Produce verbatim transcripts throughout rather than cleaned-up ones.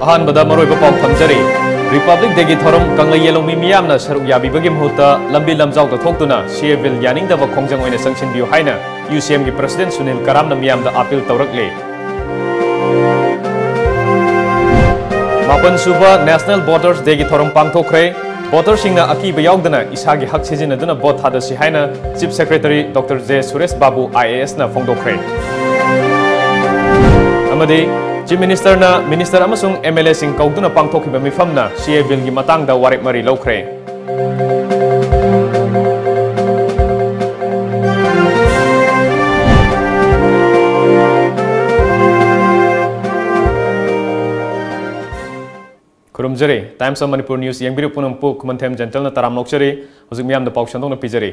ꯑꯍꯥꯟꯕꯗ ꯃꯔꯨꯑꯣꯏꯕ ꯄꯥꯎ ꯊꯝꯖꯔꯤ꯫ Republic Day ꯒꯤ ꯊꯧꯔꯝ ꯀꯪꯂꯩ ꯌꯦꯂꯣꯡꯃꯤ ꯃꯤꯌꯥꯝꯅ ꯁꯔꯨꯛ ꯌꯥꯕꯤꯕꯒꯤ ꯃꯍꯨꯠꯇ ꯂꯝꯕꯤ ꯂꯝꯖꯥꯎꯗ ꯊꯣꯛꯇꯨꯅ C A Bill ꯌꯥꯅꯤꯡꯗꯕ ꯈꯣꯡꯖꯪ ꯑꯣꯏꯅ ꯆꯪꯁꯤꯟꯕꯤꯌꯨ ꯍꯥꯏꯅ U C M ꯒꯤ President ꯁꯨꯅꯤꯜ ꯀꯔꯥꯝꯅ ꯃꯤꯌꯥꯝꯗ appeal ꯇꯧꯔꯛꯂꯤ꯫ ꯃꯥꯄꯟ ꯁꯨꯕ National Voters Day ꯒꯤ ꯊꯧꯔꯝ ꯄꯥꯡꯊꯣꯛꯈ꯭ꯔꯦ꯫ Voter ꯁꯤꯡꯅ ꯑꯀꯤꯕ ꯌꯥꯎꯗꯅ ꯏꯁꯥꯒꯤ ꯍꯛ ꯁꯤꯖꯤꯟꯅꯗꯨꯅ vote ꯊꯥꯗꯁꯤ ꯍꯥꯏꯅ Chief Secretary Doctor J Suresh Babu I A S ꯅ ꯐꯣꯡꯗꯣꯛꯈ꯭ꯔꯦ꯫ ꯑꯃꯗꯤ Chief Minister ꯅ Minister ꯑꯃꯁꯨꯡ M L A ꯁꯤꯡ ꯀꯧꯗꯨꯅ ꯄꯥꯡꯊꯣꯛꯈꯤꯕ ꯃꯤꯐꯝꯅ C A Bill ꯒꯤ ꯃꯇꯥꯡꯗ ꯋꯥꯔꯦꯞ ꯃꯔꯤ ꯂꯧꯈ꯭ꯔꯦ꯫ ꯈꯨꯔꯨꯝꯖꯔꯤ꯫ Times of Manipur News ꯌꯦꯡꯕꯤꯔꯤꯕ ꯄꯨꯝꯅꯃꯛꯄꯨ ꯈꯨꯃꯟꯊꯦꯝ ꯖꯦꯟꯇꯜꯅ ꯇꯔꯥꯝꯅ ꯑꯣꯛꯆꯔꯤ꯫ ꯍꯧꯖꯤꯛ ꯃꯤꯌꯥꯝꯗ ꯄꯥꯎ ꯁꯟꯗꯣꯛꯅ ꯄꯤꯖꯔꯤ꯫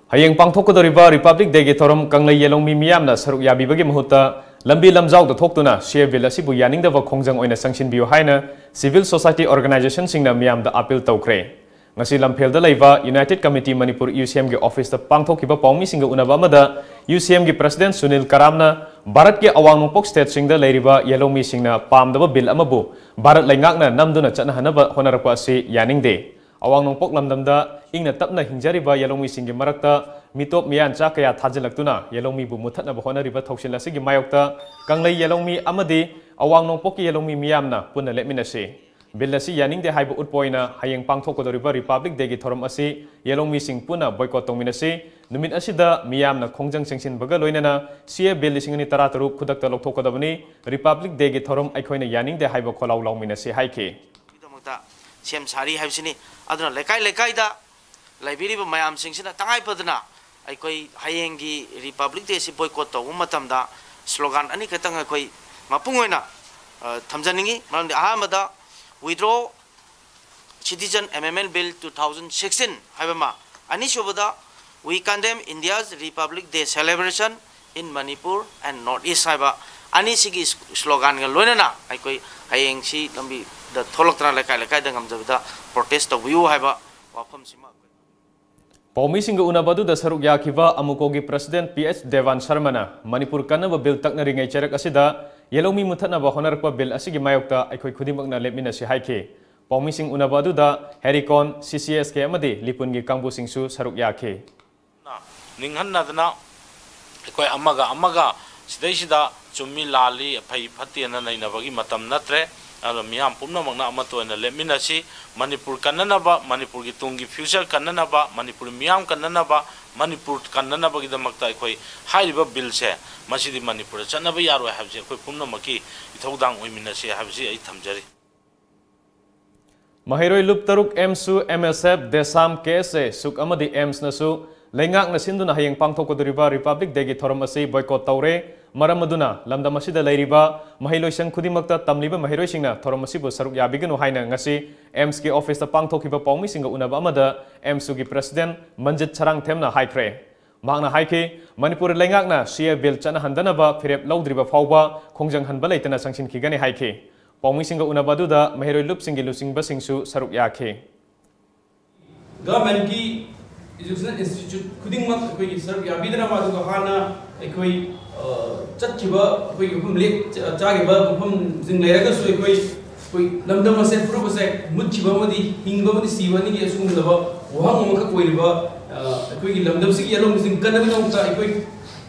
ꯍꯌꯦꯡ ꯄꯥꯡꯊꯣꯛꯀꯗꯧꯔꯤꯕ Republic Day ꯒꯤ ꯊꯧꯔꯝ ꯀꯪꯂꯩ ꯌꯦꯂꯣꯡꯃꯤ ꯃꯤꯌꯥꯝꯅ ꯁꯔꯨꯛ ꯌꯥꯕꯤꯕꯒꯤ ꯃꯍꯨꯠꯇ ꯂꯝꯕꯤ ꯂꯝꯖꯥꯎꯗ ꯊꯣꯛꯇꯨꯅ C A Bill ꯑꯁꯤꯕꯨ ꯌꯥꯅꯤꯡꯗꯕ ꯈꯣꯡꯖꯪ ꯑꯣꯏꯅ ꯆꯪꯁꯤꯟꯕꯤꯌꯨ ꯍꯥꯏꯅ civil society organization ꯁꯤꯡꯅ ꯃꯤꯌꯥꯝꯗ appeal ꯇꯧꯈ꯭ꯔꯦ꯫ ꯉꯁꯤ ꯂꯝꯐꯦꯜꯗ ꯂꯩꯕ United Committee Manipur U C M ꯒꯤ office ꯇ ꯄꯥꯡꯊꯣꯛꯈꯤꯕ ꯄꯥꯎꯃꯤꯁꯤꯡꯒ ꯎꯅꯕ ꯑꯃꯗ U C M ꯒꯤ President ꯁꯨꯅꯤꯜ ꯀꯔꯥꯝꯅ ꯚꯥꯔꯠꯀꯤ ꯑꯋꯥꯡ ꯅꯣꯡꯄꯣꯛ state ꯁꯤꯡꯗ ꯂꯩꯔꯤꯕ ꯌꯦꯂꯣꯡꯃꯤꯁꯤꯡꯅ ꯄꯥꯝꯗꯕ bill ꯑꯃꯕꯨ ꯚꯥꯔꯠ ꯂꯩꯉꯥꯛꯅ ꯅꯝꯗꯨꯅ ꯆꯠꯅꯍꯟꯅꯕ ꯍꯣꯠꯅꯔꯛꯄ ꯑꯁꯤ ꯌꯥꯅꯤꯡꯗꯦ꯫ ꯑꯋꯥꯡ ꯅꯣꯡꯄꯣꯛ ꯂꯝꯗꯝꯗ ꯏꯪꯅ ꯇꯞꯅ ꯍꯤꯡꯖꯔꯤꯕ ꯌꯦꯂꯣꯡꯃꯤꯁꯤꯡꯒꯤ ꯃꯔꯛꯇ ꯃꯤꯇꯣꯞ ꯃꯤꯌꯥꯟꯆꯥ ꯀꯌꯥ ꯊꯥꯖꯤꯜꯂꯛꯇꯨꯅ ꯌꯦꯂꯣꯡꯃꯤꯕꯨ ꯃꯨꯠꯊꯠꯅꯕ ꯍꯣꯠꯅꯔꯤꯕ ꯊꯧꯁꯤꯜ ꯑꯁꯤꯒꯤ ꯃꯥꯌꯣꯛꯇ ꯀꯪꯂꯩ ꯌꯦꯂꯣꯡꯃꯤ ꯑꯃꯗꯤ ꯑꯋꯥꯡ ꯅꯣꯡꯄꯣꯛꯀꯤ ꯌꯦꯂꯣꯡꯃꯤ ꯃꯤꯌꯥꯝꯅ ꯄꯨꯟꯅ ꯂꯦꯞꯃꯤꯟꯅꯁꯤ꯫ Bill ꯑꯁꯤ ꯌꯥꯅꯤꯡꯗꯦ ꯍꯥꯏꯕ ꯎꯠꯄ ꯑꯣꯏꯅ ꯍꯌꯦꯡ ꯄꯥꯡꯊꯣꯛꯀꯗꯧꯔꯤꯕ Republic Day ꯒꯤ ꯊꯧꯔꯝ ꯑꯁꯤ ꯌꯦꯂꯣꯡꯃꯤꯁꯤꯡ ꯄꯨꯟꯅ boycott ꯇꯧꯃꯤꯟꯅꯁꯤ꯫ ꯅꯨꯃꯤꯠ ꯑꯁꯤꯗ ꯃꯤꯌꯥꯝꯅ ꯈꯣꯡꯖꯪ ꯆꯪꯁꯤꯟꯕꯒ ꯂꯣꯏꯅꯅ C A Bill ꯂꯤꯁꯤꯡ ꯑꯅꯤ ꯇꯔꯥꯇꯔꯨꯛ ꯈꯨꯗꯛꯇ ꯂꯧꯊꯣꯛꯀꯗꯕꯅꯤ꯫ Republic Day ꯒꯤ ꯊꯧꯔꯝ ꯑꯩꯈꯣꯏꯅ ꯌꯥꯅꯤꯡꯗꯦ ꯍꯥꯏꯕ ꯈꯣꯜꯂꯥꯎ ꯂꯥꯎꯃꯤꯟꯅꯁꯤ ꯍꯥꯏꯈꯤ꯫ ꯒꯤꯗꯃꯛꯇ ꯁꯦꯝ ꯁꯥꯔꯤ ꯍꯥꯏꯕꯁꯤꯅꯤ꯫ ꯑꯗꯨꯅ ꯂꯩꯀꯥꯏ ꯂꯩꯀꯥꯏꯗ ꯂꯩꯕꯤꯔꯤꯕ ꯃꯌꯥꯝꯁꯤꯡꯁꯤꯅ ꯇꯉꯥꯏ ꯐꯗꯅ ꯑꯩꯈꯣꯏ ꯍꯌꯦꯡꯒꯤ Republic Day ꯑꯁꯤ boycott ꯇꯧꯕ ꯃꯇꯝꯗ slogan ꯑꯅꯤꯈꯛꯇꯪ ꯑꯩꯈꯣꯏ ꯃꯄꯨꯡ ꯑꯣꯏꯅ, ꯑ, ꯊꯝꯖꯅꯤꯡꯉꯤ꯫ ꯃꯔꯝꯗꯤ ꯑꯍꯥꯟꯕꯗ, "Withdraw Citizen Amendment Bill two thousand sixteen" ꯍꯥꯏꯕ ꯑꯃ, ꯑꯅꯤꯁꯨꯕꯗ, "We condemn India's Republic Day celebration in Manipur and North East" ꯍꯥꯏꯕ ꯑꯅꯤꯁꯤꯒꯤ slogan ꯒ ꯂꯣꯏꯅꯅ ꯑꯩꯈꯣꯏ ꯍꯌꯦꯡꯁꯤ ꯂꯝꯕꯤꯗ ꯊꯣꯛꯂꯛꯇꯅ ꯂꯩꯀꯥꯏ ꯂꯩꯀꯥꯏꯗ ꯉꯝꯖꯕꯗ protest ꯇꯧꯕꯤꯌꯨ ꯍꯥꯏꯕ ꯋꯥꯐꯝꯁꯤꯃ ꯑꯩꯈꯣꯏ ꯄꯥꯎꯃꯤꯁꯤꯡꯒ ꯎꯅꯕ ꯑꯗꯨꯗ ꯁꯔꯨꯛ ꯌꯥꯈꯤꯕ ꯑꯃꯨꯀꯣꯒꯤ President P H Devan ꯁꯔꯃꯅ Manipur ꯀꯟꯅꯕ bill ꯇꯛꯅꯔꯤꯉꯩ ꯆꯩꯔꯛ ꯑꯁꯤꯗ ꯌꯦꯜꯍꯧꯃꯤ ꯃꯨꯊꯠꯅꯕ ꯍꯣꯠꯅꯔꯛꯄ ꯕꯤꯜ ꯑꯁꯤꯒꯤ ꯃꯥꯌꯣꯛꯇ ꯑꯩꯈꯣꯏ ꯈꯨꯗꯤꯡꯃꯛꯅ ꯂꯦꯞꯃꯤꯟꯅꯁꯤ ꯍꯥꯏꯈꯤ꯫ ꯄꯥꯎꯃꯤꯁꯤꯡ ꯎꯅꯕ ꯑꯗꯨꯗ ꯍꯦꯔꯤꯀꯣꯟ, ꯁꯤ ꯁꯤ ꯑꯦꯁ ꯀꯦ ꯑꯃꯗꯤ ꯂꯤꯄꯨꯟꯒꯤ ꯀꯥꯡꯕꯨꯁꯤꯡꯁꯨ ꯁꯔꯨꯛ ꯌꯥꯈꯤ꯫ ꯅꯤꯡꯍꯟꯅꯗꯅ ꯑꯩꯈꯣꯏ ꯑꯃꯒ ꯑꯃꯒ ꯁꯤꯗꯩꯁꯤꯗ ꯆꯨꯝꯃꯤ ꯂꯥꯜꯂꯤ, ꯐꯩ ꯐꯠꯇꯦꯅ ꯅꯩꯅꯕꯒꯤ ꯃꯇꯝ ꯅꯠꯇ꯭ꯔꯦ꯫ ꯑꯗꯨꯅ ꯃꯤꯌꯥꯝ ꯄꯨꯝꯅꯃꯛꯅ ꯑꯃꯠꯇ ꯑꯣꯏꯅ ꯂꯦꯞꯃꯤꯟꯅꯁꯤ꯫ ꯃꯅꯤꯄꯨꯔ ꯀꯟꯅꯅꯕ, ꯃꯅꯤꯄꯨꯔꯒꯤ ꯇꯨꯡꯒꯤ future ꯀꯟꯅꯅꯕ, ꯃꯅꯤꯄꯨꯔ ꯃꯤꯌꯥꯝ ꯀꯟꯅꯅꯕ, ꯃꯅꯤꯄꯨꯔ ꯀꯟꯅꯅꯕꯒꯤꯗꯃꯛꯇ ꯑꯩꯈꯣꯏ ꯍꯥꯏꯔꯤꯕ ꯕꯤꯜꯁꯦ ꯃꯁꯤꯗꯤ ꯃꯅꯤꯄꯨꯔꯗ ꯆꯠꯅꯕ ꯌꯥꯔꯣꯏ ꯍꯥꯏꯕꯁꯤ ꯑꯩꯈꯣꯏ ꯄꯨꯝꯅꯃꯛꯀꯤ ꯏꯊꯧꯗꯥꯡ ꯑꯣꯏꯃꯤꯟꯅꯁꯤ ꯍꯥꯏꯕꯁꯤ ꯑꯩ ꯊꯝꯖꯔꯤ꯫ ꯃꯍꯩꯔꯣꯏ ꯂꯨꯞ ꯇꯔꯨꯛ ꯑꯦꯝꯁꯁꯨ ꯑꯦꯝ ꯑꯦꯁ ꯑꯦꯐ, ꯗꯦꯁꯥꯝ, ꯀꯦ ꯑꯦꯁ ꯑꯦ, ꯁꯨꯛ ꯑꯃꯗꯤ ꯑꯦꯝꯁꯅꯁꯨ ꯂꯩꯉꯥꯛꯅ ꯁꯤꯟꯗꯨꯅ ꯍꯌꯦꯡ ꯄꯥꯡꯊꯣꯛꯀꯗꯧꯔꯤꯕ Republic Day ꯒꯤ ꯊꯧꯔꯝ ꯑꯁꯤ boycott ꯇꯧꯔꯦ꯫ ꯃꯔꯝ ꯑꯗꯨꯅ ꯂꯝꯗꯝ ꯑꯁꯤꯗ ꯂꯩꯔꯤꯕ ꯃꯍꯩꯂꯣꯏꯁꯪ ꯈꯨꯗꯤꯡꯃꯛꯇ ꯇꯝꯂꯤꯕ ꯃꯍꯩꯔꯣꯏꯁꯤꯡꯅ ꯊꯧꯔꯝ ꯑꯁꯤꯕꯨ ꯁꯔꯨꯛ ꯌꯥꯕꯤꯒꯅꯨ ꯍꯥꯏꯅ ꯉꯁꯤ ꯑꯦꯝꯁꯀꯤ office ꯇ ꯄꯥꯡꯊꯣꯛꯈꯤꯕ ꯄꯥꯎꯃꯤꯁꯤꯡꯒ ꯎꯅꯕ ꯑꯃꯗ ꯑꯦꯝꯁꯨꯒꯤ president ꯃꯟꯖꯤꯠ ꯁꯔꯥꯡꯊꯦꯝꯅ ꯍꯥꯏꯈ꯭ꯔꯦ꯫ ꯃꯍꯥꯛꯅ ꯍꯥꯏꯈꯤ, ꯃꯅꯤꯄꯨꯔ ꯂꯩꯉꯥꯛꯅ ꯁꯤ ꯑꯦ ꯕꯤꯜ ꯆꯠꯅꯍꯟꯗꯅꯕ ꯐꯤꯔꯦꯞ ꯂꯧꯗ꯭ꯔꯤꯕ ꯐꯥꯎꯕ ꯈꯣꯡꯖꯪꯍꯟꯕ ꯂꯩꯇꯅ ꯆꯪꯁꯤꯟꯈꯤꯒꯅꯤ ꯍꯥꯏꯈꯤ꯫ ꯄꯥꯎꯃꯤꯁꯤꯡꯒ ꯎꯅꯕ ꯑꯗꯨꯗ ꯃꯍꯩꯔꯣꯏ ꯂꯨꯞꯁꯤꯡꯒꯤ ꯂꯨꯆꯤꯡꯕꯁꯤꯡꯁꯨ ꯁꯔꯨꯛ ꯌꯥꯈꯤ꯫ Government ꯀꯤ educational institute ꯈꯨꯗꯤꯡꯃꯛ ꯑꯩꯈꯣꯏꯒꯤ ꯁꯔꯨꯛ ꯌꯥꯕꯤꯗꯅꯕ, ꯑꯗꯨꯒ ꯍꯥꯟꯅ ꯑꯩꯈꯣꯏ, ꯑ, ꯆꯠꯈꯤꯕ ꯑꯩꯈꯣꯏꯒꯤ ꯃꯐꯝ ꯂꯦꯛ-, ꯆꯥꯈꯤꯕ ꯃꯐꯝꯁꯤꯡ ꯂꯩꯔꯒꯁꯨ ꯑꯩꯈꯣꯏ, ꯑꯩꯈꯣꯏ ꯂꯝꯗꯝ ꯑꯁꯦ, ꯐꯨꯔꯨꯞ ꯑꯁꯦ ꯃꯨꯠꯈꯤꯕ ꯑꯃꯗꯤ ꯍꯤꯡꯕ ꯑꯃꯗꯤ ꯁꯤꯕ ꯑꯅꯤꯒꯤ ꯑꯁꯤꯒꯨꯝꯂꯕ ꯋꯥꯍꯪ ꯑꯃꯈꯛ ꯑꯣꯏꯔꯤꯕ, ꯑ, ꯑꯩꯈꯣꯏꯒꯤ ꯂꯝꯗꯝꯁꯤꯒꯤ ꯌꯦꯜꯍꯧꯃꯤꯁꯤꯡ ꯀꯟꯅꯕꯒꯤꯗꯃꯛꯇ ꯑꯩꯈꯣꯏ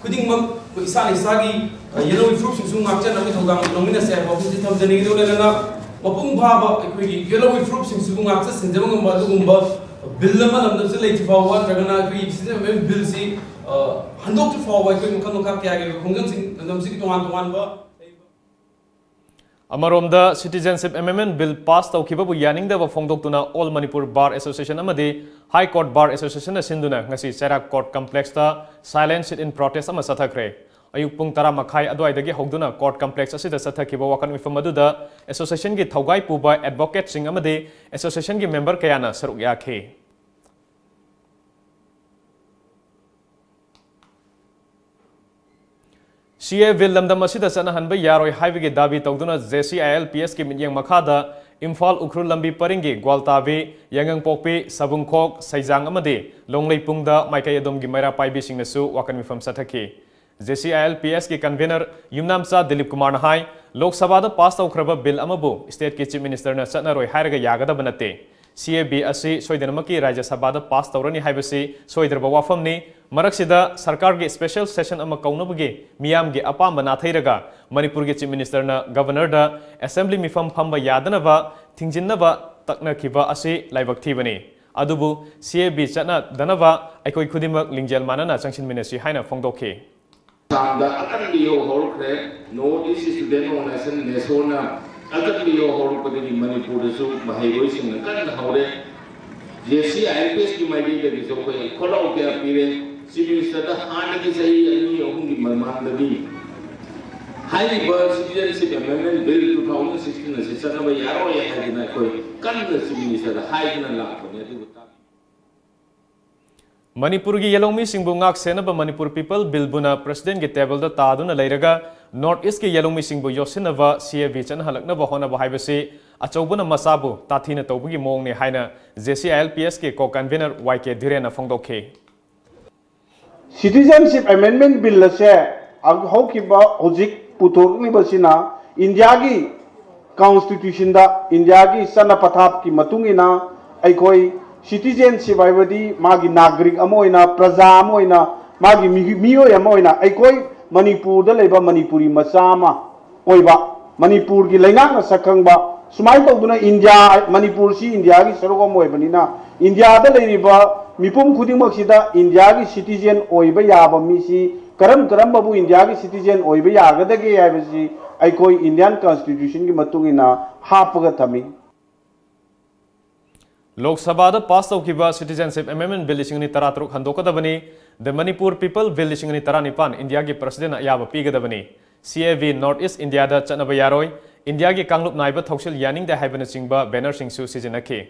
ꯈꯨꯗꯤꯡꯃꯛ ꯑꯩꯈꯣꯏ ꯏꯁꯥꯅ ꯏꯁꯥꯒꯤ, ꯑ, ꯌꯦꯜꯍꯧꯃꯤ ꯐꯨꯔꯨꯞꯁꯤꯡꯁꯨ ꯉꯥꯛꯆꯅꯕꯒꯤ ꯊꯧꯗꯥꯡ ꯂꯧꯃꯤꯟꯅꯁꯦ ꯍꯥꯏꯕ ꯋꯥꯐꯝꯁꯤ ꯊꯝꯖꯅꯤꯡꯉꯤ꯫ ꯑꯗꯨꯒ ꯂꯣꯏꯅꯅ ꯃꯄꯨꯡ ꯐꯥꯕ ꯑꯩꯈꯣꯏꯒꯤ ꯌꯦꯜꯍꯧꯃꯤ ꯐꯨꯔꯨꯞꯁꯤꯡꯁꯤꯕꯨ ꯉꯥꯛꯆ ꯁꯦꯟꯖꯕ ꯉꯝꯕ ꯑꯗꯨꯒꯨꯝꯕ ꯕꯤꯜ ꯑꯃ ꯂꯝꯗꯝꯁꯤꯗ ꯂꯩꯇ꯭ꯔꯤ ꯐꯥꯎꯕ, ꯅꯠꯇ꯭ꯔꯒꯅ ꯑꯩꯈꯣꯏꯒꯤ ꯁꯤꯖꯤꯟꯅꯕ ꯕꯤꯜꯁꯤ, ꯑ, ꯍꯟꯗꯣꯛꯇ꯭ꯔꯤ ꯐꯥꯎꯕ ꯑꯩꯈꯣꯏ ꯃꯈꯜ ꯃꯈꯥ ꯀꯌꯥꯒꯤ ꯑꯣꯏꯕ ꯈꯣꯡꯖꯪꯁꯤꯡ ꯂꯝꯗꯝꯁꯤꯒꯤ ꯇꯣꯉꯥꯟ ꯇꯣꯉꯥꯟꯕ ꯑꯃꯔꯣꯝꯗ, Citizenship Amendment Bill pass ꯇꯧꯈꯤꯕꯕꯨ ꯌꯥꯅꯤꯡꯗꯕ ꯐꯣꯡꯗꯣꯛꯇꯨꯅ All Manipur Bar Association ꯑꯃꯗꯤ High Court Bar Association ꯅ ꯁꯤꯟꯗꯨꯅ ꯉꯁꯤ ꯆꯩꯔꯥꯛ Court Complex ꯇ silent sit-in protest ꯑꯃ ꯆꯠꯊꯈ꯭ꯔꯦ꯫ ꯑꯌꯨꯛ ꯄꯨꯡ ꯇꯔꯥ ꯃꯈꯥꯏ ꯑꯗꯨꯋꯥꯏꯗꯒꯤ ꯍꯧꯗꯨꯅ Court Complex ꯑꯁꯤꯗ ꯆꯠꯊꯈꯤꯕ ꯋꯥꯀꯠ ꯃꯤꯐꯝ ꯑꯗꯨꯗ association ꯒꯤ ꯊꯧꯒꯥꯏ ꯄꯨꯕ advocate ꯁꯤꯡ ꯑꯃꯗꯤ association ꯒꯤ member ꯀꯌꯥꯅ ꯁꯔꯨꯛ ꯌꯥꯈꯤ꯫ ꯁꯤ ꯑꯦ ꯕꯤꯜ ꯂꯝꯗꯝ ꯑꯁꯤꯗ ꯆꯠꯅꯍꯟꯕ ꯌꯥꯔꯣꯏ ꯍꯥꯏꯕꯒꯤ ꯗꯥꯕꯤ ꯇꯧꯗꯨꯅ J C I L P S ꯀꯤ ꯃꯤꯠꯌꯦꯡ ꯃꯈꯥꯗ ꯏꯝꯐꯥꯜ ꯎꯈ꯭ꯔꯨꯜ ꯂꯝꯕꯤ ꯄꯔꯤꯡꯒꯤ ꯒ꯭ꯋꯥꯜꯇꯥꯕꯤ, ꯌꯥꯏꯉꯪꯄꯣꯛꯄꯤ, ꯁꯕꯨꯡꯈꯣꯛ, ꯁꯩꯖꯥꯡ ꯑꯃꯗꯤ ꯂꯣꯡꯂꯩꯄꯨꯡꯗ ꯃꯥꯏꯀꯩ ꯑꯗꯣꯝꯒꯤ ꯃꯩꯔꯥ ꯄꯥꯏꯕꯤꯁꯤꯡꯅꯁꯨ ꯋꯥꯀꯠ ꯃꯤꯐꯝ ꯆꯠꯊꯈꯤ꯫ J C I L P ꯑꯦꯁꯀꯤ convener ꯌꯨꯝꯅꯥꯝꯆꯥ ꯗꯤꯂꯤꯞ ꯀꯨꯃꯥꯔꯅ ꯍꯥꯏ, ꯂꯣꯛ ꯁꯚꯥꯗ ꯄꯥꯁ ꯇꯧꯈ꯭ꯔꯕ ꯕꯤꯜ ꯑꯃꯕꯨ ꯁ꯭ꯇꯦꯠꯀꯤ ꯆꯤꯐ ꯃꯤꯅꯤꯁꯇꯔꯅ ꯆꯠꯅꯔꯣꯏ ꯍꯥꯏꯔꯒ ꯌꯥꯒꯗꯕ ꯅꯠꯇꯦ꯫ ꯁꯤ ꯑꯦ ꯕꯤ ꯑꯁꯤ ꯁꯣꯏꯗꯅꯃꯛꯀꯤ ꯔꯥꯖ꯭ꯌ ꯁꯚꯥꯗ ꯄꯥꯁ ꯇꯧꯔꯅꯤ ꯍꯥꯏꯕꯁꯤ ꯁꯣꯏꯗ꯭ꯔꯕ ꯋꯥꯐꯝꯅꯤ꯫ ꯃꯔꯛꯁꯤꯗ ꯁꯔꯀꯥꯔꯒꯤ ꯁ꯭ꯄꯦꯁꯦꯜ ꯁꯦꯁꯟ ꯑꯃ ꯀꯧꯅꯕꯒꯤ ꯃꯤꯌꯥꯝꯒꯤ ꯑꯄꯥꯝꯕ ꯅꯥꯊꯩꯔꯒ ꯃꯅꯤꯄꯨꯔꯒꯤ ꯆꯤꯐ ꯃꯤꯅꯤꯁꯇꯔꯅ ꯒꯚꯔꯅꯔꯗ ꯑꯦꯁꯦꯝꯕ꯭ꯂꯤ ꯃꯤꯐꯝ ꯐꯝꯕ ꯌꯥꯗꯅꯕ ꯊꯤꯡꯖꯤꯟꯅꯕ ꯇꯛꯅꯈꯤꯕ ꯑꯁꯤ ꯂꯥꯏꯕꯛ ꯊꯤꯕꯅꯤ꯫ ꯑꯗꯨꯕꯨ ꯁꯤ ꯑꯦ ꯕꯤ ꯆꯠꯅꯗꯅꯕ ꯑꯩꯈꯣꯏ ꯈꯨꯗꯤꯡꯃꯛ ꯂꯤꯡꯖꯦꯜ ꯃꯥꯟꯅꯅ ꯆꯪꯁꯤꯟꯃꯤꯟꯅꯁꯤ ꯍꯥꯏꯅ ꯐꯣꯡꯗꯣꯛꯈꯤ꯫ ꯑꯁꯥꯝꯗ ꯑꯀꯟꯕ ꯏꯍꯧ ꯍꯧꯔꯛꯈ꯭ꯔꯦ꯫ North East Student Organization, ꯅꯦꯁꯣꯅ ꯑꯀꯟꯕ ꯏꯍꯧ ꯍꯧꯔꯛꯄꯗꯒꯤ ꯃꯅꯤꯄꯨꯔꯗꯁꯨ ꯃꯍꯩꯔꯣꯏꯁꯤꯡꯅ ꯀꯟꯅ ꯍꯧꯔꯦ꯫ J C I L P ꯑꯦꯁꯀꯤ ꯃꯥꯏꯀꯩꯗꯒꯤꯁꯨ ꯑꯩꯈꯣꯏ ꯈꯣꯜꯂꯥꯎ ꯀꯌꯥ ꯄꯤꯔꯦ꯫ ꯆꯤꯐ ꯃꯤꯅꯤꯁꯇꯔꯗ ꯍꯥꯟꯅꯒꯤ ꯆꯍꯤ ꯑꯅꯤ ꯑꯍꯨꯝꯒꯤ ꯃꯃꯥꯡꯗꯒꯤ ꯍꯥꯏꯔꯤꯕ Citizenship Amendment Bill two thousand sixteen ꯑꯁꯤ ꯆꯠꯅꯕ ꯌꯥꯔꯣꯏ ꯍꯥꯏꯗꯅ ꯑꯩꯈꯣꯏ ꯀꯟꯅ ꯆꯤꯐ ꯃꯤꯅꯤꯁꯇꯔꯗ ꯍꯥꯏꯗꯨꯅ ꯂꯥꯛꯄꯅꯦ꯫ ꯑꯗꯨꯕꯨ ꯇꯥꯕꯤꯌꯨ꯫ ꯃꯅꯤꯄꯨꯔꯒꯤ ꯌꯦꯂꯧꯃꯤꯁꯤꯡꯕꯨ ꯉꯥꯛ ꯁꯦꯟꯅꯕ ꯃꯅꯤꯄꯨꯔ ꯄꯤꯄꯜ ꯕꯤꯜꯕꯨꯅ ꯄ꯭ꯔꯁꯤꯗꯦꯟꯒꯤ ꯇꯦꯕꯜꯗ ꯇꯥꯗꯨꯅ ꯂꯩꯔꯒ ꯅꯣꯔꯠ ꯏꯁꯀꯤ ꯌꯦꯂꯧꯃꯤꯁꯤꯡꯕꯨ ꯌꯣꯠꯁꯤꯟꯅꯕ ꯁꯤ ꯑꯦ ꯕꯤ ꯆꯠꯅꯍꯜꯂꯛꯅꯕ ꯍꯣꯠꯅꯕ ꯍꯥꯏꯕꯁꯤ ꯑꯆꯧꯕꯅ ꯃꯆꯥꯕꯨ ꯇꯥꯊꯤꯅ ꯇꯧꯕꯒꯤ ꯃꯑꯣꯡꯅꯤ ꯍꯥꯏꯅ J C I L P ꯑꯦꯁꯀꯤ ꯀꯣ ꯀꯟꯚꯤꯅꯔ ꯋꯥꯏ ꯀꯦ ꯙꯤꯔꯦꯟꯅ ꯐꯣꯡꯗꯣꯛꯈꯤ꯫ Citizenship Amendment Bill ꯑꯁꯦ ꯍꯧꯈꯤꯕ ꯍꯧꯖꯤꯛ ꯄꯨꯊꯣꯛꯂꯤꯕꯁꯤꯅ ꯏꯟꯗꯤꯌꯥꯒꯤ ꯀꯟꯁꯇꯤꯇ꯭ꯌꯨꯁꯟꯗ, ꯏꯟꯗꯤꯌꯥꯒꯤ ꯆꯠꯅ ꯄꯊꯥꯞꯀꯤ ꯃꯇꯨꯡ ꯏꯟꯅ ꯑꯩꯈꯣꯏ ꯁꯤꯇꯤꯖꯦꯟꯁꯤꯞ ꯍꯥꯏꯕꯗꯤ ꯃꯥꯒꯤ ꯅꯥꯒꯔꯤꯛ ꯑꯃ ꯑꯣꯏꯅ, ꯄ꯭ꯔꯖꯥ ꯑꯃ ꯑꯣꯏꯅ, ꯃꯥꯒꯤ ꯃꯤ-, ꯃꯤꯑꯣꯏ ꯑꯃ ꯑꯣꯏꯅ ꯑꯩꯈꯣꯏ ꯃꯅꯤꯄꯨꯔꯗ ꯂꯩꯕ ꯃꯅꯤꯄꯨꯔꯤ ꯃꯆꯥ ꯑꯃ ꯑꯣꯏꯕ, ꯃꯅꯤꯄꯨꯔꯒꯤ ꯂꯩꯉꯥꯛꯅ ꯁꯛꯈꯪꯕ, ꯁꯨꯃꯥꯏꯅ ꯇꯧꯗꯨꯅ ꯏꯟꯗꯤꯌꯥ, ꯃꯅꯤꯄꯨꯔꯁꯤ ꯏꯟꯗꯤꯌꯥꯒꯤ ꯁꯔꯨꯛ ꯑꯃ ꯑꯣꯏꯕꯅꯤꯅ ꯏꯟꯗꯤꯌꯥꯗ ꯂꯩꯔꯤꯕ ꯃꯤꯄꯨꯝ ꯈꯨꯗꯤꯡꯃꯛꯁꯤꯗ ꯏꯟꯗꯤꯌꯥꯒꯤ ꯁꯤꯇꯤꯖꯦꯟ ꯑꯣꯏꯕ ꯌꯥꯕ ꯃꯤꯁꯤ ꯀꯔꯝ ꯀꯔꯝꯕꯕꯨ ꯏꯟꯗꯤꯌꯥꯒꯤ ꯁꯤꯇꯤꯖꯦꯟ ꯑꯣꯏꯕ ꯌꯥꯒꯗꯒꯦ ꯍꯥꯏꯕꯁꯤ ꯑꯩꯈꯣꯏ ꯏꯟꯗꯤꯌꯥꯟ ꯀꯟꯁꯇꯤꯇ꯭ꯌꯨꯁꯟꯒꯤ ꯃꯇꯨꯡ ꯏꯟꯅ ꯍꯥꯞꯄꯒ ꯊꯝꯃꯤ꯫ ꯂꯣꯛ ꯁꯚꯥꯗ ꯄꯥꯁ ꯇꯧꯈꯤꯕ Citizenship Amendment Bill ꯂꯤꯁꯤꯡ ꯑꯅꯤ ꯇꯔꯥꯇꯔꯨꯛ ꯍꯟꯗꯣꯛꯀꯗꯕꯅꯤ꯫ The Manipur People Bill ꯂꯤꯁꯤꯡ ꯑꯅꯤ ꯇꯔꯥꯅꯤꯄꯥꯟ ꯏꯟꯗꯤꯌꯥꯒꯤ ꯄ꯭ꯔꯁꯤꯗꯦꯟꯅ ꯑꯌꯥꯕ ꯄꯤꯒꯗꯕꯅꯤ꯫ ꯁꯤ ꯑꯦ ꯕꯤ North East ꯏꯟꯗꯤꯌꯥꯗ ꯆꯠꯅꯕ ꯌꯥꯔꯣꯏ꯫ ꯏꯟꯗꯤꯌꯥꯒꯤ ꯀꯥꯡꯂꯨꯞ ꯅꯥꯏꯕ ꯊꯧꯁꯤꯜ ꯌꯥꯅꯤꯡꯗꯦ ꯍꯥꯏꯕꯅꯆꯤꯡꯕ ꯕꯦꯅꯔꯁꯤꯡꯁꯨ ꯁꯤꯖꯤꯟꯅꯈꯤ꯫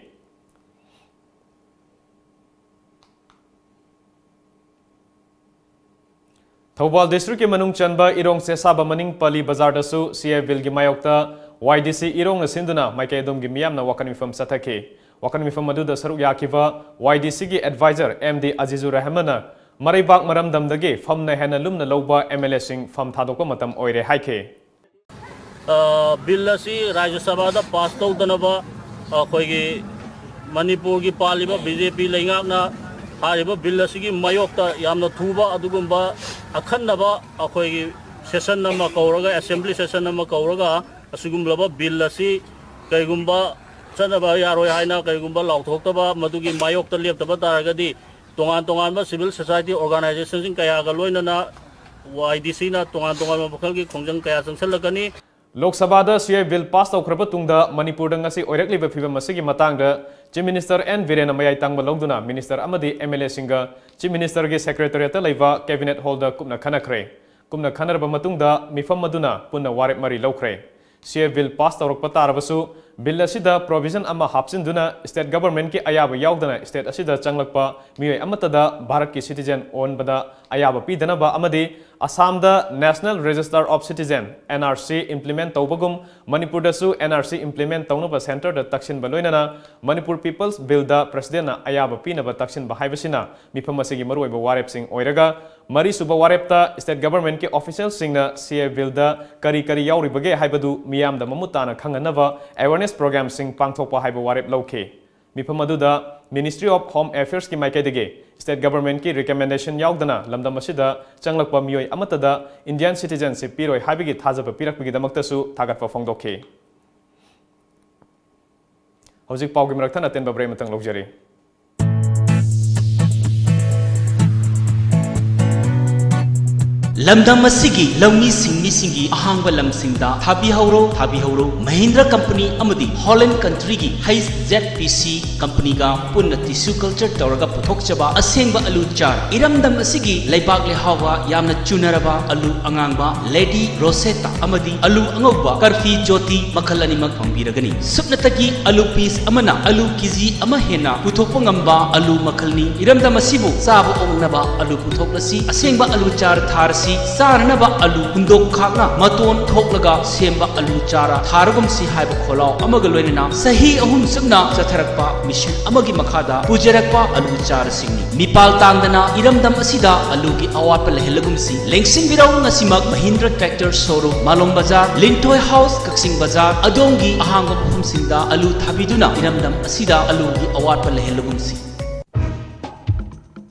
ꯊꯧꯕꯥꯜ ꯗꯤꯁꯇ꯭ꯔꯤꯛꯀꯤ ꯃꯅꯨꯡ ꯆꯟꯕ ꯏꯔꯣꯡ ꯆꯦꯁꯥꯕ ꯃꯅꯤꯡ ꯄꯂꯤ ꯕꯖꯥꯔꯗꯁꯨ ꯁꯤ ꯑꯦ ꯕꯤꯜꯒꯤ ꯃꯥꯌꯣꯛꯇ ꯋꯥꯏ ꯗꯤ ꯁꯤ ꯏꯔꯣꯡꯅ ꯁꯤꯟꯗꯨꯅ ꯃꯥꯏꯀꯩ ꯑꯗꯨꯝꯒꯤ ꯃꯤꯌꯥꯝꯅ ꯋꯥꯀꯠ ꯃꯤꯐꯝ ꯆꯠꯊꯈꯤ꯫ ꯋꯥꯀꯠ ꯃꯤꯐꯝ ꯑꯗꯨꯗ ꯁꯔꯨꯛ ꯌꯥꯈꯤꯕ ꯋꯥꯏ ꯗꯤ ꯁꯤꯒꯤ ꯑꯦꯗꯚꯥꯏꯖꯔ ꯑꯦꯝ ꯗꯤ ꯑꯖꯤꯖꯨꯔ ꯔꯍꯃꯟꯅ ꯃꯔꯩꯕꯥꯛ ꯃꯔꯝꯗꯝꯗꯒꯤ ꯐꯝꯅ ꯍꯦꯟꯅ ꯂꯨꯝꯅ ꯂꯧꯕ ꯑꯦꯝ ꯑꯦꯜ ꯑꯦꯁꯤꯡ ꯐꯝ ꯊꯥꯗꯣꯛꯄ ꯃꯇꯝ ꯑꯣꯏꯔꯦ ꯍꯥꯏꯈꯤ꯫ ꯑ, ꯕꯤꯜ ꯑꯁꯤ ꯔꯥꯖ꯭ꯌ ꯁꯚꯥꯗ ꯄꯥꯁ ꯇꯧꯗꯅꯕ ꯑꯩꯈꯣꯏꯒꯤ ꯃꯅꯤꯄꯨꯔꯒꯤ ꯄꯥꯜꯂꯤꯕ ꯕꯤ ꯖꯦ ꯄꯤ ꯂꯩꯉꯥꯛꯅ ꯍꯥꯏꯔꯤꯕ ꯕꯤꯜ ꯑꯁꯤꯒꯤ ꯃꯥꯌꯣꯛꯇ ꯌꯥꯝꯅ ꯊꯨꯕ ꯑꯗꯨꯒꯨꯝꯕ ꯑꯈꯟꯅꯕ ꯑꯩꯈꯣꯏꯒꯤ ꯁꯦꯁꯟ ꯑꯃ ꯀꯧꯔꯒ, ꯑꯦꯁꯦꯝꯕ꯭ꯂꯤ ꯁꯦꯁꯟ ꯑꯃ ꯀꯧꯔꯒ ꯑꯁꯤꯒꯨꯝꯂꯕ ꯕꯤꯜ ꯑꯁꯤ ꯀꯩꯒꯨꯝꯕ ꯆꯠꯅꯕ ꯌꯥꯔꯣꯏ ꯍꯥꯏꯅ ꯀꯩꯒꯨꯝꯕ ꯂꯥꯎꯊꯣꯛꯇꯕ, ꯃꯗꯨꯒꯤ ꯃꯥꯌꯣꯛꯇ ꯂꯦꯞꯇꯕ ꯇꯥꯔꯒꯗꯤ ꯇꯣꯉꯥꯟ ꯇꯣꯉꯥꯟꯕ ꯁꯤꯚꯤꯜ ꯁꯣꯁꯥꯏꯇꯤ ꯑꯣꯔꯒꯅꯥꯏꯖꯦꯁꯟꯁꯤꯡ ꯀꯌꯥꯒ ꯂꯣꯏꯅꯅ ꯋꯥꯏ ꯗꯤ ꯁꯤꯅ ꯇꯣꯉꯥꯟ ꯇꯣꯉꯥꯟꯕ ꯃꯈꯜꯒꯤ ꯈꯣꯡꯖꯪ ꯀꯌꯥ ꯆꯪꯁꯤꯜꯂꯛꯀꯅꯤ꯫ ꯂꯣꯛ ꯁꯚꯥꯗ ꯁꯤ ꯑꯦ ꯕꯤꯜ ꯄꯥꯁ ꯇꯧꯈ꯭ꯔꯕ ꯇꯨꯡꯗ ꯃꯅꯤꯄꯨꯔꯗ ꯉꯁꯤ ꯑꯣꯏꯔꯛꯂꯤꯕ ꯐꯤꯕꯝ ꯑꯁꯤꯒꯤ ꯃꯇꯥꯡꯗ ꯆꯤꯐ ꯃꯤꯅꯤꯁꯇꯔ ꯑꯦꯟ ꯕꯤꯔꯦꯟꯅ ꯃꯌꯥꯏ ꯇꯥꯡꯕ ꯂꯧꯗꯨꯅ ꯃꯤꯅꯤꯁꯇꯔ ꯑꯃꯗꯤ ꯑꯦꯝ ꯑꯦꯜ ꯑꯦꯁꯤꯡꯒ ꯆꯤꯐ ꯃꯤꯅꯤꯁꯇꯔꯒꯤ ꯁꯦꯀ꯭ꯔꯦꯇꯔꯤꯌꯦꯠꯇ ꯂꯩꯕ ꯀꯦꯕꯤꯅꯦꯠ ꯍꯣꯜꯗ ꯀꯨꯞꯅ ꯈꯟꯅꯈ꯭ꯔꯦ꯫ ꯀꯨꯞꯅ ꯈꯟꯅꯔꯕ ꯃꯇꯨꯡꯗ ꯃꯤꯐꯝ ꯑꯗꯨꯅ ꯄꯨꯟꯅ ꯋꯥꯔꯦꯞ ꯃꯔꯤ ꯂꯧꯈ꯭ꯔꯦ꯫ ꯁꯤ ꯑꯦ ꯕꯤꯜ ꯄꯥꯁ ꯇꯧꯔꯛꯄ ꯇꯥꯔꯕꯁꯨ, ꯕꯤꯜ ꯑꯁꯤꯗ ꯄ꯭ꯔꯣꯚꯤꯖꯟ ꯑꯃ ꯍꯥꯞꯆꯤꯟꯗꯨꯅ ꯁ꯭ꯇꯦꯠ ꯒꯚꯔꯟꯃꯦꯟꯠꯀꯤ ꯑꯌꯥꯕ ꯌꯥꯎꯗꯅ ꯁ꯭ꯇꯦꯠ ꯑꯁꯤꯗ ꯆꯪꯂꯛꯄ ꯃꯤꯑꯣꯏ ꯑꯃꯠꯇꯗ ꯚꯥꯔꯠꯀꯤ ꯁꯤꯇꯤꯖꯦꯟ ꯑꯣꯟꯕꯗ ꯑꯌꯥꯕ ꯄꯤꯗꯅꯕ ꯑꯃꯗꯤ ꯑꯁꯥꯝꯗ National Register of Citizen, N R C, implement ꯇꯧꯕꯒꯨꯝ ꯃꯅꯤꯄꯨꯔꯗꯁꯨ ꯑꯦꯟ ꯑꯥꯔ ꯁꯤ ꯏꯝꯄ꯭ꯂꯤꯃꯦꯟꯠ ꯇꯧꯅꯕ ꯁꯦꯟꯇꯔꯗ ꯇꯛꯁꯤꯟꯕ ꯂꯣꯏꯅꯅ ꯃꯅꯤꯄꯨꯔ ꯄꯤꯄꯜꯁ ꯕꯤꯜꯗ ꯄ꯭ꯔꯦꯁꯤꯗꯦꯟꯠꯅ ꯑꯌꯥꯕ ꯄꯤꯅꯕ ꯇꯛꯁꯤꯟꯕ ꯍꯥꯏꯕꯁꯤꯅ ꯃꯤꯐꯝ ꯑꯁꯤꯒꯤ ꯃꯔꯨꯑꯣꯏꯕ ꯋꯥꯔꯦꯞꯁꯤꯡ ꯑꯣꯏꯔꯒ, ꯃꯔꯤꯁꯨꯕ ꯋꯥꯔꯦꯞꯇ ꯁ꯭ꯇꯦꯠ ꯒꯚꯔꯟꯃꯦꯟꯠꯀꯤ ꯑꯣꯐꯤꯁꯤꯌꯦꯜꯁꯤꯡꯅ ꯁꯤ ꯑꯦ ꯕꯤꯜꯗ ꯀꯔꯤ ꯀꯔꯤ ꯌꯥꯎꯔꯤꯕꯒꯦ ꯍꯥꯏꯕꯗꯨ ꯃꯤꯌꯥꯝꯗ ꯃꯃꯨꯠ ꯇꯥꯅ ꯈꯪꯍꯟꯅꯕ ꯑꯦꯋꯦꯔꯅꯦꯁ ꯄ꯭ꯔꯣꯒ꯭ꯔꯥꯝꯁꯤꯡ ꯄꯥꯡꯊꯣꯛꯄ ꯍꯥꯏꯕ ꯋꯥꯔꯦꯞ ꯂꯧꯈꯤ꯫ ꯃꯤꯐꯝ ꯑꯗꯨꯗ ꯃꯤꯅꯤꯁꯇ꯭ꯔꯤ ꯑꯣꯐ ꯍꯣꯝ ꯑꯦꯐꯤꯌꯔꯁꯀꯤ ꯃꯥꯏꯀꯩꯗꯒꯤ ꯁ꯭ꯇꯦꯠ ꯒꯚꯔꯟꯃꯦꯟꯠꯀꯤ ꯔꯤꯀꯃꯦꯟꯗꯦꯁꯟ ꯌꯥꯎꯗꯅ ꯂꯝꯗꯝ ꯑꯁꯤꯗ ꯆꯪꯂꯛꯄ ꯃꯤꯑꯣꯏ ꯑꯃꯠꯇꯗ ꯏꯟꯗꯤꯌꯥꯟ ꯁꯤꯇꯤꯖꯦꯟꯁꯤꯞ ꯄꯤꯔꯣꯏ ꯍꯥꯏꯕꯒꯤ ꯊꯥꯖꯕ ꯄꯤꯔꯛꯄꯒꯤꯗꯃꯛꯇꯁꯨ ꯊꯥꯒꯠꯄ ꯐꯣꯡꯗꯣꯛꯈꯤ꯫ ꯍꯧꯖꯤꯛ ꯄꯥꯎꯒꯤ ꯃꯔꯛ ꯊꯠꯅ ꯑꯇꯦꯟꯕ ꯕ꯭ꯔꯦꯛ ꯑꯃꯇꯪ ꯂꯧꯖꯔꯤ꯫ ꯂꯝꯗꯝ ꯑꯁꯤꯒꯤ ꯂꯧꯃꯤ ꯁꯤꯡꯃꯤꯁꯤꯡꯒꯤ ꯑꯍꯥꯡꯕ ꯂꯝꯁꯤꯡꯗ ꯊꯥꯕꯤꯍꯧꯔꯣ, ꯊꯥꯕꯤꯍꯧꯔꯣ꯫ ꯃꯍꯤꯟꯗ꯭ꯔ ꯀꯝꯄꯅꯤ ꯑꯃꯗꯤ ꯍꯣꯂꯦꯟ ꯀꯟꯇ꯭ꯔꯤꯒꯤ ꯍꯩꯆ ꯖꯦꯠ ꯄꯤ ꯁꯤ ꯀꯝꯄꯅꯤꯒ ꯄꯨꯟꯅ ꯇꯤꯁꯨ ꯀꯜꯆꯔ ꯇꯧꯔꯒ ꯄꯨꯊꯣꯛꯆꯕ ꯑꯁꯦꯡꯕ ꯑꯂꯨ ꯆꯥꯔ꯫ ꯏꯔꯝꯗꯝ ꯑꯁꯤꯒꯤ ꯂꯩꯕꯥꯛ ꯂꯩꯍꯥꯎꯒ ꯌꯥꯝꯅ ꯆꯨꯅꯔꯕ ꯑꯂꯨ ꯑꯉꯥꯡꯕ ꯂꯦꯗꯤ ꯔꯣꯁꯦꯇꯥ ꯑꯃꯗꯤ ꯑꯂꯨ ꯑꯉꯧꯕ ꯀꯔꯐꯤ ꯖꯣꯇꯤ ꯃꯈꯜ ꯑꯅꯤꯃꯛ ꯐꯪꯕꯤꯔꯒꯅꯤ꯫ ꯁꯨꯞꯅꯇꯒꯤ ꯑꯂꯨ ꯄꯤꯁ ꯑꯃꯅ ꯑꯂꯨ ꯀꯦꯖꯤ ꯑꯃ ꯍꯦꯟꯅ ꯄꯨꯊꯣꯛꯄ ꯉꯝꯕ ꯑꯂꯨ ꯃꯈꯜꯅꯤ꯫ ꯏꯔꯝꯗꯝ ꯑꯁꯤꯕꯨ ꯆꯥꯕ ꯑꯣꯛꯅꯕ ꯑꯂꯨ ꯄꯨꯊꯣꯛꯂꯁꯤ꯫ ꯑꯁꯦꯡꯕ ꯑꯂꯨ ꯆꯥꯔ ꯊꯥꯔꯁꯤ꯫ ꯆꯥꯅꯅꯕ ꯑꯂꯨ ꯍꯨꯟꯗꯣꯛ ꯈꯥꯛꯅ ꯃꯇꯣꯟ ꯊꯣꯛꯂꯒ ꯁꯦꯝꯕ ꯑꯂꯨ ꯆꯥꯔ ꯊꯥꯔꯒꯨꯝꯁꯤ ꯍꯥꯏꯕ ꯈꯣꯜꯂꯥꯎ ꯑꯃꯒ ꯂꯣꯏꯅꯅ ꯆꯍꯤ ꯑꯍꯨꯝ ꯆꯨꯞꯅ ꯆꯠꯊꯔꯛꯄ ꯃꯤꯁꯟ ꯑꯃꯒꯤ ꯃꯈꯥꯗ ꯄꯨꯖꯔꯛꯄ ꯑꯂꯨ ꯆꯥꯔꯁꯤꯡꯅꯤ꯫ ꯃꯤꯄꯥꯜ ꯇꯥꯡꯗꯅ ꯏꯔꯝꯗꯝ ꯑꯁꯤꯗ ꯑꯂꯨꯒꯤ ꯑꯋꯥꯠꯄ ꯂꯩꯍꯜꯂꯒꯨꯝꯁꯤ꯫ ꯂꯦꯡꯁꯤꯟꯕꯤꯔꯧ, ꯉꯁꯤꯃꯛ ꯃꯍꯤꯟꯗ꯭ꯔ ꯇ꯭ꯔꯦꯛꯇꯔ ꯁꯣꯔꯨꯝ, ꯃꯥꯂꯣꯝ ꯕꯖꯥꯔ, ꯂꯤꯟꯊꯣꯏ ꯍꯥꯎꯁ, ꯀꯛꯆꯤꯡ ꯕꯖꯥꯔ, ꯑꯗꯣꯝꯒꯤ ꯑꯍꯥꯡꯕ ꯃꯐꯝꯁꯤꯡꯗ ꯑꯂꯨ ꯊꯥꯕꯤꯗꯨꯅ ꯏꯔꯝꯗꯝ ꯑꯁꯤꯗ ꯑꯂꯨꯒꯤ ꯑꯋꯥꯠꯄ ꯂꯩꯍꯜꯂꯒꯨꯝꯁꯤ꯫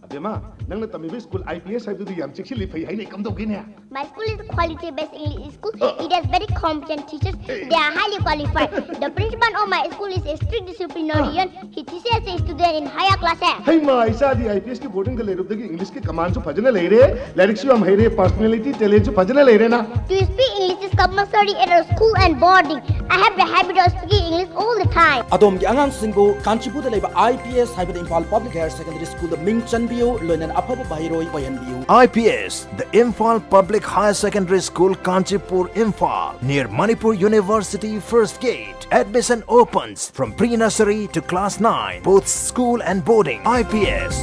ꯑꯕꯦꯝꯃ, ꯅꯪꯅ ꯇꯝꯃꯤꯕ ꯁ꯭ꯀꯨꯜ ꯑꯥꯏ ꯄꯤ ꯑꯦꯁ ꯍꯥꯏꯕꯗꯨꯗꯤ ꯌꯥꯝ ꯆꯦꯛꯁꯤꯜꯂꯤ, ꯐꯩ ꯍꯥꯏꯅ ꯀꯝꯗꯧꯒꯦꯅꯦ? My school is a quality-based English school. It has very competent teachers. They are highly qualified. The principal of my school is a strict disciplinarian. He teaches the student in higher classes. ꯍꯩꯃꯥ, ꯏꯆꯥꯗꯤ I P ꯑꯦꯁꯀꯤ ꯕꯣꯔꯗꯤꯡꯗ ꯂꯩꯔꯨꯕꯗꯒꯤ ꯏꯪꯂꯤꯁꯀꯤ ꯀꯃꯥꯟꯁꯨ ꯐꯖꯅ ꯂꯩꯔꯦ, ꯂꯥꯏꯔꯤꯛꯁꯨ ꯌꯥꯝ ꯍꯩꯔꯦ, personality, ꯇꯦꯂꯦꯟꯁꯨ ꯐꯖꯅ ꯂꯩꯔꯦꯅ꯫ To speak English is compulsory at our school and boarding. I have the habit of speaking English all the time. ꯑꯗꯣꯝꯒꯤ ꯑꯉꯥꯡꯁꯤꯡꯕꯨ ꯀꯥꯟꯆꯤꯄꯨꯔꯗ ꯂꯩꯕ ꯑꯥꯏ ꯄꯤ ꯑꯦꯁ ꯍꯥꯏꯕꯗꯤ ꯏꯝꯐꯥꯜ ꯄꯕ꯭ꯂꯤꯛ ꯍꯥꯌꯔ ꯁꯦꯀꯦꯟꯗꯔꯤ ꯁ꯭ꯀꯨꯜꯗ ꯃꯤꯡ ꯆꯟꯕꯤꯌꯨ, ꯂꯣꯏꯅꯅ ꯑꯐꯕ ꯃꯍꯩꯔꯣꯏ ꯑꯣꯏꯍꯟꯕꯤꯌꯨ꯫ I P S, the Imphal Public Higher Secondary School, Kanchipur, Imphal, near Manipur University First Gate. Admission opens from pre-nursery to class nine, both school and boarding. I P S,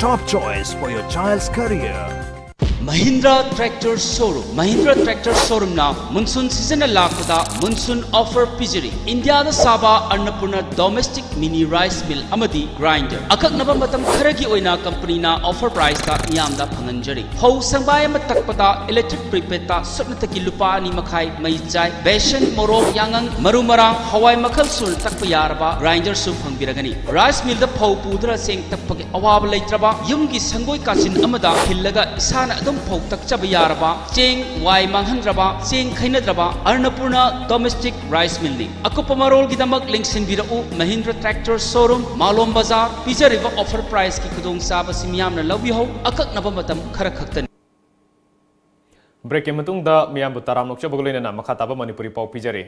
top choice for your child's career. Mahindra tractor showroom. Mahindra tractor ꯁꯣꯔꯨꯝꯅ monsoon ꯁꯤꯖꯟꯅ ꯂꯥꯛꯄꯗ monsoon offer ꯄꯤꯖꯔꯤ꯫ ꯏꯟꯗꯤꯌꯥꯗ ꯁꯥꯕ ꯑꯟꯅꯄꯨꯔꯅ domestic mini rice mill ꯑꯃꯗꯤ grinder. ꯑꯀꯛꯅꯕ ꯃꯇꯝ ꯈꯔꯒꯤ ꯑꯣꯏꯅ ꯀꯝꯄꯅꯤꯅ ꯑꯣꯐꯔ ꯄ꯭ꯔꯥꯏꯁꯇ ꯃꯤꯌꯥꯝꯗ ꯐꯪꯍꯟꯖꯔꯤ꯫ ꯐꯧ ꯁꯪꯕꯥꯏ ꯑꯃ ꯇꯛꯄꯗ ꯏꯂꯦꯛꯇ꯭ꯔꯤꯛ ꯄ꯭ꯔꯤꯄꯦꯗꯇ ꯁꯨꯞꯅꯇꯒꯤ ꯂꯨꯄꯥ ꯑꯅꯤ ꯃꯈꯥꯏ ꯃꯩ ꯆꯥꯏ꯫ ꯕꯦꯁꯟ, ꯃꯣꯔꯣꯛ, ꯌꯥꯉꯪ, ꯃꯔꯨ ꯃꯔꯥꯡ, ꯍꯋꯥꯏ ꯃꯈꯜ ꯁꯨꯅ ꯇꯛꯄ ꯌꯥꯔꯕ ꯒ꯭ꯔꯥꯏꯟꯗꯔꯁꯨ ꯐꯪꯕꯤꯔꯒꯅꯤ꯫ ꯔꯥꯏꯁ ꯃꯤꯜꯗ ꯐꯧ ꯄꯨꯗꯨꯅ ꯆꯦꯡ ꯇꯛꯄꯒꯤ ꯑꯋꯥꯕ ꯂꯩꯇ꯭ꯔꯕ, ꯌꯨꯝꯒꯤ ꯁꯪꯒꯣꯏ ꯀꯥꯆꯤꯟ ꯑꯃꯗ ꯈꯤꯜꯂꯒ ꯏꯁꯥꯅ ꯑꯗꯨꯝ ꯐꯧ ꯇꯛꯆꯕ ꯌꯥꯔꯕ, ꯆꯦꯡ ꯋꯥꯏ ꯃꯥꯡꯍꯟꯗ꯭ꯔꯕ, ꯆꯦꯡ ꯈꯩꯅꯗ꯭ꯔꯕ ꯑꯔꯅꯄꯨꯔꯅ ꯗꯣꯃꯦꯁꯇꯤꯛ ꯔꯥꯏꯁ ꯃꯤꯜꯅꯤ꯫ ꯑꯀꯨꯞꯄ ꯃꯔꯣꯜꯒꯤꯗꯃꯛ ꯂꯦꯡꯁꯤꯟꯕꯤꯔꯛꯎ ꯃꯍꯤꯟꯗ꯭ꯔ ꯇ꯭ꯔꯦꯛꯇꯔ ꯁꯣꯔꯨꯝ, ꯃꯥꯂꯣꯝ ꯕꯖꯥꯔ꯫ ꯄꯤꯖꯔꯤꯕ ꯑꯣꯐꯔ ꯄ꯭ꯔꯥꯏꯁꯀꯤ ꯈꯨꯗꯣꯡꯆꯥꯕꯁꯤ ꯃꯤꯌꯥꯝꯅ ꯂꯧꯕꯤꯍꯧ꯫ ꯑꯀꯛꯅꯕ ꯃꯇꯝ ꯈꯔ ꯈꯛꯇꯅꯤ꯫ ꯕ꯭ꯔꯦꯛꯀꯤ ꯃꯇꯨꯡꯗ ꯃꯤꯌꯥꯝꯕꯨ ꯇꯔꯥꯝ ꯑꯣꯛꯆꯕꯒ ꯂꯣꯏꯅꯅ ꯃꯈꯥ ꯇꯥꯕ ꯃꯅꯤꯄꯨꯔꯤ ꯄꯥꯎ ꯄꯤꯖꯔꯤ꯫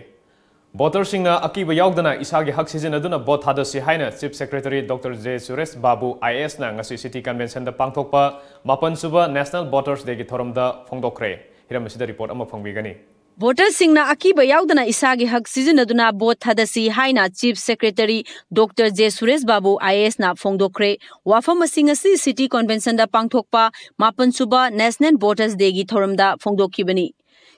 ꯚꯣꯇꯔꯁꯤꯡꯅ ꯑꯀꯤꯕ ꯌꯥꯎꯗꯅ ꯏꯁꯥꯒꯤ ꯍꯛ ꯁꯤꯖꯤꯟꯅꯗꯨꯅ ꯚꯣꯠ ꯊꯥꯗꯁꯤ ꯍꯥꯏꯅ chief secretary doctor J Suresh Babu I A ꯑꯦꯁꯅ ꯉꯁꯤ ꯁꯤꯇꯤ ꯀꯟꯚꯦꯟꯁꯟꯗ ꯄꯥꯡꯊꯣꯛꯄ ꯃꯥꯄꯟ ꯁꯨꯕ ꯅꯦꯁꯅꯦꯜ ꯚꯣꯇꯔꯁ ꯗꯦꯒꯤ ꯊꯧꯔꯝꯗ ꯐꯣꯡꯗꯣꯛꯈ꯭ꯔꯦ꯫ ꯍꯤꯔꯝ ꯑꯁꯤꯗ ꯔꯤꯄꯣꯔꯠ ꯑꯃ ꯐꯪꯕꯤꯒꯅꯤ꯫ ꯚꯣꯇꯔꯁꯤꯡꯅ ꯑꯀꯤꯕ ꯌꯥꯎꯗꯅ ꯏꯁꯥꯒꯤ ꯍꯛ ꯁꯤꯖꯤꯟꯅꯗꯨꯅ ꯚꯣꯠ ꯊꯥꯗꯁꯤ ꯍꯥꯏꯅ Chief Secretary Doctor J Suresh ꯕꯥꯕꯨ, IAS ꯅ ꯐꯣꯡꯗꯣꯛꯈ꯭ꯔꯦ꯫ ꯋꯥꯐꯝ ꯑꯁꯤ ꯉꯁꯤ City Convention ꯗ ꯄꯥꯡꯊꯣꯛꯄ ꯃꯥꯄꯟ ꯁꯨꯕ National Voters Day ꯒꯤ ꯊꯧꯔꯝꯗ ꯐꯣꯡꯗꯣꯛꯈꯤꯕꯅꯤ꯫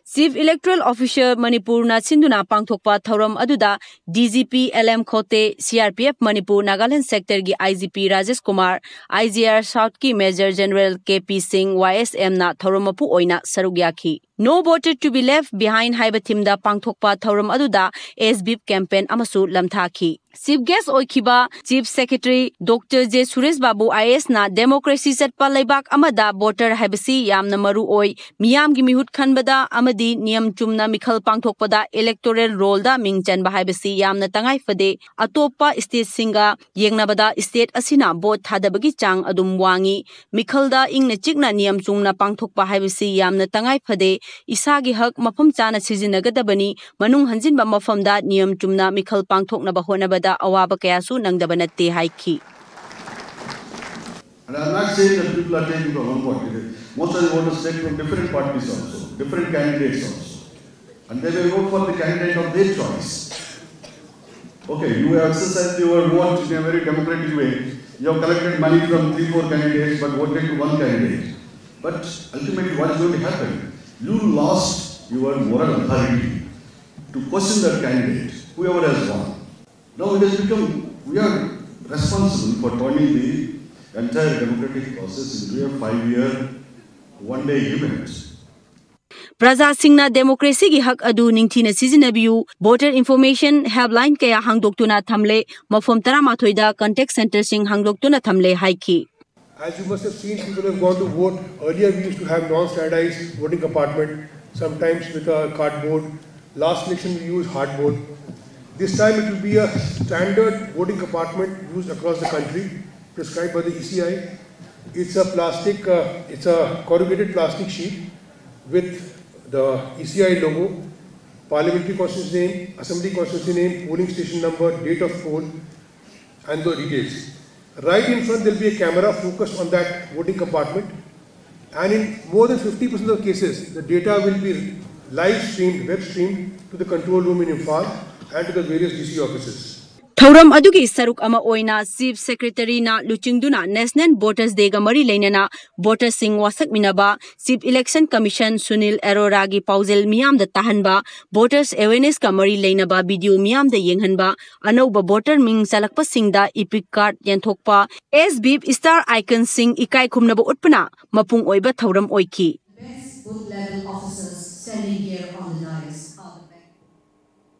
Chief Electoral Officer ꯃꯅꯤꯄꯨꯔꯅ ꯁꯤꯟꯗꯨꯅ ꯄꯥꯡꯊꯣꯛꯄ ꯊꯧꯔꯝ ꯑꯗꯨꯗ DGP L M ꯈꯣꯇꯦ, CRPF Manipur Nagaland Sector ꯒꯤ IGP Rajesh Kumar, IGR South ꯀꯤ Major General K P ꯁꯤꯡ, YSM ꯅ ꯊꯧꯔꯝ ꯃꯄꯨ ꯑꯣꯏꯅ ꯁꯔꯨꯛ ꯌꯥꯈꯤ꯫ No Voter to be Left Behind ꯍꯥꯏꯕ theme ꯗ ꯄꯥꯡꯊꯣꯛꯄ ꯊꯧꯔꯝ ꯑꯗꯨꯗ S-Whip campaign ꯑꯃꯁꯨ ꯂꯝꯊꯥꯈꯤ꯫ Chief Guest ꯑꯣꯏꯈꯤꯕ Chief Secretary Doctor J Suresh ꯕꯥꯕꯨ, IAS ꯅ democracy ꯆꯠꯄ ꯂꯩꯕꯥꯛ ꯑꯃꯗ voter ꯍꯥꯏꯕꯁꯤ ꯌꯥꯝꯅ ꯃꯔꯨ ꯑꯣꯏ꯫ ꯃꯤꯌꯥꯝꯒꯤ ꯃꯤꯍꯨꯠ ꯈꯟꯕꯗ ꯑꯃꯗꯤ ꯅꯤꯌꯝ ꯆꯨꯝꯅ ꯃꯤꯈꯜ ꯄꯥꯡꯊꯣꯛꯄꯗ electoral roll ꯗ ꯃꯤꯡ ꯆꯟꯕ ꯍꯥꯏꯕꯁꯤ ꯌꯥꯝꯅ ꯇꯉꯥꯏ ꯐꯗꯦ꯫ ꯑꯇꯣꯞꯄ state ꯁꯤꯡꯒ ꯌꯦꯡꯅꯕꯗ state ꯑꯁꯤꯅ ꯚꯣꯠ ꯊꯥꯗꯕꯒꯤ ꯆꯥꯡ ꯑꯗꯨꯝ ꯋꯥꯡꯏ꯫ ꯃꯤꯈꯜꯗ ꯏꯪꯅ ꯆꯤꯛꯅ ꯅꯤꯌꯝ ꯆꯨꯝꯅ ꯄꯥꯡꯊꯣꯛꯄ ꯍꯥꯏꯕꯁꯤ ꯌꯥꯝꯅ ꯇꯉꯥꯏ ꯐꯗꯦ꯫ ꯏꯁꯥꯒꯤ ꯍꯛ ꯃꯐꯝ ꯆꯥꯅ ꯁꯤꯖꯤꯟꯅꯒꯗꯕꯅꯤ꯫ ꯃꯅꯨꯡ ꯍꯟꯖꯤꯟꯕ ꯃꯐꯝꯗ ꯅꯤꯌꯝ ꯆꯨꯝꯅ ꯃꯤꯈꯜ ꯄꯥꯡꯊꯣꯛꯅꯕ ꯍꯣꯠꯅꯕꯗ ꯑꯋꯥꯕ ꯀꯌꯥꯁꯨ ꯅꯪꯗꯕ ꯅꯠꯇꯦ ꯍꯥꯏꯈꯤ꯫ And I'm not saying that people are taking from one party. Most of the voters take from different parties also, different candidates also. And they will vote for the candidate of their choice. Okay, you have exercised your vote in a very democratic way. You have collected money from three, four candidates, but voted to one candidate. But ultimately, what is going to happen? You lost your moral authority to question that candidate, whoever has won. Now it has become, we are responsible for turning the entire democratic process into a five-year, one-day event. ꯄ꯭ꯔꯖꯥꯁꯤꯡꯅ democracy ꯒꯤ ꯍꯛ ꯑꯗꯨ ꯅꯤꯡꯊꯤꯅ ꯁꯤꯖꯤꯟꯅꯕꯤꯌꯨ꯫ Voter information helpline ꯀꯌꯥ ꯍꯥꯡꯗꯣꯛꯇꯨꯅ ꯊꯝꯂꯦ꯫ ꯃꯐꯝ ꯇꯔꯥꯃꯥꯊꯣꯏꯗ contact centre ꯁꯤꯡ ꯍꯥꯡꯗꯣꯛꯇꯨꯅ ꯊꯝꯂꯦ ꯍꯥꯏꯈꯤ꯫ As you must have seen, people have gone to vote. Earlier, we used to have non-standardized voting compartment, sometimes with a cardboard. Last election, we used hardboard. This time, it will be a standard voting compartment used across the country, prescribed by the E C I. It's a plastic, uh, it's a corrugated plastic sheet with the E C I logo, parliamentary constituency name, assembly constituency name, polling station number, date of poll, and the details. Right in front, there'll be a camera focused on that voting compartment. And in more than fifty percent of cases, the data will be live streamed, web streamed to the control room in Imphal and to the various D C offices. ꯊꯧꯔꯝ ꯑꯗꯨꯒꯤ ꯁꯔꯨꯛ ꯑꯃ ꯑꯣꯏꯅ Chief Secretary ꯅ ꯂꯨꯆꯤꯡꯗꯨꯅ National Voters Day ꯒ ꯃꯔꯤ ꯂꯩꯅꯅ voter ꯁꯤꯡ ꯋꯥꯁꯛꯃꯤꯟꯅꯕ, Chief Election Commission Sunil Arora ꯒꯤ ꯄꯥꯎꯖꯦꯜ ꯃꯤꯌꯥꯝꯗ ꯇꯥꯍꯟꯕ, voters awareness ꯀ ꯃꯔꯤ ꯂꯩꯅꯕ video ꯃꯤꯌꯥꯝꯗ ꯌꯦꯡꯍꯟꯕ, ꯑꯅꯧꯕ voter ꯃꯤꯡ ꯆꯜꯂꯛꯄꯁꯤꯡꯗ epic card ꯌꯦꯟꯊꯣꯛꯄ, S V star icon ꯁꯤꯡ ꯏꯀꯥꯏ ꯈꯨꯝꯅꯕ ꯎꯠꯄꯅ ꯃꯄꯨꯡ ꯑꯣꯏꯕ ꯊꯧꯔꯝ ꯑꯣꯏꯈꯤ꯫ Best booth level officers standing here on the dais are the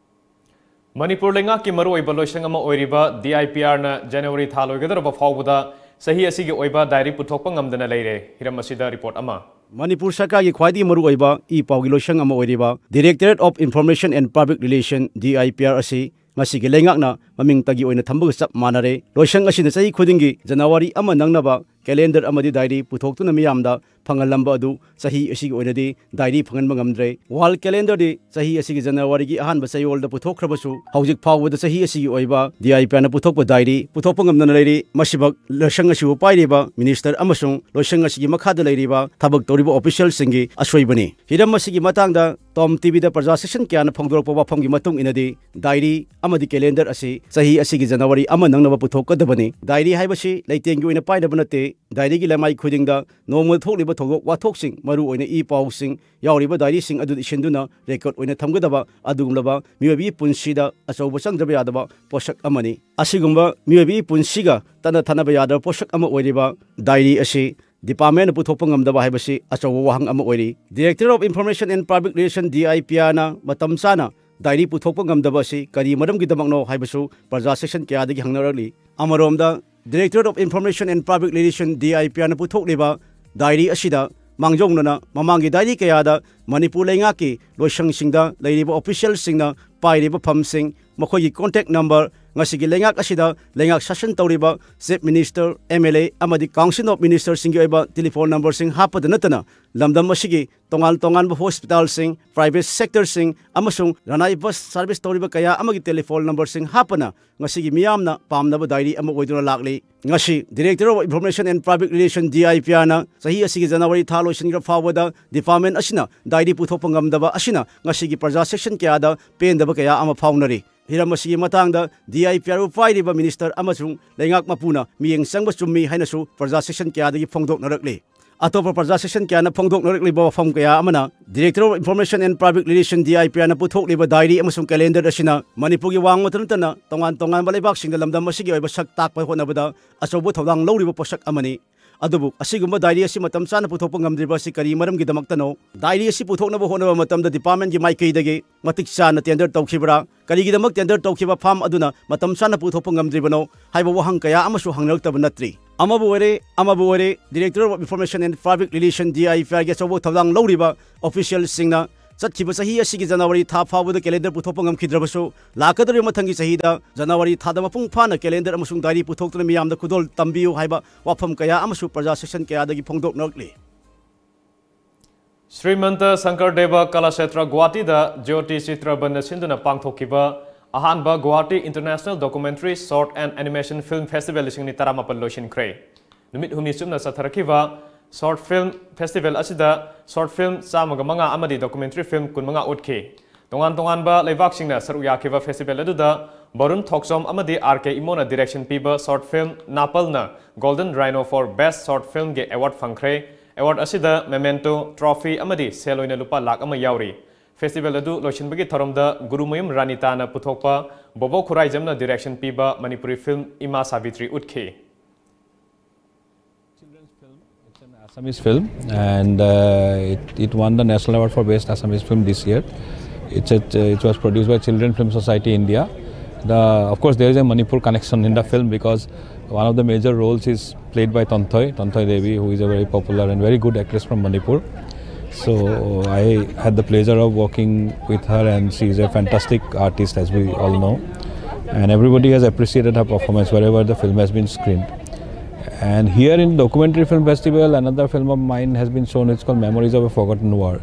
Manipur ꯂꯩꯉꯥꯛꯀꯤ ꯃꯔꯨꯑꯣꯏꯕ ꯂꯣꯏꯁꯪ ꯑꯃ ꯑꯣꯏꯔꯤꯕ D I P R ꯅ January ꯊꯥ ꯂꯣꯏꯒꯗꯧꯔꯕ ꯐꯥꯎꯕꯗ ꯆꯍꯤ ꯑꯁꯤꯒꯤ ꯑꯣꯏꯕ diary ꯄꯨꯊꯣꯛꯄ ꯉꯝꯗꯅ ꯂꯩꯔꯦ꯫ ꯍꯤꯔꯝ ꯑꯁꯤꯗ report ꯑꯃ꯫ ꯃꯅꯤꯄꯨꯔ ꯁꯔꯀꯥꯔꯒꯤ ꯈ꯭ꯋꯥꯏꯗꯒꯤ ꯃꯔꯨꯑꯣꯏꯕ ꯏ ꯄꯥꯎꯒꯤ ꯂꯣꯏꯁꯪ ꯑꯃ ꯑꯣꯏꯔꯤꯕ Directorate of Information and Public Relation, D I P R ꯑꯁꯤ ꯉꯁꯤꯒꯤ ꯂꯩꯉꯥꯛꯅ ꯃꯃꯤꯡꯇꯒꯤ ꯑꯣꯏꯅ ꯊꯝꯕꯒ ꯆꯞ ꯃꯥꯟꯅꯔꯦ꯫ ꯂꯣꯏꯁꯪ ꯑꯁꯤꯅ ꯆꯍꯤ ꯈꯨꯗꯤꯡꯒꯤ January ꯑꯃ ꯅꯪꯅꯕ calendar ꯑꯃꯗꯤ diary ꯄꯨꯊꯣꯛꯇꯨꯅ ꯃꯤꯌꯥꯝꯗ ꯐꯪꯍꯜꯂꯝꯕ ꯑꯗꯨ ꯆꯍꯤ ꯑꯁꯤꯒꯤ ꯑꯣꯏꯅꯗꯤ diary ꯐꯪꯍꯟꯕ ꯉꯝꯗ꯭ꯔꯦ꯫ Wall calendar ꯗꯤ ꯆꯍꯤ ꯑꯁꯤꯒꯤ January ꯒꯤ ꯑꯍꯥꯟꯕ ꯆꯌꯣꯜꯗ ꯄꯨꯊꯣꯛꯈ꯭ꯔꯕꯁꯨ, ꯍꯧꯖꯤꯛ ꯐꯥꯎꯕꯗ ꯆꯍꯤ ꯑꯁꯤꯒꯤ ꯑꯣꯏꯕ D I P R ꯅ ꯄꯨꯊꯣꯛꯄ diary ꯄꯨꯊꯣꯛꯄ ꯉꯝꯗꯅ ꯂꯩꯔꯤ꯫ ꯃꯁꯤꯃꯛ ꯂꯣꯏꯁꯪ ꯑꯁꯤꯕꯨ ꯄꯥꯏꯔꯤꯕ minister ꯑꯃꯁꯨꯡ ꯂꯣꯏꯁꯪ ꯑꯁꯤꯒꯤ ꯃꯈꯥꯗ ꯂꯩꯔꯤꯕ ꯊꯕꯛ ꯇꯧꯔꯤꯕ official ꯁꯤꯡꯒꯤ ꯑꯁꯣꯏꯕꯅꯤ꯫ ꯍꯤꯔꯝ ꯑꯁꯤꯒꯤ ꯃꯇꯥꯡꯗ Tom T V ꯗ ꯄ꯭ꯔꯖꯥ ꯁꯦꯁꯟ ꯀꯌꯥꯅ ꯐꯣꯡꯗꯣꯔꯛꯄ ꯋꯥꯐꯝꯒꯤ ꯃꯇꯨꯡ ꯏꯟꯅꯗꯤ, diary ꯑꯃꯗꯤ calendar ꯑꯁꯤ ꯆꯍꯤ ꯑꯁꯤꯒꯤ January ꯑꯃ ꯅꯪꯅꯕ ꯄꯨꯊꯣꯛꯀꯗꯕꯅꯤ꯫ Diary ꯍꯥꯏꯕꯁꯤ ꯂꯩꯇꯦꯡꯒꯤ ꯑꯣꯏꯅ ꯄꯥꯏꯅꯕ ꯅꯠꯇꯦ꯫ Diary ꯒꯤ ꯂꯃꯥꯏ ꯈꯨꯗꯤꯡꯗ ꯅꯣꯡꯃꯗ ꯊꯣꯛꯂꯤꯕ ꯊꯧꯗꯣꯛ ꯋꯥꯊꯣꯛꯁꯤꯡ, ꯃꯔꯨꯑꯣꯏꯅ ꯏ ꯄꯥꯎꯁꯤꯡ ꯌꯥꯎꯔꯤꯕ diary ꯁꯤꯡ ꯑꯗꯨ ꯏꯁꯤꯟꯗꯨꯅ record ꯑꯣꯏꯅ ꯊꯝꯒꯗꯕ ꯑꯗꯨꯒꯨꯝꯂꯕ ꯃꯤꯑꯣꯏꯕꯒꯤ ꯄꯨꯟꯁꯤꯗ ꯑꯆꯧꯕ ꯆꯪꯗꯕ ꯌꯥꯗꯕ ꯄꯣꯠꯁꯛ ꯑꯃꯅꯤ꯫ ꯑꯁꯤꯒꯨꯝꯕ ꯃꯤꯑꯣꯏꯕꯒꯤ ꯄꯨꯟꯁꯤꯒ ꯇꯠꯅ ꯊꯥꯅꯕ ꯌꯥꯗꯕ ꯄꯣꯠꯁꯛ ꯑꯃ ꯑꯣꯏꯔꯤꯕ diary ꯑꯁꯤ department ꯅ ꯄꯨꯊꯣꯛꯄ ꯉꯝꯗꯕ ꯍꯥꯏꯕꯁꯤ ꯑꯆꯧꯕ ꯋꯥꯍꯪ ꯑꯃ ꯑꯣꯏꯔꯤ꯫ Directorate of Information and Public Relation, D I P R ꯅ ꯃꯇꯝ ꯆꯥꯅ diary ꯄꯨꯊꯣꯛꯄ ꯉꯝꯗꯕ ꯑꯁꯤ ꯀꯔꯤ ꯃꯔꯝꯒꯤꯗꯃꯛꯅꯣ ꯍꯥꯏꯕꯁꯨ ꯄ꯭ꯔꯖꯥ ꯁꯦꯁꯟ ꯀꯌꯥꯗꯒꯤ ꯍꯪꯅꯔꯛꯂꯤ꯫ ꯑꯃꯔꯣꯝꯗ, Directorate of Information and Public Relation, D I P R ꯅ ꯄꯨꯊꯣꯛꯂꯤꯕ diary ꯑꯁꯤꯗ ꯃꯥꯡꯖꯧꯅꯅ ꯃꯃꯥꯡꯒꯤ diary ꯀꯌꯥꯗ ꯃꯅꯤꯄꯨꯔ ꯂꯩꯉꯥꯛꯀꯤ ꯂꯣꯏꯁꯪꯁꯤꯡꯗ ꯂꯩꯔꯤꯕ official ꯁꯤꯡꯅ ꯄꯥꯏꯔꯤꯕ ꯐꯝꯁꯤꯡ, ꯃꯈꯣꯏꯒꯤ contact number, ꯉꯁꯤꯒꯤ ꯂꯩꯉꯥꯛ ꯑꯁꯤꯗ ꯂꯩꯉꯥꯛ ꯁꯥꯁꯟ ꯇꯧꯔꯤꯕ Chief Minister, M L A ꯑꯃꯗꯤ Council of Ministerꯁꯤꯡꯒꯤ ꯑꯣꯏꯕ ꯇꯦꯂꯤꯐꯣꯟ ꯅꯝꯕꯔꯁꯤꯡ ꯍꯥꯞꯄꯗ ꯅꯠꯇꯅ ꯂꯝꯗꯝ ꯑꯁꯤꯒꯤ ꯇꯣꯉꯥꯟ ꯇꯣꯉꯥꯟꯕ ꯍꯣꯁꯄꯤꯇꯥꯜꯁꯤꯡ, ꯄ꯭ꯔꯥꯏꯚꯦꯠ ꯁꯦꯛꯇꯔꯁꯤꯡ ꯑꯃꯁꯨꯡ ꯔꯅꯥꯏ ꯕꯁ ꯁꯥꯔꯚꯤꯁ ꯇꯧꯔꯤꯕ ꯀꯌꯥ ꯑꯃꯒꯤ ꯇꯦꯂꯤꯐꯣꯟ ꯅꯝꯕꯔꯁꯤꯡ ꯍꯥꯞꯄꯅ ꯉꯁꯤꯒꯤ ꯃꯤꯌꯥꯝꯅ ꯄꯥꯝꯅꯕ ꯗꯥꯏꯔꯤ ꯑꯃ ꯑꯣꯏꯗꯨꯅ ꯂꯥꯛꯂꯤ꯫ ꯉꯁꯤ Director of Information and Public Relation, D I P Rꯅ ꯆꯍꯤ ꯑꯁꯤꯒꯤ ꯖꯅꯋꯥꯔꯤ ꯊꯥ ꯂꯣꯏꯁꯤꯟꯈ꯭ꯔ ꯐꯥꯎꯕꯗ ꯗꯤꯄꯥꯔꯠꯃꯦꯟ ꯑꯁꯤꯅ ꯗꯥꯏꯔꯤ ꯄꯨꯊꯣꯛꯄ ꯉꯝꯗꯕ ꯑꯁꯤꯅ ꯉꯁꯤꯒꯤ ꯄ꯭ꯔꯖꯥ ꯁꯦꯛꯁꯟ ꯀꯌꯥꯗ ꯄꯦꯟꯗꯕ ꯀꯌꯥ ꯑꯃ ꯐꯥꯎꯅꯔꯤ꯫ ꯍꯤꯔꯝ ꯑꯁꯤꯒꯤ ꯃꯇꯥꯡꯗ D I P Rꯕꯨ ꯄꯥꯏꯔꯤꯕ ꯃꯤꯅꯤꯁꯇꯔ ꯑꯃꯁꯨꯡ ꯂꯩꯉꯥꯛ ꯃꯄꯨꯅ ꯃꯤꯠꯌꯦꯡ ꯆꯪꯕ ꯆꯨꯝꯃꯤ ꯍꯥꯏꯅꯁꯨ ꯄ꯭ꯔꯖꯥ ꯁꯦꯛꯁꯟ ꯀꯌꯥꯗꯒꯤ ꯐꯣꯡꯗꯣꯛꯅꯔꯛꯂꯤ꯫ ꯑꯇꯣꯞꯄ ꯄ꯭ꯔꯖꯥ ꯁꯦꯛꯁꯟ ꯀꯌꯥꯅ ꯐꯣꯡꯗꯣꯛꯅꯔꯛꯂꯤꯕ ꯋꯥꯐꯝ ꯀꯌꯥ ꯑꯃꯅ Director of Information and Public Relation, D I P Rꯅ ꯄꯨꯊꯣꯛꯂꯤꯕ ꯗꯥꯏꯔꯤ ꯑꯃꯁꯨꯡ ꯀꯦꯂꯦꯟꯗꯔ ꯑꯁꯤꯅ ꯃꯅꯤꯄꯨꯔꯒꯤ ꯋꯥꯡꯃꯇ ꯅꯠꯇꯅ ꯇꯣꯉꯥꯟ ꯇꯣꯉꯥꯟꯕ ꯂꯩꯕꯥꯛꯁꯤꯡꯗ ꯂꯝꯗꯝ ꯑꯁꯤꯒꯤ ꯑꯣꯏꯕ ꯁꯛ ꯇꯥꯛꯄ ꯍꯣꯠꯅꯕꯗ ꯑꯆꯧꯕ ꯊꯧꯗꯥꯡ ꯂꯧꯔꯤꯕ ꯄꯣꯠꯁꯛ ꯑꯃꯅꯤ꯫ ꯑꯗꯨꯕꯨ ꯑꯁꯤꯒꯨꯝꯕ ꯗꯥꯏꯔꯤ ꯑꯁꯤ ꯃꯇꯝ ꯆꯥꯅ ꯄꯨꯊꯣꯛꯄ ꯉꯝꯗ꯭ꯔꯤꯕ ꯑꯁꯤ ꯀꯔꯤ ꯃꯔꯝꯒꯤꯗꯃꯛꯇꯅꯣ? ꯗꯥꯏꯔꯤ ꯑꯁꯤ ꯄꯨꯊꯣꯛꯅꯕ ꯍꯣꯠꯅꯕ ꯃꯇꯝꯗ ꯗꯤꯄꯥꯔꯠꯃꯦꯟꯒꯤ ꯃꯥꯏꯀꯩꯗꯒꯤ ꯃꯇꯤꯛ ꯆꯥꯅ ꯇꯦꯟꯗꯔ ꯇꯧꯈꯤꯕ꯭ꯔꯥ? ꯀꯔꯤꯒꯤꯗꯃꯛ ꯇꯦꯟꯗꯔ ꯇꯧꯈꯤꯕ ꯐꯥꯝ ꯑꯗꯨꯅ ꯃꯇꯝ ꯆꯥꯅ ꯄꯨꯊꯣꯛꯄ ꯉꯝꯗ꯭ꯔꯤꯕꯅꯣ ꯍꯥꯏꯕ ꯋꯥꯍꯪ ꯀꯌꯥ ꯑꯃꯁꯨ ꯍꯪꯅꯔꯛꯇꯕ ꯅꯠꯇ꯭ꯔꯤ꯫ ꯑꯃꯕꯨ ꯑꯣꯏꯔꯦ, ꯑꯃꯕꯨ ꯑꯣꯏꯔꯦ, Director of Information and Public Relation, D I P Rꯒꯤ ꯑꯆꯧꯕ ꯊꯧꯗꯥꯡ ꯂꯧꯔꯤꯕ ꯑꯣꯐꯤꯁꯤꯌꯦꯜꯁꯤꯡꯅ ꯆꯠꯈꯤꯕ ꯆꯍꯤ ꯑꯁꯤꯒꯤ ꯖꯅꯋꯥꯔꯤ ꯊꯥ ꯐꯥꯎꯕꯗ ꯀꯦꯂꯦꯟꯗꯔ ꯄꯨꯊꯣꯛꯄ ꯉꯝꯈꯤꯗ꯭ꯔꯕꯁꯨ, ꯂꯥꯛꯀꯗꯧꯔꯤꯕ ꯃꯊꯪꯒꯤ ꯆꯍꯤꯗ ꯖꯅꯋꯥꯔꯤ ꯊꯥꯗ ꯃꯄꯨꯡ ꯐꯥꯅ ꯀꯦꯂꯦꯟꯗꯔ ꯑꯃꯁꯨꯡ ꯗꯥꯏꯔꯤ ꯄꯨꯊꯣꯛꯇꯨꯅ ꯃꯤꯌꯥꯝꯗ ꯈꯨꯗꯣꯜ ꯇꯝꯕꯤꯌꯨ ꯍꯥꯏꯕ ꯋꯥꯐꯝ ꯀꯌꯥ ꯑꯃꯁꯨ ꯄ꯭ꯔꯖꯥ ꯁꯦꯛꯁꯟ ꯀꯌꯥꯗꯒꯤ ꯐꯣꯡꯗꯣꯛꯅꯔꯛꯂꯤ꯫ ꯁ꯭ꯔꯤꯃꯟꯇ ꯁꯪꯀꯔꯗꯦꯕ ꯀꯂꯥꯁꯦꯇ꯭ꯔ ꯒꯨꯋꯥꯍꯥꯇꯤꯗ ꯖ꯭ꯌꯣꯇꯤ ꯆꯤꯇ꯭ꯔꯕꯟꯅ ꯁꯤꯟꯗꯨꯅ ꯄꯥꯡꯊꯣꯛꯈꯤꯕ ꯑꯍꯥꯟꯕ Guwahati International Documentary Short and Animation Film Festival ꯂꯤꯁꯤꯡ ꯑꯅꯤ ꯇꯔꯥꯃꯥꯄꯟ ꯂꯣꯏꯁꯤꯟꯈ꯭ꯔꯦ꯫ ꯅꯨꯃꯤꯠ ꯍꯨꯝꯅꯤ ꯆꯨꯞꯅ ꯆꯠꯊꯔꯛꯈꯤꯕ ꯁꯣꯔꯠ ꯐꯤꯜꯝ ꯐꯦꯁꯇꯤꯚꯦꯜ ꯑꯁꯤꯗ ꯁꯣꯔꯠ ꯐꯤꯜꯝ ꯆꯥꯝꯃꯒ ꯃꯉꯥ ꯑꯃꯗꯤ ꯗꯣꯀꯨꯃꯦꯟꯇꯔꯤ ꯐꯤꯜꯝ ꯀꯨꯟꯃꯉꯥ ꯎꯠꯈꯤ꯫ ꯇꯣꯉꯥꯟ ꯇꯣꯉꯥꯟꯕ ꯂꯩꯕꯥꯛꯁꯤꯡꯅ ꯁꯔꯨꯛ ꯌꯥꯈꯤꯕ ꯐꯦꯁꯇꯤꯚꯦꯜ ꯑꯗꯨꯗ ꯕꯔꯨꯟ ꯊꯣꯛꯆꯣꯝ ꯑꯃꯗꯤ R K ꯏꯃꯣꯅ ꯗꯤꯔꯦꯛꯁꯟ ꯄꯤꯕ ꯁꯣꯔꯠ ꯐꯤꯜꯝ ꯅꯥꯄꯜꯅ Golden Rhino for Best Short Filmꯒꯤ ꯑꯦꯋꯥꯔꯗ ꯐꯪꯈ꯭ꯔꯦ꯫ ꯑꯦꯋꯥꯔꯗ ꯑꯁꯤꯗ ꯃꯦꯃꯦꯟꯇꯣ, ꯇ꯭ꯔꯣꯐꯤ ꯑꯃꯗꯤ ꯁꯦꯜ ꯑꯣꯏꯅ ꯂꯨꯄꯥ ꯂꯥꯈ ꯑꯃ ꯌꯥꯎꯔꯤ꯫ ꯐꯦꯁꯇꯤꯚꯦꯜ ꯑꯗꯨ ꯂꯣꯏꯁꯤꯟꯕꯒꯤ ꯊꯧꯔꯝꯗ ꯒꯨꯔꯨꯃꯌꯨꯝ ꯔꯥꯅꯤꯇꯥꯅ ꯄꯨꯊꯣꯛꯄ ꯕꯣꯕꯣ ꯈꯨꯔꯥꯏꯖꯝꯅ ꯗꯤꯔꯦꯛꯁꯟ ꯄꯤꯕ ꯃꯅꯤꯄꯨꯔꯤ ꯐꯤꯜꯝ ꯏꯃꯥ ꯁꯥꯕꯤꯇ꯭ꯔꯤ ꯎꯠꯈꯤ꯫ Children's film. It's an Assamese film, and uh, it, it won the National Award for Best Assamese Film this year. It's a, it was produced by Children Film Society India. The, of course, there is a Manipur connection in the film because one of the major roles is played by Tonthoy, Tonthoy Devi, who is a very popular and very good actress from Manipur. So I had the pleasure of working with her, and she is a fantastic artist, as we all know. And everybody has appreciated her performance wherever the film has been screened. And here in Documentary Film Festival, another film of mine has been shown. It's called Memories of a Forgotten War.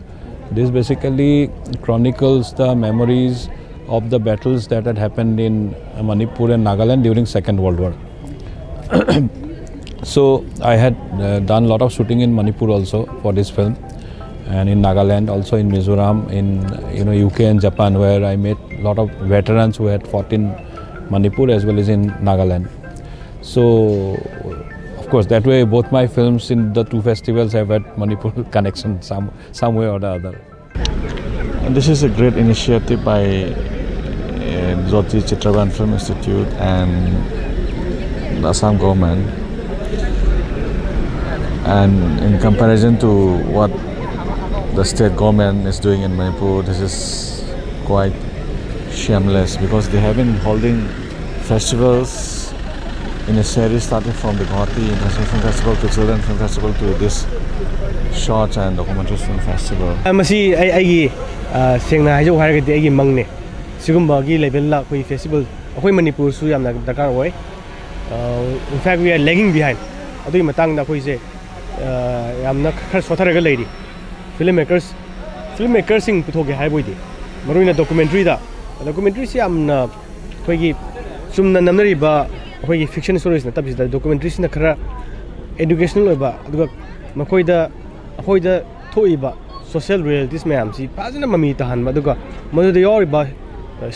This basically chronicles the memories of the battles that had happened in Manipur and Nagaland during Second World War. So I had uh, done a lot of shooting in Manipur also for this film, and in Nagaland, also in Mizoram, in, you know, U K and Japan, where I met a lot of veterans who had fought in Manipur as well as in Nagaland. So, of course, that way both my films in the two festivals have had Manipur connection some some way or the other. And this is a great initiative by uh, Jyoti Chitravan Film Institute and the Assam government. And in comparison to what the state government is doing in Manipur, this is quite shameless because they have been holding festivals in a series starting from the Guwahati International Film Festival to Children Film Festival to this short and documentary film festival. ꯃꯁꯤ ꯑꯩ ꯑꯩꯒꯤ ꯁꯦꯡꯅ ꯍꯥꯏꯖꯧ ꯍꯥꯏꯔꯒꯗꯤ ꯑꯩꯒꯤ ꯃꯪꯅꯦ꯫ ꯁꯤꯒꯨꯝꯕꯒꯤ ꯂꯦꯚꯦꯜꯗ ꯑꯩꯈꯣꯏ festival ꯑꯩꯈꯣꯏ ꯃꯅꯤꯄꯨꯔꯁꯨ ꯌꯥꯝꯅ ꯗꯔꯀꯥꯔ ꯑꯣꯏ꯫ In fact, we are lagging behind. ꯑꯗꯨꯒꯤ ꯃꯇꯥꯡꯗ ꯑꯩꯈꯣꯏꯁꯦ ꯌꯥꯝꯅ ꯈꯔ ꯁꯣꯊꯔꯒ ꯂꯩꯔꯤ꯫ ꯐꯤꯂꯝ ꯃꯦꯀꯔꯁ ꯐꯤꯂꯝ ꯃꯦꯀꯔꯁꯤꯡ ꯄꯨꯊꯣꯛꯀꯦ ꯍꯥꯏꯕ ꯑꯣꯏꯗꯤ, ꯃꯔꯨꯑꯣꯏꯅ ꯗꯣꯀꯨꯃꯦꯟꯇ꯭ꯔꯤꯗ꯫ ꯗꯣꯀꯨꯃꯦꯟꯇ꯭ꯔꯤꯁꯤ ꯌꯥꯝꯅ ꯑꯩꯈꯣꯏꯒꯤ ꯆꯨꯝꯅ ꯅꯝꯅꯔꯤꯕ ꯑꯩꯈꯣꯏꯒꯤ ꯐꯤꯛꯁꯟ ꯁ꯭ꯇꯣꯔꯤꯁ ꯅꯠꯇꯕꯁꯤꯗ ꯗꯣꯀꯨꯃꯦꯟꯇ꯭ꯔꯤꯁꯤꯅ ꯈꯔ ꯏꯗꯨꯀꯦꯁꯅꯦꯜ ꯑꯣꯏꯕ, ꯑꯗꯨꯒ ꯃꯈꯣꯏꯗ ꯑꯩꯈꯣꯏꯗ ꯊꯣꯛꯏꯕ ꯁꯣꯁꯤꯌꯦꯜ ꯔꯤꯌꯦꯂꯤꯇꯤꯁ ꯃꯌꯥꯝꯁꯤ ꯐꯖꯅ ꯃꯃꯤ ꯇꯥꯍꯟꯕ, ꯑꯗꯨꯒ ꯃꯗꯨꯗ ꯌꯥꯎꯔꯤꯕ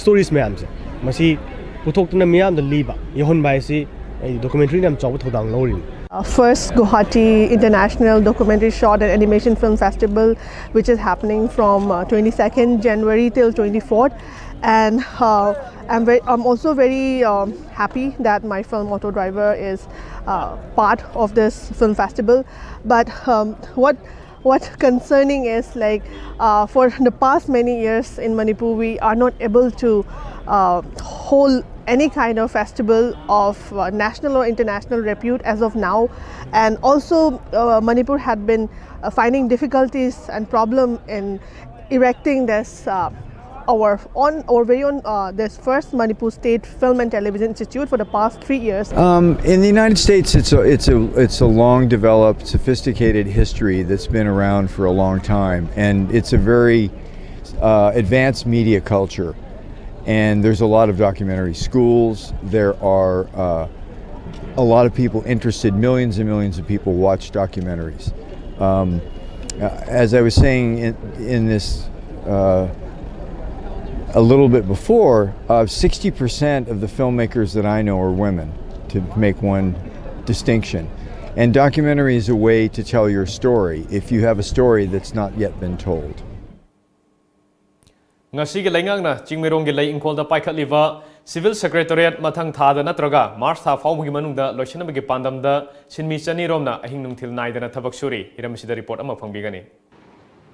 ꯁ꯭ꯇꯣꯔꯤꯁ ꯃꯌꯥꯝꯁꯦ ꯃꯁꯤ ꯄꯨꯊꯣꯛꯇꯨꯅ ꯃꯤꯌꯥꯝꯗ ꯂꯤꯕ, ꯌꯧꯍꯟꯕ ꯍꯥꯏꯁꯤ ꯑꯩ ꯗꯣꯀꯨꯃꯦꯟꯇ꯭ꯔꯤꯅ ꯌꯥꯝ ꯆꯥꯎꯕ ꯊꯧꯗꯥꯡ ꯂꯧꯔꯤꯅꯤ꯫ Uh, first Guwahati International Documentary Short and Animation Film Festival, which is happening from uh, twenty-second January till twenty-fourth. And uh, I'm, very, I'm also very um, happy that my film Auto Driver is uh, part of this film festival. But um, what what's concerning is, like, uh, for the past many years in Manipur, we are not able to uh, hold any kind of festival of uh, national or international repute as of now. And also, uh, Manipur had been uh, finding difficulties and problem in erecting this uh, our own, our very own, uh, this first Manipur State Film and Television Institute for the past three years. Um, in the United States, it's a it's a it's a long developed, sophisticated history that's been around for a long time, and it's a very uh, advanced media culture. And there's a lot of documentary schools. There are uh, a lot of people interested. Millions and millions of people watch documentaries. Um, uh, as I was saying in, in this uh, a little bit before, uh, sixty percent of the filmmakers that I know are women, to make one distinction. And documentary is a way to tell your story if you have a story that's not yet been told. ꯉꯁꯤꯒꯤ ꯂꯩꯉꯥꯛꯅ ꯆꯤꯡꯃꯩꯔꯣꯡꯒꯤ ꯂꯩ ꯏꯪꯈꯣꯜꯗ ꯄꯥꯏꯈꯠꯂꯤꯕ Civil Secretariat ꯃꯊꯪ ꯊꯥꯗ ꯅꯠꯇ꯭ꯔꯒ March ꯊꯥ ꯐꯥꯎꯕꯒꯤ ꯃꯅꯨꯡꯗ ꯂꯣꯏꯁꯤꯟꯅꯕꯒꯤ ꯄꯥꯟꯗꯝꯗ ꯁꯤꯟꯃꯤ ꯆꯅꯤ ꯔꯣꯝꯅ ꯑꯍꯤꯡ ꯅꯨꯡꯊꯤꯜ ꯅꯥꯏꯗꯅ ꯊꯕꯛ ꯁꯨꯔꯤ꯫ ꯍꯤꯔꯝ ꯑꯁꯤꯗ ꯔꯤꯄꯣꯔꯠ ꯑꯃ ꯐꯪꯕꯤꯒꯅꯤ꯫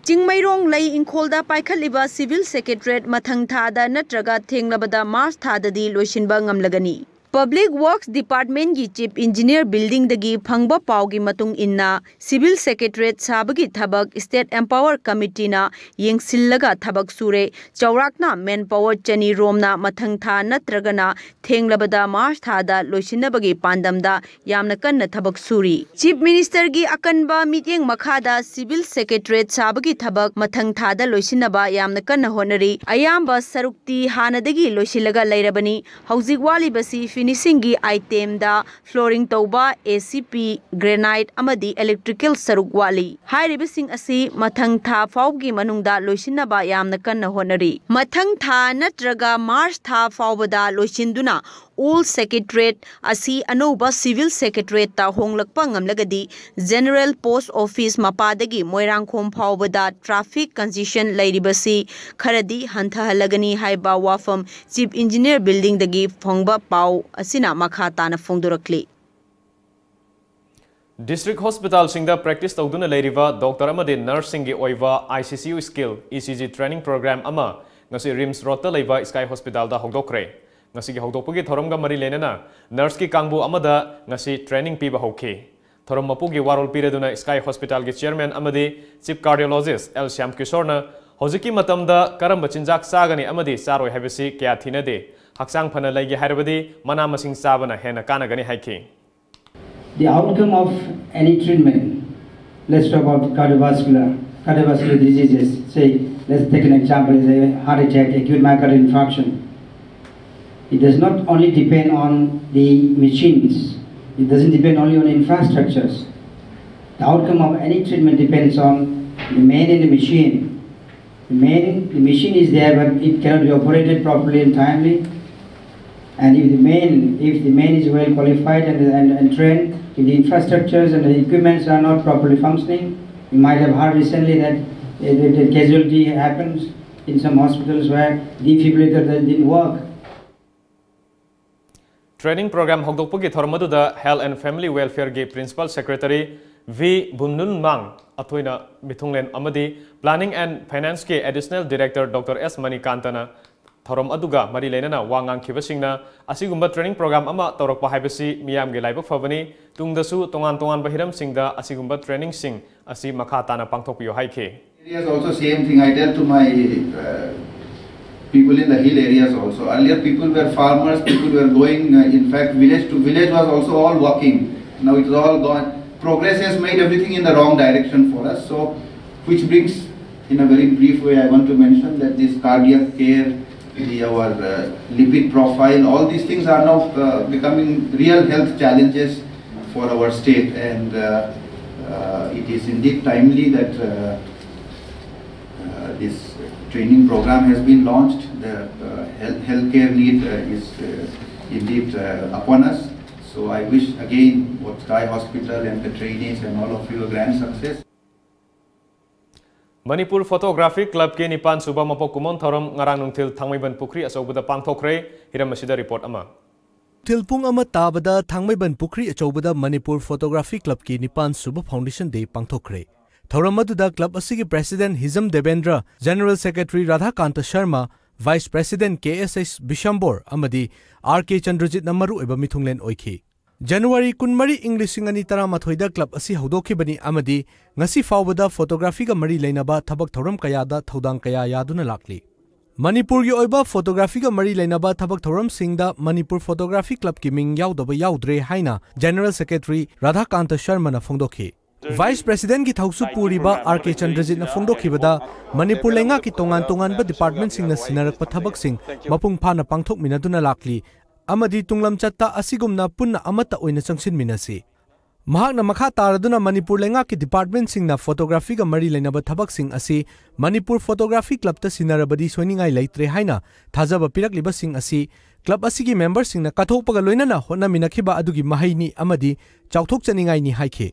ꯆꯤꯡꯃꯩꯔꯣꯡ ꯂꯩ ꯏꯪꯈꯣꯜꯗ ꯄꯥꯏꯈꯠꯂꯤꯕ Civil Secretariat ꯃꯊꯪ ꯊꯥꯗ ꯅꯠꯇ꯭ꯔꯒ ꯊꯦꯡꯂꯕꯗ ꯃꯥꯔꯆ ꯊꯥꯗꯗꯤ ꯂꯣꯏꯁꯤꯟꯕ ꯉꯝꯂꯒꯅꯤ꯫ Public Works Department ꯀꯤ Chief Engineer Building ꯗꯒꯤ ꯐꯪꯕ ꯄꯥꯎꯒꯤ ꯃꯇꯨꯡ ꯏꯟꯅ, Civil Secretariat ꯁꯥꯕꯒꯤ ꯊꯕꯛ State Empower Committee ꯅ ꯌꯦꯡꯁꯤꯜꯂꯒ ꯊꯕꯛ ꯁꯨꯔꯦ꯫ ꯆꯥꯎꯔꯥꯛꯅ manpower ꯆꯅꯤ ꯔꯣꯝꯅ ꯃꯊꯪ ꯊꯥ ꯅꯠꯇ꯭ꯔꯒꯅ ꯊꯦꯡꯂꯕꯗ ꯃꯥꯔꯆ ꯊꯥꯗ ꯂꯣꯏꯁꯤꯟꯅꯕꯒꯤ ꯄꯥꯟꯗꯝꯗ ꯌꯥꯝꯅ ꯀꯟꯅ ꯊꯕꯛ ꯁꯨꯔꯤ꯫ Chief Minister ꯒꯤ ꯑꯀꯟꯕ ꯃꯤꯠꯌꯦꯡ ꯃꯈꯥꯗ Civil Secretariat ꯁꯥꯕꯒꯤ ꯊꯕꯛ ꯃꯊꯪ ꯊꯥꯗ ꯂꯣꯏꯁꯤꯟꯅꯕ ꯌꯥꯝꯅ ꯀꯟꯅ ꯍꯣꯠꯅꯔꯤ꯫ ꯑꯌꯥꯝꯕ ꯁꯔꯨꯛꯇꯤ ꯍꯥꯟꯅꯗꯒꯤ ꯂꯣꯏꯁꯤꯜꯂꯒ ꯂꯩꯔꯕꯅꯤ꯫ ꯍꯧꯖꯤꯛ ꯋꯥꯠꯂꯤꯕꯁꯤ finishing ꯒꯤ item ꯗ flooring ꯇꯧꯕ, A C P, granite ꯑꯃꯗꯤ electrical ꯁꯔꯨꯛ ꯋꯥꯠꯂꯤ꯫ ꯍꯥꯏꯔꯤꯕꯁꯤꯡ ꯑꯁꯤ ꯃꯊꯪ ꯊꯥ ꯐꯥꯎꯕꯒꯤ ꯃꯅꯨꯡꯗ ꯂꯣꯏꯁꯤꯟꯅꯕ ꯌꯥꯝꯅ ꯀꯟꯅ ꯍꯣꯠꯅꯔꯤ꯫ ꯃꯊꯪ ꯊꯥ ꯅꯠꯇ꯭ꯔꯒ ꯃꯥꯔꯆ ꯊꯥ ꯐꯥꯎꯕꯗ ꯂꯣꯏꯁꯤꯟꯗꯨꯅ old Secretariat ꯑꯁꯤ ꯑꯅꯧꯕ Civil Secretariat ꯇ ꯍꯣꯡꯂꯛꯄ ꯉꯝꯂꯒꯗꯤ General Post Office ꯃꯄꯥꯗꯒꯤ ꯃꯣꯏꯔꯥꯡꯈꯣꯝ ꯐꯥꯎꯕꯗ traffic congestion ꯂꯩꯔꯤꯕꯁꯤ ꯈꯔꯗꯤ ꯍꯟꯊꯍꯜꯂꯒꯅꯤ ꯍꯥꯏꯕ ꯋꯥꯐꯝ Chief Engineer Building ꯗꯒꯤ ꯐꯪꯕ ꯄꯥꯎ ꯑꯁꯤꯅ ꯃꯈꯥ ꯇꯥꯅ ꯐꯣꯡꯗꯣꯔꯛꯂꯤ꯫ District hospital ꯁꯤꯡꯗ practice ꯇꯧꯗꯨꯅ ꯂꯩꯔꯤꯕ doctor ꯑꯃꯗꯤ nurse ꯁꯤꯡꯒꯤ ꯑꯣꯏꯕ I C C U skill E C G training program ꯑꯃ ꯉꯁꯤ RIMS Road ꯇ ꯂꯩꯕ Sky Hospital ꯗ ꯍꯧꯗꯣꯛꯈ꯭ꯔꯦ꯫ ꯉꯁꯤꯒꯤ ꯍꯧꯗꯣꯛꯄꯒꯤ ꯊꯧꯔꯝꯒ ꯃꯔꯤ ꯂꯩꯅꯅ nurse ꯀꯤ ꯀꯥꯡꯕꯨ ꯑꯃꯗ ꯉꯁꯤ training ꯄꯤꯕ ꯍꯧꯈꯤ꯫ ꯊꯧꯔꯝ ꯃꯄꯨꯒꯤ ꯋꯥꯔꯣꯜ ꯄꯤꯔꯗꯨꯅ Sky Hospital ꯒꯤ chairman ꯑꯃꯗꯤ Chief Cardiologist L ꯁ꯭ꯌꯥꯝ ꯀꯤꯁꯣꯔꯅ ꯍꯧꯖꯤꯛꯀꯤ ꯃꯇꯝꯗ ꯀꯔꯝꯕ ꯆꯤꯟꯖꯥꯛ ꯆꯥꯒꯅꯤ ꯑꯃꯗꯤ ꯆꯥꯔꯣꯏ ꯍꯥꯏꯕꯁꯤ ꯀꯌꯥ ꯊꯤꯅꯗꯦ꯫ ꯍꯛꯆꯥꯡ ꯐꯅ ꯂꯩꯒꯦ ꯍꯥꯏꯔꯕꯗꯤ ꯃꯅꯥ ꯃꯁꯤꯡ ꯆꯥꯕꯅ ꯍꯦꯟꯅ ꯀꯥꯟꯅꯒꯅꯤ ꯍꯥꯏꯈꯤ꯫ The outcome of any treatment, let's talk about cardiovascular, cardiovascular diseases. Say, let's take an example, is a heart attack, acute myocardial infarction. It does not only depend on the machines. It doesn't depend only on infrastructures. The outcome of any treatment depends on the man and the machine. The man, the machine is there, but it cannot be operated properly and timely. And if the man, if the man is well qualified and, and, and trained, if the infrastructures and the equipments are not properly functioning, you might have heard recently that, uh, that, that casualty happens in some hospitals where defibrillator that didn't work. Training program ꯍꯧꯗꯣꯛꯄꯒꯤ ꯊꯧꯔꯝ ꯑꯗꯨꯗ Health and Family Welfare ꯒꯤ Principal Secretary V ꯕꯨꯝꯅꯨꯟꯃꯥꯡ ꯑꯊꯣꯏꯅ ꯃꯤꯊꯨꯡꯂꯦꯟ ꯑꯃꯗꯤ Planning and Finance ꯀꯤ Additional Director Doctor S ꯃꯅꯤꯀꯥꯟꯇꯅ ꯊꯧꯔꯝ ꯑꯗꯨꯒ ꯃꯔꯤ ꯂꯩꯅꯅ ꯋꯥ ꯉꯥꯡꯈꯤꯕꯁꯤꯡꯅ, ꯑꯁꯤꯒꯨꯝꯕ training program ꯑꯃ ꯇꯧꯔꯛꯄ ꯍꯥꯏꯕꯁꯤ ꯃꯤꯌꯥꯝꯒꯤ ꯂꯥꯏꯕꯛ ꯐꯕꯅꯤ꯫ ꯇꯨꯡꯗꯁꯨ ꯇꯣꯉꯥꯟ ꯇꯣꯉꯥꯟꯕ ꯍꯤꯔꯝꯁꯤꯡꯗ ꯑꯁꯤꯒꯨꯝꯕ training ꯁꯤꯡ ꯑꯁꯤ ꯃꯈꯥ ꯇꯥꯅ ꯄꯥꯡꯊꯣꯛꯄꯤꯌꯨ ꯍꯥꯏꯈꯤ꯫ Areas also same thing. I tell to my uh, people in the hill areas also. Earlier people were farmers, people were going, uh, in fact, village to village was also all walking. Now it's all gone. Progress has made everything in the wrong direction for us. So, which brings, in a very brief way, I want to mention that this cardiac care, the, our uh, lipid profile, all these things are now uh, becoming real health challenges for our state, and uh, uh, it is indeed timely that uh, uh, this training program has been launched. The uh, health healthcare need uh, is uh, indeed uh, upon us. So I wish again both Sky Hospital and the trainees and all of you a grand success. Manipur Photography Club ꯀꯤ ꯅꯤꯄꯥꯟ ꯁꯨꯕ ꯃꯄꯣꯛ ꯀꯨꯝꯑꯣꯟ ꯊꯧꯔꯝ ꯉꯔꯥꯡ ꯅꯨꯡꯊꯤꯜ ꯊꯥꯡꯃꯩꯕꯟ ꯄꯨꯈ꯭ꯔꯤ ꯑꯆꯧꯕꯗ ꯄꯥꯡꯊꯣꯛꯈ꯭ꯔꯦ꯫ ꯍꯤꯔꯝ ꯑꯁꯤꯗ report ꯑꯃ꯫ ꯅꯨꯡꯊꯤꯜ ꯄꯨꯡ ꯑꯃ ꯇꯥꯕꯗ ꯊꯥꯡꯃꯩꯕꯟ ꯄꯨꯈ꯭ꯔꯤ ꯑꯆꯧꯕꯗ ꯃꯅꯤꯄꯨꯔ ꯐꯣꯇꯣꯒ꯭ꯔꯥꯐꯤ ꯀ꯭ꯂꯕꯀꯤ ꯅꯤꯄꯥꯟ ꯁꯨꯕ Foundation Day ꯄꯥꯡꯊꯣꯛꯈ꯭ꯔꯦ꯫ ꯊꯧꯔꯝ ꯑꯗꯨꯗ ꯀ꯭ꯂꯕ ꯑꯁꯤꯒꯤ President Hijam Debendra, General Secretary Radhakanta Sharma, Vice President K S H Bishambor ꯑꯃꯗꯤ ꯑꯥꯔ ꯀꯦ ꯆꯟꯗ꯭ꯔꯖꯤꯠꯅ ꯃꯔꯨꯑꯣꯏꯕ ꯃꯤꯊꯨꯡꯂꯦꯟ ꯑꯣꯏꯈꯤ꯫ ꯖꯅꯋꯥꯔꯤ ꯀꯨꯟꯃꯔꯤ, ꯏꯪ ꯂꯤꯁꯤꯡ ꯑꯅꯤ ꯇꯔꯥꯃꯥꯊꯣꯏꯗ ꯀ꯭ꯂꯕ ꯑꯁꯤ ꯍꯧꯗꯣꯛꯈꯤꯕꯅꯤ ꯑꯃꯗꯤ ꯉꯁꯤ ꯐꯥꯎꯕꯗ ꯐꯣꯇꯣꯒ꯭ꯔꯥꯐꯤꯒ ꯃꯔꯤ ꯂꯩꯅꯕ ꯊꯕꯛ ꯊꯧꯔꯝ ꯀꯌꯥꯗ ꯊꯧꯗꯥꯡ ꯀꯌꯥ ꯌꯥꯗꯨꯅ ꯂꯥꯛꯂꯤ꯫ ꯃꯅꯤꯄꯨꯔꯒꯤ ꯑꯣꯏꯕ ꯐꯣꯇꯣꯒ꯭ꯔꯥꯐꯤꯒ ꯃꯔꯤ ꯂꯩꯅꯕ ꯊꯕꯛ ꯊꯧꯔꯝꯁꯤꯡꯗ ꯃꯅꯤꯄꯨꯔ ꯐꯣꯇꯣꯒ꯭ꯔꯥꯐꯤ ꯀ꯭ꯂꯕꯀꯤ ꯃꯤꯡ ꯌꯥꯎꯗꯕ ꯌꯥꯎꯗ꯭ꯔꯦ ꯍꯥꯏꯅ ꯖꯦꯅꯔꯦꯜ ꯁꯦꯀ꯭ꯔꯦꯇꯔꯤ ꯔꯥꯙꯥꯀꯥꯟꯇ ꯁꯔꯃꯅ ꯐꯣꯡꯗꯣꯛꯈꯤ꯫ ꯚꯥꯏꯁ ꯄ꯭ꯔꯦꯁꯤꯗꯦꯟꯠꯀꯤ ꯊꯧꯁꯨ ꯄꯨꯔꯤꯕ ꯑꯥꯔ ꯀꯦ ꯆꯟꯗ꯭ꯔꯖꯤꯠꯅ ꯐꯣꯡꯗꯣꯛꯈꯤꯕꯗ, ꯃꯅꯤꯄꯨꯔ ꯂꯩꯉꯥꯛꯀꯤ ꯇꯣꯉꯥꯟ ꯇꯣꯉꯥꯟꯕ ꯗꯤꯄꯥꯔꯠꯃꯦꯟꯠꯁꯤꯡꯅ ꯁꯤꯟꯅꯔꯛꯄ ꯊꯕꯛꯁꯤꯡ ꯃꯄꯨꯡ ꯐꯥꯅ ꯄꯥꯡꯊꯣꯛꯃꯤꯟꯅꯗꯨꯅ ꯂꯥꯛꯂꯤ ꯑꯃꯗꯤ ꯇꯨꯡꯂꯝꯆꯠꯇ ꯑꯁꯤꯒꯨꯝꯅ ꯄꯨꯟꯅ ꯑꯃꯠꯇ ꯑꯣꯏꯅ ꯆꯪꯁꯤꯟꯃꯤꯟꯅꯁꯤ꯫ ꯃꯍꯥꯛꯅ ꯃꯈꯥ ꯇꯥꯔꯗꯨꯅ ꯃꯅꯤꯄꯨꯔ ꯂꯩꯉꯥꯛꯀꯤ ꯗꯤꯄꯥꯔꯠꯃꯦꯟꯠꯁꯤꯡꯅ ꯐꯣꯇꯣꯒ꯭ꯔꯥꯐꯤꯒ ꯃꯔꯤ ꯂꯩꯅꯕ ꯊꯕꯛꯁꯤꯡ ꯑꯁꯤ ꯃꯅꯤꯄꯨꯔ ꯐꯣꯇꯣꯒ꯭ꯔꯥꯐꯤ ꯀ꯭ꯂꯕꯇ ꯁꯤꯟꯅꯔꯕꯗꯤ ꯁꯣꯏꯅꯤꯡꯉꯥꯏ ꯂꯩꯇ꯭ꯔꯦ ꯍꯥꯏꯅ ꯊꯥꯖꯕ ꯄꯤꯔꯛꯂꯤꯕꯁꯤꯡ ꯑꯁꯤ ꯀ꯭ꯂꯕ ꯑꯁꯤꯒꯤ ꯃꯦꯝꯕꯔꯁꯤꯡꯅ ꯀꯠꯊꯣꯛꯄꯒ ꯂꯣꯏꯅꯅ ꯍꯣꯠꯅꯃꯤꯟꯅꯈꯤꯕ ꯑꯗꯨꯒꯤ ꯃꯍꯩꯅꯤ ꯑꯃꯗꯤ ꯆꯥꯎꯊꯣꯛꯆꯅꯤꯡꯉꯥꯏꯅꯤ ꯍꯥꯏꯈꯤ꯫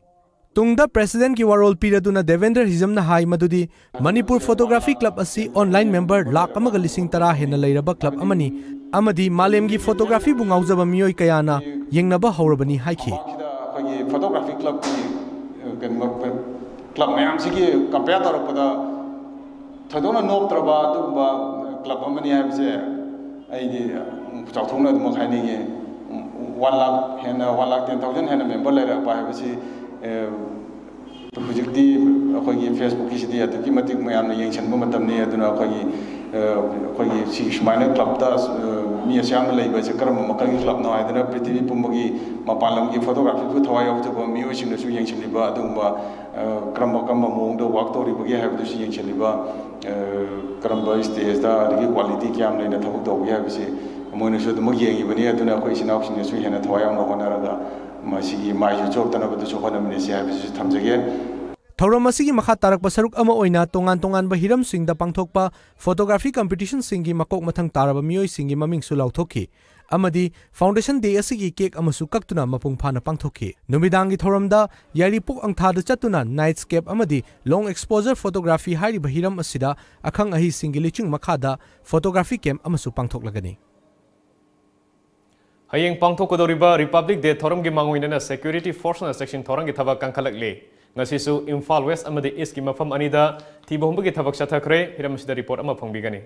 ꯇꯨꯡꯗ ꯄ꯭ꯔꯦꯁꯤꯗꯦꯟꯠꯀꯤ ꯋꯥꯔꯣꯜ ꯄꯤꯔꯗꯨꯅ ꯗꯦꯕꯦꯟꯗ꯭ꯔ ꯍꯤꯖꯝꯅ ꯍꯥꯏ ꯃꯗꯨꯗꯤ ꯃꯅꯤꯄꯨꯔ ꯐꯣꯇꯣꯒ꯭ꯔꯥꯐꯤ ꯀ꯭ꯂꯕ ꯑꯁꯤ ꯑꯣꯟꯂꯥꯏꯟ ꯃꯦꯝꯕꯔ ꯂꯥꯈ ꯑꯃꯒ ꯂꯤꯁꯤꯡ ꯇꯔꯥ ꯍꯦꯟꯅ ꯂꯩꯔꯕ ꯀ꯭ꯂꯕ ꯑꯃꯅꯤ ꯑꯃꯗꯤ ꯃꯥꯂꯦꯝꯒꯤ ꯐꯣꯇꯣꯒ꯭ꯔꯥꯐꯤꯕꯨ ꯉꯥꯎꯖꯕ ꯃꯤꯑꯣꯏ ꯀꯌꯥꯅ ꯌꯦꯡꯅꯕ ꯍꯧꯔꯕꯅꯤ ꯍꯥꯏꯈꯤ꯫ ꯃꯃꯥꯡꯁꯤꯗ ꯑꯩꯈꯣꯏꯒꯤ ꯐꯣꯇꯣꯒ꯭ꯔꯥꯐꯤ ꯀ꯭ꯂꯕꯀꯤ, ꯑ, ꯀꯩꯅꯣ, ꯀ꯭ꯂꯕ ꯃꯌꯥꯝꯁꯤꯒꯤ ꯀꯝꯄꯤꯌꯔ ꯇꯧꯔꯛꯄꯗ ꯊꯣꯏꯗꯣꯛꯅ ꯅꯣꯞꯇ꯭ꯔꯕ ꯑꯗꯨꯒꯨꯝꯕ ꯀ꯭ꯂꯕ ꯑꯃꯅꯤ ꯍꯥꯏꯕꯁꯦ ꯑꯩꯗꯤ, ꯎꯝ, ꯆꯥꯎꯊꯣꯛꯅ ꯑꯗꯨꯃꯛ ꯍꯥꯏꯅꯤꯡꯉꯤ꯫ ꯎꯝ, ꯋꯥꯟ ꯂꯥꯈ ꯍꯦꯟꯅ, ꯋꯥꯟ ꯂꯥꯈ ꯇꯦꯟ ꯊꯥꯎꯖꯟ ꯍꯦꯟꯅ ꯃꯦꯝꯕꯔ ꯂꯩꯔꯛꯄ ꯍꯥꯏꯕꯁꯤ, ꯑꯦ, ꯍꯧꯖꯤꯛꯇꯤ ꯑꯩꯈꯣꯏꯒꯤ ꯐꯦꯁꯕꯨꯛꯀꯤꯁꯤꯗꯤ ꯑꯗꯨꯛꯀꯤ ꯃꯇꯤꯛ ꯃꯌꯥꯝꯅ ꯌꯦꯡꯁꯤꯟꯕ ꯃꯇꯝꯅꯤ꯫ ꯑꯗꯨꯅ ꯑꯩꯈꯣꯏꯒꯤ, ꯑ, ꯑꯩꯈꯣꯏꯒꯤ ꯁꯤ ꯁꯨꯃꯥꯏꯅ ꯀ꯭ꯂꯕꯇ, ꯑ, ꯃꯤ ꯑꯁꯨꯛ ꯌꯥꯝꯅ ꯂꯩꯕꯁꯦ ꯀꯔꯝꯕ ꯃꯈꯜꯒꯤ ꯀ꯭ꯂꯕꯅꯣ ꯍꯥꯏꯗꯅ ꯄ꯭ꯔꯤꯊꯤꯕꯤ ꯄꯨꯝꯕꯒꯤ ꯃꯄꯥꯟ ꯂꯝꯒꯤ ꯐꯣꯇꯣꯒ꯭ꯔꯥꯐꯤꯕꯨ ꯊꯋꯥꯏ ꯌꯥꯎꯖꯕ ꯃꯤꯑꯣꯏꯁꯤꯡꯅꯁꯨ ꯌꯦꯡꯁꯤꯜꯂꯤꯕ ꯑꯗꯨꯒꯨꯝꯕ, ꯑ, ꯀꯔꯝꯕ, ꯀꯔꯝꯕ ꯃꯑꯣꯡꯗ ꯋꯥꯛ ꯇꯧꯔꯤꯕꯒꯦ ꯍꯥꯏꯕꯗꯨꯁꯨ ꯌꯦꯡꯁꯤꯜꯂꯤꯕ, ꯑ, ꯀꯔꯝꯕ ꯁ꯭ꯇꯦꯖꯇ ꯑꯗꯒꯤ ꯀ꯭ꯋꯥꯂꯤꯇꯤ ꯀꯌꯥꯝ ꯂꯩꯅ ꯊꯕꯛ ꯇꯧꯕꯒꯦ ꯍꯥꯏꯕꯁꯤ ꯃꯣꯏꯅꯁꯨ ꯑꯗꯨꯃꯛ ꯌꯦꯡꯉꯤꯕꯅꯤ꯫ ꯑꯗꯨꯅ ꯑꯩꯈꯣꯏ ꯏꯆꯤꯟ ꯏꯅꯥꯎꯁꯤꯡꯅꯁꯨ ꯍꯦꯟꯅ ꯊꯋꯥꯏ ꯌꯥꯎꯅ ꯍꯣꯠꯅꯔꯒ ꯃꯁꯤꯒꯤ ꯃꯥꯏꯁꯨ ꯆꯣꯞꯇꯅꯕꯗꯨꯁꯨ ꯍꯣꯠꯅꯃꯤꯟꯅꯁꯤ ꯍꯥꯏꯕꯁꯤꯁꯨ ꯊꯝꯖꯒꯦ꯫ ꯊꯧꯔꯝ ꯑꯁꯤꯒꯤ ꯃꯈꯥ ꯇꯥꯔꯛꯄ ꯁꯔꯨꯛ ꯑꯃ ꯑꯣꯏꯅ ꯇꯣꯉꯥꯟ ꯇꯣꯉꯥꯟꯕ ꯍꯤꯔꯝꯁꯤꯡꯗ ꯄꯥꯡꯊꯣꯛꯄ ꯐꯣꯇꯣꯒ꯭ꯔꯥꯐꯤ ꯀꯝꯄꯤꯇꯤꯁꯟꯁꯤꯡꯒꯤ ꯃꯀꯣꯛ ꯃꯊꯪ ꯇꯥꯔꯕ ꯃꯤꯑꯣꯏꯁꯤꯡꯒꯤ ꯃꯃꯤꯡꯁꯨ ꯂꯥꯎꯊꯣꯛꯈꯤ ꯑꯃꯗꯤ ꯐꯥꯎꯟꯗꯦꯁꯟ ꯗꯦ ꯑꯁꯤꯒꯤ ꯀꯦꯛ ꯑꯃꯁꯨ ꯀꯛꯇꯨꯅ ꯃꯄꯨꯡ ꯐꯥꯅ ꯄꯥꯡꯊꯣꯛꯈꯤ꯫ ꯅꯨꯃꯤꯗꯥꯡꯒꯤ ꯊꯧꯔꯝꯗ ꯌꯥꯏꯔꯤꯄꯣꯛ ꯑꯪꯊꯥꯗ ꯆꯠꯇꯨꯅ ꯅꯥꯏꯠꯁ꯭ꯀꯦꯞ ꯑꯃꯗꯤ ꯂꯣꯡ ꯑꯦꯛꯁꯄꯣꯖꯔ ꯐꯣꯇꯣꯒ꯭ꯔꯥꯐꯤ ꯍꯥꯏꯔꯤꯕ ꯍꯤꯔꯝ ꯑꯁꯤꯗ ꯑꯈꯪ ꯑꯍꯩꯁꯤꯡꯒꯤ ꯂꯨꯆꯤꯡ ꯃꯈꯥꯗ ꯐꯣꯇꯣꯒ꯭ꯔꯥꯐꯤ ꯀꯦꯝꯞ ꯑꯃꯁꯨ ꯄꯥꯡꯊꯣꯛꯂꯒꯅꯤ꯫ ꯍꯌꯦꯡ ꯄꯥꯡꯊꯣꯛꯀꯗꯧꯔꯤꯕ ꯔꯤꯄꯕ꯭ꯂꯤꯛ ꯗꯦ ꯊꯧꯔꯝꯒꯤ ꯃꯥꯡꯑꯣꯏꯅꯅ ꯁꯦꯀ꯭ꯌꯨꯔꯤꯇꯤ ꯐꯣꯔꯁꯅ ꯆꯦꯛꯁꯤꯟ ꯊꯧꯔꯥꯡꯒꯤ ꯊꯕꯛ ꯀꯟꯈꯠꯂꯛꯂꯤ꯫ ꯉꯁꯤꯁꯨ ꯏꯝꯐꯥꯜ ꯋꯦꯁ ꯑꯃꯗꯤ ꯏꯁꯀꯤ ꯃꯐꯝ ꯑꯅꯤꯗ ꯊꯤꯕ ꯍꯨꯝꯕꯒꯤ ꯊꯕꯛ ꯆꯠꯊꯈ꯭ꯔꯦ꯫ ꯍꯤꯔꯝ ꯑꯁꯤꯗ ꯔꯤꯄꯣꯔꯠ ꯑꯃ ꯐꯣꯡꯕꯤꯒꯅꯤ꯫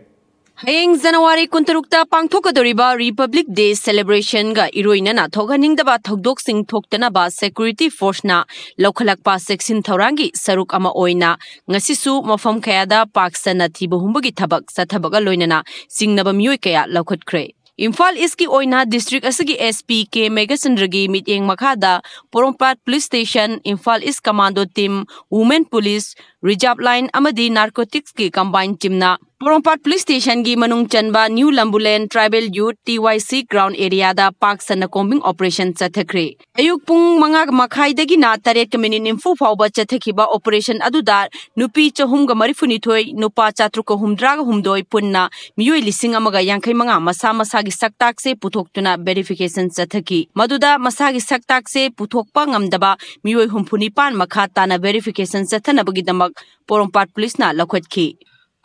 ꯍꯌꯦꯡ ꯖꯅꯋꯥꯔꯤ ꯀꯨꯟꯇꯔꯨꯛꯇ ꯄꯥꯡꯊꯣꯛꯀꯗꯧꯔꯤꯕ Republic Day celebrationꯒ ꯏꯔꯣꯏꯅꯅ ꯊꯣꯛꯍꯟꯅꯤꯡꯗꯕ ꯊꯧꯗꯣꯛꯁꯤꯡ ꯊꯣꯛꯇꯅꯕ security forceꯅ ꯂꯧꯈꯠꯂꯛꯄ ꯆꯦꯛꯁꯤꯟ ꯊꯧꯔꯥꯡꯒꯤ ꯁꯔꯨꯛ ꯑꯃ ꯑꯣꯏꯅ ꯉꯁꯤꯁꯨ ꯃꯐꯝ ꯀꯌꯥꯗ ꯄꯥꯛ ꯁꯟꯅ ꯊꯤꯕ ꯍꯨꯝꯕꯒꯤ ꯊꯕꯛ ꯆꯠꯊꯕꯒ ꯂꯣꯏꯅꯅ ꯆꯤꯡꯅꯕ ꯃꯤꯑꯣꯏ ꯀꯌꯥ ꯂꯧꯈꯠꯈ꯭ꯔꯦ꯫ ꯏꯝꯐꯥꯜ ꯏꯁꯀꯤ ꯑꯣꯏꯅ district ꯑꯁꯤꯒꯤ S P K ꯃꯦꯘꯆꯟꯗ꯭ꯔꯒꯤ ꯃꯤꯠꯌꯦꯡ ꯃꯈꯥꯗ ꯄꯣꯔꯣꯝꯄꯥꯠ Police Station, Imphal East Commando Team, Women Police, Reserve Line ꯑꯃꯗꯤ narcoticsꯀꯤ combined teamꯅ ꯄꯣꯔꯣꯝꯄꯥꯠ Police Stationꯒꯤ ꯃꯅꯨꯡ ꯆꯟꯕ New Lambulen Tribal Youth T Y C ground areaꯗ ꯄꯥꯛ ꯁꯟꯅ combing operation ꯆꯠꯊꯈ꯭ꯔꯦ꯫ ꯑꯌꯨꯛ ꯄꯨꯡ ꯃꯉꯥ ꯃꯈꯥꯏꯗꯒꯤꯅ ꯇꯔꯦꯠꯀ minute ꯅꯤꯐꯨ ꯐꯥꯎꯕ ꯆꯠꯊꯈꯤꯕ operation ꯑꯗꯨꯗ ꯅꯨꯄꯤ ꯆꯍꯨꯝꯒ ꯃꯔꯤꯐꯨꯅꯤꯊꯣꯏ, ꯅꯨꯄꯥ ꯆꯥꯇ꯭ꯔꯨꯛꯀ ꯍꯨꯝꯗ꯭ꯔꯥꯒ ꯍꯨꯝꯗꯣꯏ, ꯄꯨꯟꯅ ꯃꯤꯑꯣꯏ ꯂꯤꯁꯤꯡ ꯑꯃꯒ ꯌꯥꯡꯈꯩ ꯃꯉꯥ ꯃꯁꯥ ꯃꯁꯥꯒꯤ ꯁꯛꯇꯥꯛꯁꯦ ꯄꯨꯊꯣꯛꯇꯨꯅ verification ꯆꯠꯊꯈꯤ꯫ ꯃꯗꯨꯗ ꯃꯁꯥꯒꯤ ꯁꯛꯇꯥꯛꯁꯦ ꯄꯨꯊꯣꯛꯄ ꯉꯝꯗꯕ ꯃꯤꯑꯣꯏ ꯍꯨꯝꯐꯨꯅꯤꯄꯥꯟ ꯃꯈꯥ ꯇꯥꯅ verification ꯆꯠꯊꯅꯕꯒꯤꯗꯃꯛ ꯄꯣꯔꯣꯝꯄꯥꯠ Policeꯅ ꯂꯧꯈꯠꯈꯤ꯫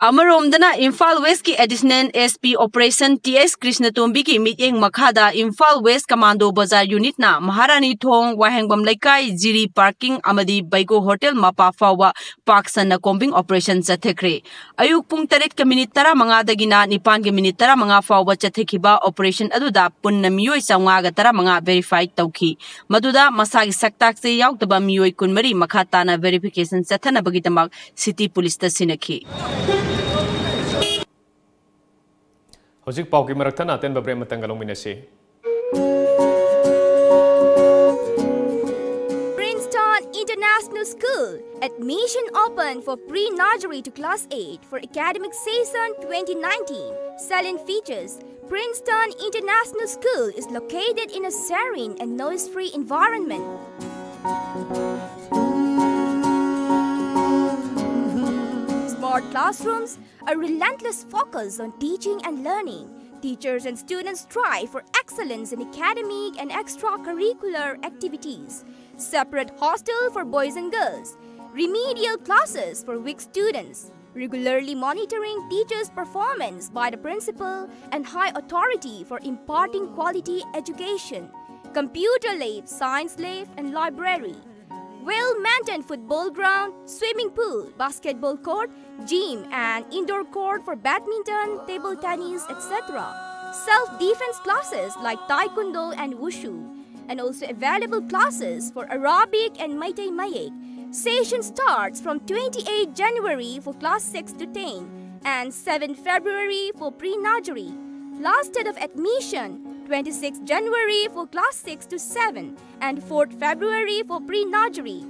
ꯑꯃꯔꯣꯝꯗꯅ, Imphal Westꯀꯤ Additional S P Operation T S ꯀ꯭ꯔꯤꯁꯅꯇꯣꯝꯕꯤꯒꯤ ꯃꯤꯠꯌꯦꯡ ꯃꯈꯥꯗ ꯏꯝꯐꯥꯜ West Commando Bazar Unitꯅ ꯃꯍꯥꯔꯥꯅꯤ ꯊꯣꯡ, ꯋꯥꯍꯦꯡꯕꯝ ꯂꯩꯀꯥꯏ, ꯖꯤꯔꯤ parking ꯑꯃꯗꯤ ꯕꯩꯒꯣ Hotel ꯃꯄꯥ ꯐꯥꯎꯕ ꯄꯥꯛ ꯁꯟꯅ combing operation ꯆꯠꯊꯈ꯭ꯔꯦ꯫ ꯑꯌꯨꯛ ꯄꯨꯡ ꯇꯔꯦꯠꯀ minute ꯇꯔꯥꯃꯉꯥꯗꯒꯤꯅ ꯅꯤꯄꯥꯟꯒ minute ꯇꯔꯥꯃꯉꯥ ꯐꯥꯎꯕ ꯆꯠꯊꯈꯤꯕ operation ꯑꯗꯨꯗ ꯄꯨꯟꯅ ꯃꯤꯑꯣꯏ ꯆꯥꯝꯃꯉꯥꯒ ꯇꯔꯥꯃꯉꯥ verify ꯇꯧꯈꯤ꯫ ꯃꯗꯨꯗ ꯃꯁꯥꯒꯤ ꯁꯛꯇꯥꯛꯁꯦ ꯌꯥꯎꯗꯕ ꯃꯤꯑꯣꯏ ꯀꯨꯟꯃꯔꯤ ꯃꯈꯥ ꯇꯥꯅ verification ꯆꯠꯊꯅꯕꯒꯤꯗꯃꯛ City Policeꯇ ꯁꯤꯟꯅꯈꯤ꯫ ꯍꯧꯖꯤꯛ ꯄꯥꯎꯒꯤ ꯃꯔꯛ ꯊꯠꯅ ꯑꯇꯦꯟꯕ break ꯑꯃꯇꯪꯒ ꯂꯧꯃꯤꯟꯅꯁꯤ꯫ Princeton International School. Admission open for pre-nursery to class eight for academic season twenty nineteen. Salient features: Princeton International School is located in a serene and noise-free environment. Smart classrooms, a relentless focus on teaching and learning. Teachers and students strive for excellence in academic and extracurricular activities. Separate hostel for boys and girls. Remedial classes for weak students. Regularly monitoring teachers' performance by the principal and high authority for imparting quality education. Computer lab, science lab, and library. Well-maintained football ground, swimming pool, basketball court, gym and indoor court for badminton, table tennis, et cetera. Self-defense classes like taekwondo and wushu. And also available classes for Arabic and Meitei Mayek. Session starts from twenty-eighth January for class six to ten and seventh February for pre-nursery. Last date of admission, twenty-sixth January for class six to seven and fourth February for pre-nursery.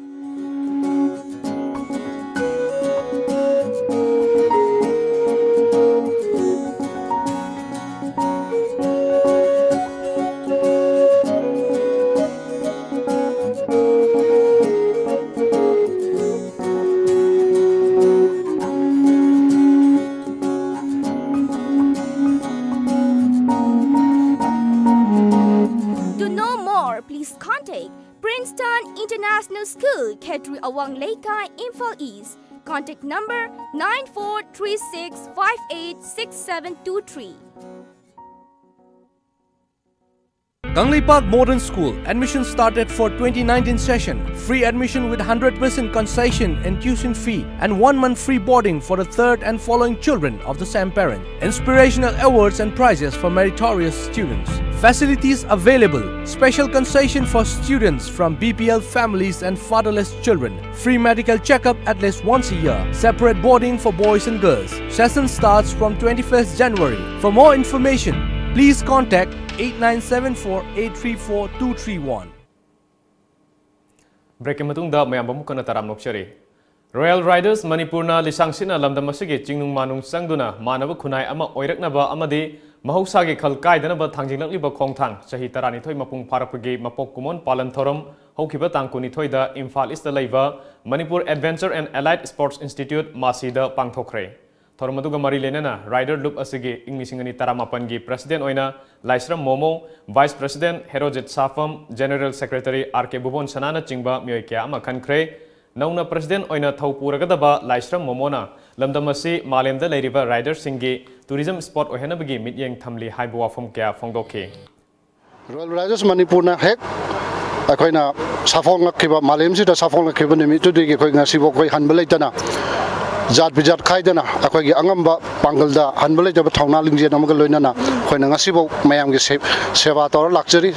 To know more, please contact Princeton International School, Khetri Awang Leikai, Imphal East. Contact number nine four three six five eight six seven two three. Kangleipak Modern School, admission started for twenty nineteen session. Free admission with hundred percent concession in tuition fee and one month free boarding for the third and following children of the same parent. Inspirational awards and prizes for meritorious students. Facilities available. Special concession for students from B P L families and fatherless children. Free medical checkup at least once a year. Separate boarding for boys and girls. Session starts from twenty-first January. For more information, please contact eight nine seven four eight three four two three one. ꯕ꯭ꯔꯦꯛꯀꯤ ꯃꯇꯨꯡꯗ ꯃꯌꯥꯝ ꯑꯃꯨꯛ ꯍꯟꯅ ꯇꯔꯥꯝꯅ ꯑꯣꯛꯆꯔꯤ꯫ Royal ꯔꯥꯏꯗꯔꯁ ꯃꯅꯤꯄꯨꯔꯅ ꯂꯤꯁꯥꯡꯁꯤꯠꯅ ꯂꯝꯗꯝ ꯑꯁꯤꯒꯤ ꯆꯤꯡꯅꯨꯡ ꯃꯥꯅꯨꯡ ꯆꯪꯗꯨꯅ ꯃꯥꯟꯅꯕ ꯈꯨꯟꯅꯥꯏ ꯑꯃ ꯑꯣꯏꯔꯛꯅꯕ ꯑꯃꯗꯤ ꯃꯍꯧꯁꯥꯒꯤ ꯈꯜ ꯀꯥꯏꯗꯅꯕ ꯊꯥꯡꯖꯤꯡꯂꯛꯂꯤꯕ ꯈꯣꯡꯊꯥꯡ ꯆꯍꯤ ꯇꯔꯥꯅꯤꯊꯣꯏ ꯃꯄꯨꯡ ꯐꯥꯔꯛꯄꯒꯤ ꯃꯄꯣꯛ ꯀꯨꯝꯑꯣꯟ ꯄꯥꯂꯟ ꯊꯧꯔꯝ ꯍꯧꯈꯤꯕ ꯇꯥꯡ ꯀꯨꯟꯅꯤꯊꯣꯏꯗ ꯏꯝꯐꯥꯜ ꯏꯁꯇ ꯂꯩꯕ Manipur Adventure and Allied Sports Institute, ꯃꯥꯁꯤꯗ ꯄꯥꯡꯊꯣꯛꯈ꯭ꯔꯦ꯫ ꯊꯧꯔꯝ ꯑꯗꯨꯒ ꯃꯔꯤ ꯂꯩꯅꯅ ꯔꯥꯏꯗꯔ ꯂꯨꯞ ꯑꯁꯤꯒꯤ ꯏꯪ ꯂꯤꯁꯤꯡ ꯑꯅꯤ ꯇꯔꯥꯃꯥꯄꯟꯒꯤ ꯄ꯭ꯔꯦꯁꯤꯗꯦꯟꯠ ꯑꯣꯏꯅ Laisram Momo, vice president Herojit Shapam, general secretary R K Bhubon ꯁꯅꯥꯅꯆꯤꯡꯕ ꯃꯤꯑꯣꯏ ꯀꯌꯥ ꯑꯃ ꯈꯟꯈ꯭ꯔꯦ꯫ ꯅꯧꯅ ꯄ꯭ꯔꯦꯁꯤꯗꯦꯟꯠ ꯑꯣꯏꯅ ꯊꯧ ꯄꯨꯔꯒꯗꯕ ꯂꯥꯏꯁ꯭ꯔꯝ ꯃꯣꯃꯣꯅ ꯂꯝꯗꯝ ꯑꯁꯤ ꯃꯥꯂꯦꯝꯗ ꯂꯩꯔꯤꯕ ꯔꯥꯏꯗꯔꯁꯤꯡꯒꯤ ꯇꯨꯔꯤꯖꯝ ꯁ꯭ꯄꯣꯠ ꯑꯣꯏꯍꯟꯅꯕꯒꯤ ꯃꯤꯠꯌꯦꯡ ꯊꯝꯂꯤ ꯍꯥꯏꯕ ꯋꯥꯐꯝ ꯀꯌꯥ ꯐꯣꯡꯗꯣꯛꯈꯤ꯫ ꯔꯣꯌꯦꯜ ꯔꯥꯏꯗꯔꯁ ꯃꯅꯤꯄꯨꯔꯅ ꯍꯦꯛ ꯑꯩꯈꯣꯏꯅ ꯁꯥꯐꯣꯡꯂꯛꯈꯤꯕ, ꯃꯥꯂꯦꯝꯁꯤꯗ ꯁꯥꯐꯣꯡꯂꯛꯈꯤꯕ ꯅꯨꯃꯤꯠꯇꯨꯗꯒꯤ ꯑꯩꯈꯣꯏ ꯉꯁꯤꯐꯥꯎ ꯑꯩꯈꯣꯏ ꯍꯟꯕ ꯂꯩꯇꯅ, ꯖꯥꯠ ꯕꯤꯖꯥꯠ ꯈꯥꯏꯗꯅ ꯑꯩꯈꯣꯏꯒꯤ ꯑꯉꯝꯕ ꯄꯥꯡꯒꯜꯗ ꯍꯟꯕ ꯂꯩꯇꯕ ꯊꯧꯅꯥ ꯂꯤꯡꯖꯦꯜ ꯑꯃꯒ ꯂꯣꯏꯅꯅ ꯑꯩꯈꯣꯏꯅ ꯉꯁꯤꯐꯥꯎ ꯃꯌꯥꯝꯒꯤ ꯁꯦ-, ꯁꯦꯕꯥ ꯇꯧꯔ ꯂꯥꯛꯆꯔꯤ꯫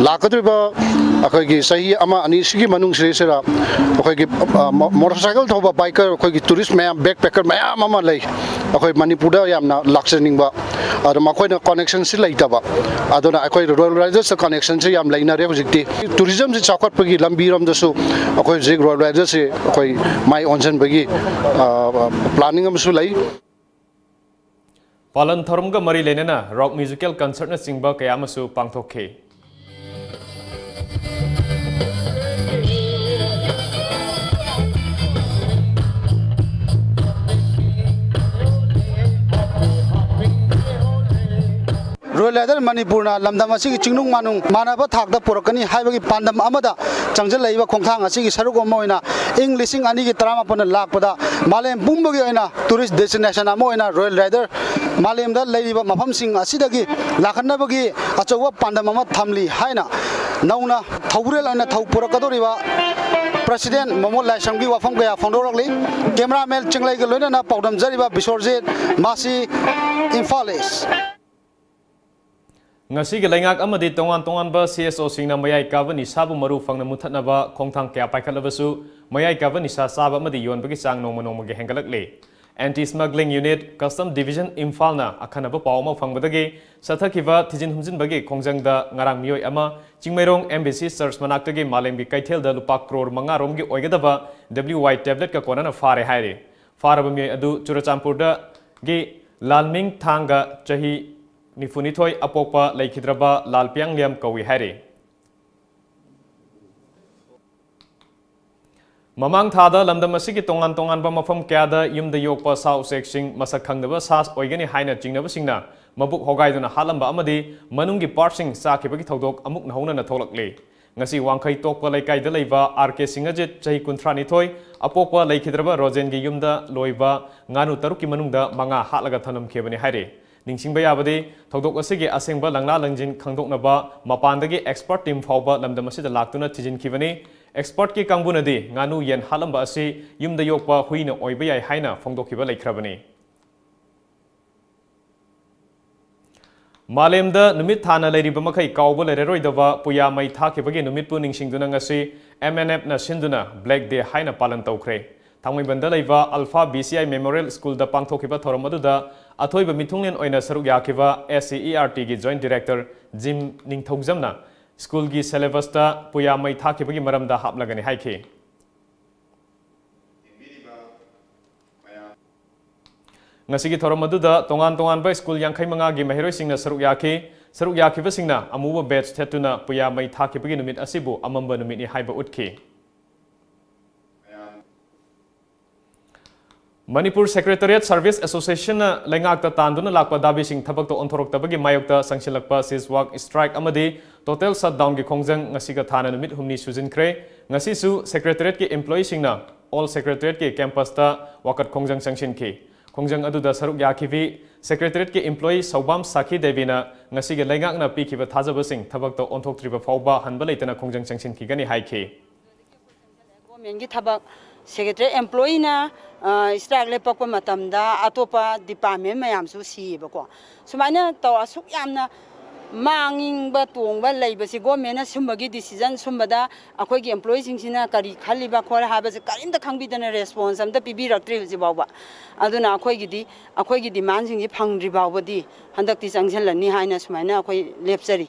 ꯂꯥꯛꯀꯗꯧꯔꯤꯕ ꯑꯩꯈꯣꯏꯒꯤ ꯆꯍꯤ ꯑꯃ ꯑꯅꯤꯁꯤꯒꯤ ꯃꯅꯨꯡꯁꯤꯗꯩꯁꯤꯗ ꯑꯩꯈꯣꯏꯒꯤ, ꯑ, ꯃꯣ-, ꯃꯣꯇꯣꯔꯁꯥꯏꯀꯜ ꯊꯧꯕ ꯕꯥꯏꯀꯔ, ꯑꯩꯈꯣꯏꯒꯤ ꯇꯨꯔꯤꯁ ꯃꯌꯥꯝ, ꯕꯦꯛ ꯄꯦꯀꯔ ꯃꯌꯥꯝ ꯑꯃ ꯂꯩ ꯑꯩꯈꯣꯏ ꯃꯅꯤꯄꯨꯔꯗ ꯌꯥꯝꯅ ꯂꯥꯛꯆꯅꯤꯡꯕ꯫ ꯑꯗꯣ ꯃꯈꯣꯏꯅ ꯀꯅꯦꯛꯁꯟꯁꯤ ꯂꯩꯇꯕ, ꯑꯗꯨꯅ ꯑꯩꯈꯣꯏ ꯔꯣꯌꯦꯜ ꯔꯥꯏꯗꯔꯁꯇ ꯀꯅꯦꯛꯁꯟꯁꯤ ꯌꯥꯝ ꯂꯩꯅꯔꯦ ꯍꯧꯖꯤꯛꯇꯤ꯫ ꯇꯨꯔꯤꯖꯝꯁꯤ ꯆꯥꯎꯈꯠꯄꯒꯤ ꯂꯝꯕꯤꯔꯣꯝꯗꯁꯨ ꯑꯩꯈꯣꯏ ꯍꯧꯖꯤꯛ ꯔꯣꯌꯦꯜ ꯔꯥꯏꯗꯔꯁꯤ ꯑꯩꯈꯣꯏ ꯃꯥꯏ ꯑꯣꯟꯁꯤꯟꯕꯒꯤ, ꯑ, ꯄ꯭ꯂꯥꯅꯤꯡ ꯑꯃꯁꯨ ꯂꯩ꯫ ꯄꯥꯂꯟ ꯊꯧꯔꯝꯒ ꯃꯔꯤ ꯂꯩꯅꯅ ꯔꯣꯛ ꯃ꯭ꯌꯨꯖꯤꯀꯦꯜ ꯀꯟꯁꯔꯠꯅꯆꯤꯡꯕ ꯀꯌꯥ ꯑꯃꯁꯨ ꯄꯥꯡꯊꯣꯛꯈꯤ꯫ ꯔꯣꯌꯦꯜ ꯔꯥꯏꯗꯔ ꯃꯅꯤꯄꯨꯔꯅ ꯂꯝꯗꯝ ꯑꯁꯤꯒꯤ ꯆꯤꯡꯅꯨꯡ ꯃꯥꯅꯨꯡ ꯃꯥꯟꯅꯕ ꯊꯥꯛꯇ ꯄꯨꯔꯛꯀꯅꯤ ꯍꯥꯏꯕꯒꯤ ꯄꯥꯟꯗꯝ ꯑꯃꯗ ꯆꯪꯁꯤꯜꯂꯛꯏꯕ ꯈꯣꯡꯊꯥꯡ ꯑꯁꯤꯒꯤ ꯁꯔꯨꯛ ꯑꯃ ꯑꯣꯏꯅ ꯏꯪ ꯂꯤꯁꯤꯡ ꯑꯅꯤꯒꯤ ꯇꯔꯥꯃꯥꯄꯟꯗ ꯂꯥꯛꯄꯗ ꯃꯥꯂꯦꯝ ꯄꯨꯝꯕꯒꯤ ꯑꯣꯏꯅ ꯇꯨꯔꯤꯁ ꯗꯦꯁꯇꯤꯅꯦꯁꯟ ꯑꯃ ꯑꯣꯏꯅ ꯔꯣꯌꯦꯜ ꯔꯥꯏꯗꯔ ꯃꯥꯂꯦꯝꯗ ꯂꯩꯔꯤꯕ ꯃꯐꯝꯁꯤꯡ ꯑꯁꯤꯗꯒꯤ ꯂꯥꯛꯍꯟꯅꯕꯒꯤ ꯑꯆꯧꯕ ꯄꯥꯟꯗꯝ ꯑꯃ ꯊꯝꯂꯤ ꯍꯥꯏꯅ ꯅꯧꯅ ꯊꯧꯕꯨꯔꯦꯜ ꯑꯣꯏꯅ ꯊꯧ ꯄꯨꯔꯛꯀꯗꯧꯔꯤꯕ ꯄ꯭ꯔꯁꯤꯗꯦꯟ ꯃꯣꯃꯣꯟ ꯂꯥꯏꯁ꯭ꯔꯝꯒꯤ ꯋꯥꯐꯝ ꯀꯌꯥ ꯐꯣꯡꯗꯣꯔꯛꯂꯤ꯫ ꯀꯦꯃꯦꯔꯥꯃꯦꯟ ꯆꯤꯡꯂꯩꯒ ꯂꯣꯏꯅꯅ ꯄꯥꯎꯗꯝꯖꯔꯤꯕ ꯕꯤꯁꯣꯔꯖꯤꯠ ꯃꯥꯁꯤ, ꯏꯝꯐꯥꯜ ꯏꯁ꯫ ꯉꯁꯤꯒꯤ ꯂꯩꯉꯥꯛ ꯑꯃꯗꯤ ꯇꯣꯉꯥꯟ ꯇꯣꯉꯥꯟꯕ ꯁꯤ ꯑꯦꯁ ꯑꯣꯁꯤꯡꯅ ꯃꯌꯥꯏ ꯀꯥꯕ ꯅꯤꯁꯥꯕꯨ ꯃꯔꯨ ꯐꯪꯅ ꯃꯨꯊꯠꯅꯕ ꯈꯣꯡꯊꯥꯡ ꯀꯌꯥ ꯄꯥꯏꯈꯠꯂꯕꯁꯨ, ꯃꯌꯥꯏ ꯀꯥꯕ ꯅꯤꯁꯥ ꯆꯥꯕ ꯑꯃꯗꯤ ꯌꯣꯟꯕꯒꯤ ꯆꯥꯡ ꯅꯣꯡꯃ ꯅꯣꯡꯃꯒꯤ ꯍꯦꯟꯒꯠꯂꯛꯂꯤ꯫ ꯑꯦꯟꯇꯤ ꯁ꯭ꯃꯒ꯭ꯂꯤꯡ ꯌꯨꯅꯤꯠ, ꯀꯁꯇꯝ ꯗꯤꯚꯤꯖꯟ ꯏꯝꯐꯥꯜꯅ ꯑꯈꯟꯅꯕ ꯄꯥꯎ ꯑꯃ ꯐꯪꯕꯗꯒꯤ ꯆꯠꯊꯈꯤꯕ ꯊꯤꯖꯤꯟ ꯍꯨꯝꯖꯤꯟꯕꯒꯤ ꯈꯣꯡꯖꯪꯗ ꯉꯔꯥꯡ ꯃꯤꯑꯣꯏ ꯑꯃ ꯆꯤꯡꯃꯩꯔꯣꯡ ꯑꯦꯝ ꯕꯤ ꯁꯤ ꯆꯔꯆ ꯃꯅꯥꯛꯇꯒꯤ ꯃꯥꯂꯦꯝꯒꯤ ꯀꯩꯊꯦꯜꯗ ꯂꯨꯄꯥ ꯀ꯭ꯔꯣꯔ ꯃꯉꯥ ꯔꯣꯝꯒꯤ ꯑꯣꯏꯒꯗꯕ ꯗꯕ꯭ꯂꯤꯎ ꯋꯥꯏ ꯇꯦꯕ꯭ꯂꯦꯠꯀ ꯀꯣꯟꯅꯅ ꯐꯥꯔꯦ ꯍꯥꯏꯔꯤ꯫ ꯐꯥꯔꯕ ꯃꯤꯑꯣꯏ ꯑꯗꯨ ꯆꯨꯔꯆꯥꯟꯄꯨꯔꯗꯒꯤ ꯂꯥꯜꯃꯤꯡ ꯊꯥꯡꯒ, ꯆꯍꯤ ꯅꯤꯐꯨꯅꯤꯊꯣꯏ, ꯑꯄꯣꯛꯄ ꯂꯩꯈꯤꯗ꯭ꯔꯕ ꯂꯥꯜꯄꯤꯌꯥꯡꯂꯤꯌꯥꯝ ꯀꯧꯏ ꯍꯥꯏꯔꯤ꯫ ꯃꯃꯥꯡ ꯊꯥꯗ ꯂꯝꯗꯝ ꯑꯁꯤꯒꯤ ꯇꯣꯉꯥꯟ ꯇꯣꯉꯥꯟꯕ ꯃꯐꯝ ꯀꯌꯥꯗ ꯌꯨꯝꯗ ꯌꯣꯛꯄ ꯁꯥ ꯎꯆꯦꯛꯁꯤꯡ ꯃꯁꯛ ꯈꯪꯗꯕ ꯁꯥ ꯑꯣꯏꯒꯅꯤ ꯍꯥꯏꯅ ꯆꯤꯡꯅꯕꯁꯤꯡꯅ ꯃꯕꯨꯛ ꯍꯣꯒꯥꯏꯗꯨꯅ ꯍꯥꯠꯂꯝꯕ ꯑꯃꯗꯤ ꯃꯅꯨꯡꯒꯤ ꯄꯥꯔꯠꯁꯤꯡ ꯆꯥꯈꯤꯕꯒꯤ ꯊꯧꯗꯣꯛ ꯑꯃꯨꯛ ꯅꯧꯍꯧꯅꯅ ꯊꯣꯛꯂꯛꯂꯤ꯫ ꯉꯁꯤ ꯋꯥꯡꯈꯩ ꯇꯣꯛꯄ ꯂꯩꯀꯥꯏꯗ ꯂꯩꯕ ꯑꯥꯔ ꯀꯦ ꯁꯤꯡꯍꯖꯤꯠ, ꯆꯍꯤ ꯀꯨꯟꯊ꯭ꯔꯥꯅꯤꯊꯣꯏ, ꯑꯄꯣꯛꯄ ꯂꯩꯈꯤꯗ꯭ꯔꯕ ꯔꯣꯖꯦꯟꯒꯤ ꯌꯨꯝꯗ ꯂꯣꯏꯕ ꯉꯥꯅꯨ ꯇꯔꯨꯛꯀꯤ ꯃꯅꯨꯡꯗ ꯃꯉꯥ ꯍꯥꯠꯂꯒ ꯊꯝꯂꯝꯈꯤꯕꯅꯤ ꯍꯥꯏꯔꯤ꯫ ꯅꯤꯡꯁꯤꯡꯕ ꯌꯥꯕꯗꯤ, ꯊꯧꯗꯣꯛ ꯑꯁꯤꯒꯤ ꯑꯁꯦꯡꯕ ꯂꯪꯂꯥ ꯂꯪꯖꯤꯟ ꯈꯪꯗꯣꯛꯅꯕ ꯃꯄꯥꯟꯗꯒꯤ expert team ꯐꯥꯎꯕ ꯂꯝꯗꯝ ꯑꯁꯤꯗ ꯂꯥꯛꯇꯨꯅ ꯊꯤꯖꯤꯟꯈꯤꯕꯅꯤ꯫ Expert ꯀꯤ ꯀꯥꯡꯕꯨꯅꯗꯤ ꯉꯥꯅꯨ ꯌꯦꯟ ꯍꯥꯠꯂꯝꯕ ꯑꯁꯤ ꯌꯨꯝꯗ ꯌꯣꯛꯄ ꯍꯨꯏꯅ ꯑꯣꯏꯕ ꯌꯥꯏ ꯍꯥꯏꯅ ꯐꯣꯡꯗꯣꯛꯈꯤꯕ ꯂꯩꯈ꯭ꯔꯕꯅꯤ꯫ ꯃꯥꯂꯦꯝꯗ ꯅꯨꯃꯤꯠ ꯊꯥꯅ ꯂꯩꯔꯤꯕ ꯃꯈꯩ ꯀꯥꯎꯕ ꯂꯩꯔꯔꯣꯏꯗꯕ ꯄꯨꯌꯥ ꯃꯩ ꯊꯥꯈꯤꯕꯒꯤ ꯅꯨꯃꯤꯠꯄꯨ ꯅꯤꯡꯁꯤꯡꯗꯨꯅ ꯉꯁꯤ M N F ꯅ ꯁꯤꯟꯗꯨꯅ Black Day ꯍꯥꯏꯅ ꯄꯥꯂꯟ ꯇꯧꯈ꯭ꯔꯦ꯫ ꯊꯥꯡꯃꯩꯕꯟꯗ ꯂꯩꯕ Alpha B C I Memorial School ꯗ ꯄꯥꯡꯊꯣꯛꯈꯤꯕ ꯊꯧꯔꯝ ꯑꯗꯨꯗ ꯑꯊꯣꯏꯕ ꯃꯤꯊꯨꯡꯂꯦꯟ ꯑꯣꯏꯅ ꯁꯔꯨꯛ ꯌꯥꯈꯤꯕ S C E R T ꯒꯤ Joint Director ꯖꯤꯝ ꯅꯤꯡꯊꯧꯖꯝꯅ school ꯒꯤ syllabus ꯇ ꯄꯨꯌꯥ ꯃꯩ ꯊꯥꯈꯤꯕꯒꯤ ꯃꯔꯝꯗ ꯍꯥꯞꯂꯒꯅꯤ ꯍꯥꯏꯈꯤ꯫ ꯉꯁꯤꯒꯤ ꯊꯧꯔꯝ ꯑꯗꯨꯗ ꯇꯣꯉꯥꯟ ꯇꯣꯉꯥꯟꯕ school ꯌꯥꯡꯈꯩ ꯃꯉꯥꯒꯤ ꯃꯍꯩꯔꯣꯏꯁꯤꯡꯅ ꯁꯔꯨꯛ ꯌꯥꯈꯤ꯫ ꯁꯔꯨꯛ ꯌꯥꯈꯤꯕꯁꯤꯡꯅ ꯑꯃꯨꯕ badge ꯊꯦꯠꯇꯨꯅ ꯄꯨꯌꯥ ꯃꯩ ꯊꯥꯈꯤꯕꯒꯤ ꯅꯨꯃꯤꯠ ꯑꯁꯤꯕꯨ ꯑꯃꯝꯕ ꯅꯨꯃꯤꯠꯅꯤ ꯍꯥꯏꯕ ꯎꯠꯈꯤ꯫ ꯃꯅꯤꯄꯨꯔ Secretariat Service Association ꯅ ꯂꯩꯉꯥꯛꯇ ꯇꯥꯟꯗꯨꯅ ꯂꯥꯛꯄ ꯗꯥꯕꯤꯁꯤꯡ ꯊꯕꯛꯇ ꯑꯣꯟꯊꯣꯔꯛꯇꯕꯒꯤ ꯃꯥꯌꯣꯛꯇ ꯆꯪꯁꯤꯜꯂꯛꯄ cease work strike ꯑꯃꯗꯤ total shutdown ꯒꯤ ꯈꯣꯡꯖꯪ ꯉꯁꯤꯒ ꯊꯥꯅ ꯅꯨꯃꯤꯠ ꯍꯨꯝꯅꯤ ꯁꯨꯖꯤꯟꯈ꯭ꯔꯦ꯫ ꯉꯁꯤꯁꯨ Secretariat ꯀꯤ employee ꯁꯤꯡꯅ All Secretariat ꯀꯤ campus ꯇ ꯋꯥꯀꯠ ꯈꯣꯡꯖꯪ ꯆꯪꯁꯤꯟꯈꯤ꯫ ꯈꯣꯡꯖꯪ ꯑꯗꯨꯗ ꯁꯔꯨꯛ ꯌꯥꯈꯤꯕꯤ Secretariat ꯀꯤ employee ꯁꯧꯕꯥꯝ ꯁꯥꯈꯤ ꯗꯦꯕꯤꯅ ꯉꯁꯤꯒꯤ ꯂꯩꯉꯥꯛꯅ ꯄꯤꯈꯤꯕ ꯊꯥꯖꯕꯁꯤꯡ ꯊꯕꯛꯇ ꯑꯣꯟꯊꯣꯛꯇ꯭ꯔꯤꯕ ꯐꯥꯎꯕ ꯍꯟꯕ ꯂꯩꯇꯅ ꯈꯣꯡꯖꯪ ꯆꯪꯁꯤꯟꯈꯤꯒꯅꯤ ꯍꯥꯏꯈꯤ꯫ Government ꯀꯤ ꯊꯕꯛ, Secretariat employee ꯅ, ꯑ, strike ꯂꯦꯞꯄꯛꯄ ꯃꯇꯝꯗ ꯑꯇꯣꯞꯄ department ꯃꯌꯥꯝꯁꯨ ꯁꯤꯌꯦꯕꯀꯣ꯫ ꯁꯨꯃꯥꯏꯅ ꯇꯧ, ꯑꯁꯨꯛ ꯌꯥꯝꯅ ꯃꯥꯡꯅꯤꯡꯕ ꯇꯣꯡꯕ ꯂꯩꯕꯁꯤ government ꯅ ꯁꯨꯝꯕꯒꯤ decision ꯁꯨꯝꯕꯗ ꯑꯩꯈꯣꯏꯒꯤ employee ꯁꯤꯡꯁꯤꯅ ꯀꯔꯤ ꯈꯜꯂꯤꯕ ꯈꯣꯠꯂꯤ ꯍꯥꯏꯕꯁꯦ ꯀꯔꯤꯝꯇ ꯈꯪꯕꯤꯗꯅ response ꯑꯝꯇ ꯄꯤꯕꯤꯔꯛꯇ꯭ꯔꯤ ꯍꯧꯖꯤꯛ ꯐꯥꯎꯕ꯫ ꯑꯗꯨꯅ ꯑꯩꯈꯣꯏꯒꯤꯗꯤ, ꯑꯩꯈꯣꯏꯒꯤ demand ꯁꯤꯡꯁꯤ ꯐꯪꯗ꯭ꯔꯤ ꯐꯥꯎꯕꯗꯤ ꯍꯟꯗꯛꯇꯤ ꯆꯪꯁꯤꯜꯂꯅꯤ ꯍꯥꯏꯅ ꯁꯨꯃꯥꯏꯅ ꯑꯩꯈꯣꯏ ꯂꯦꯞꯆꯔꯤ꯫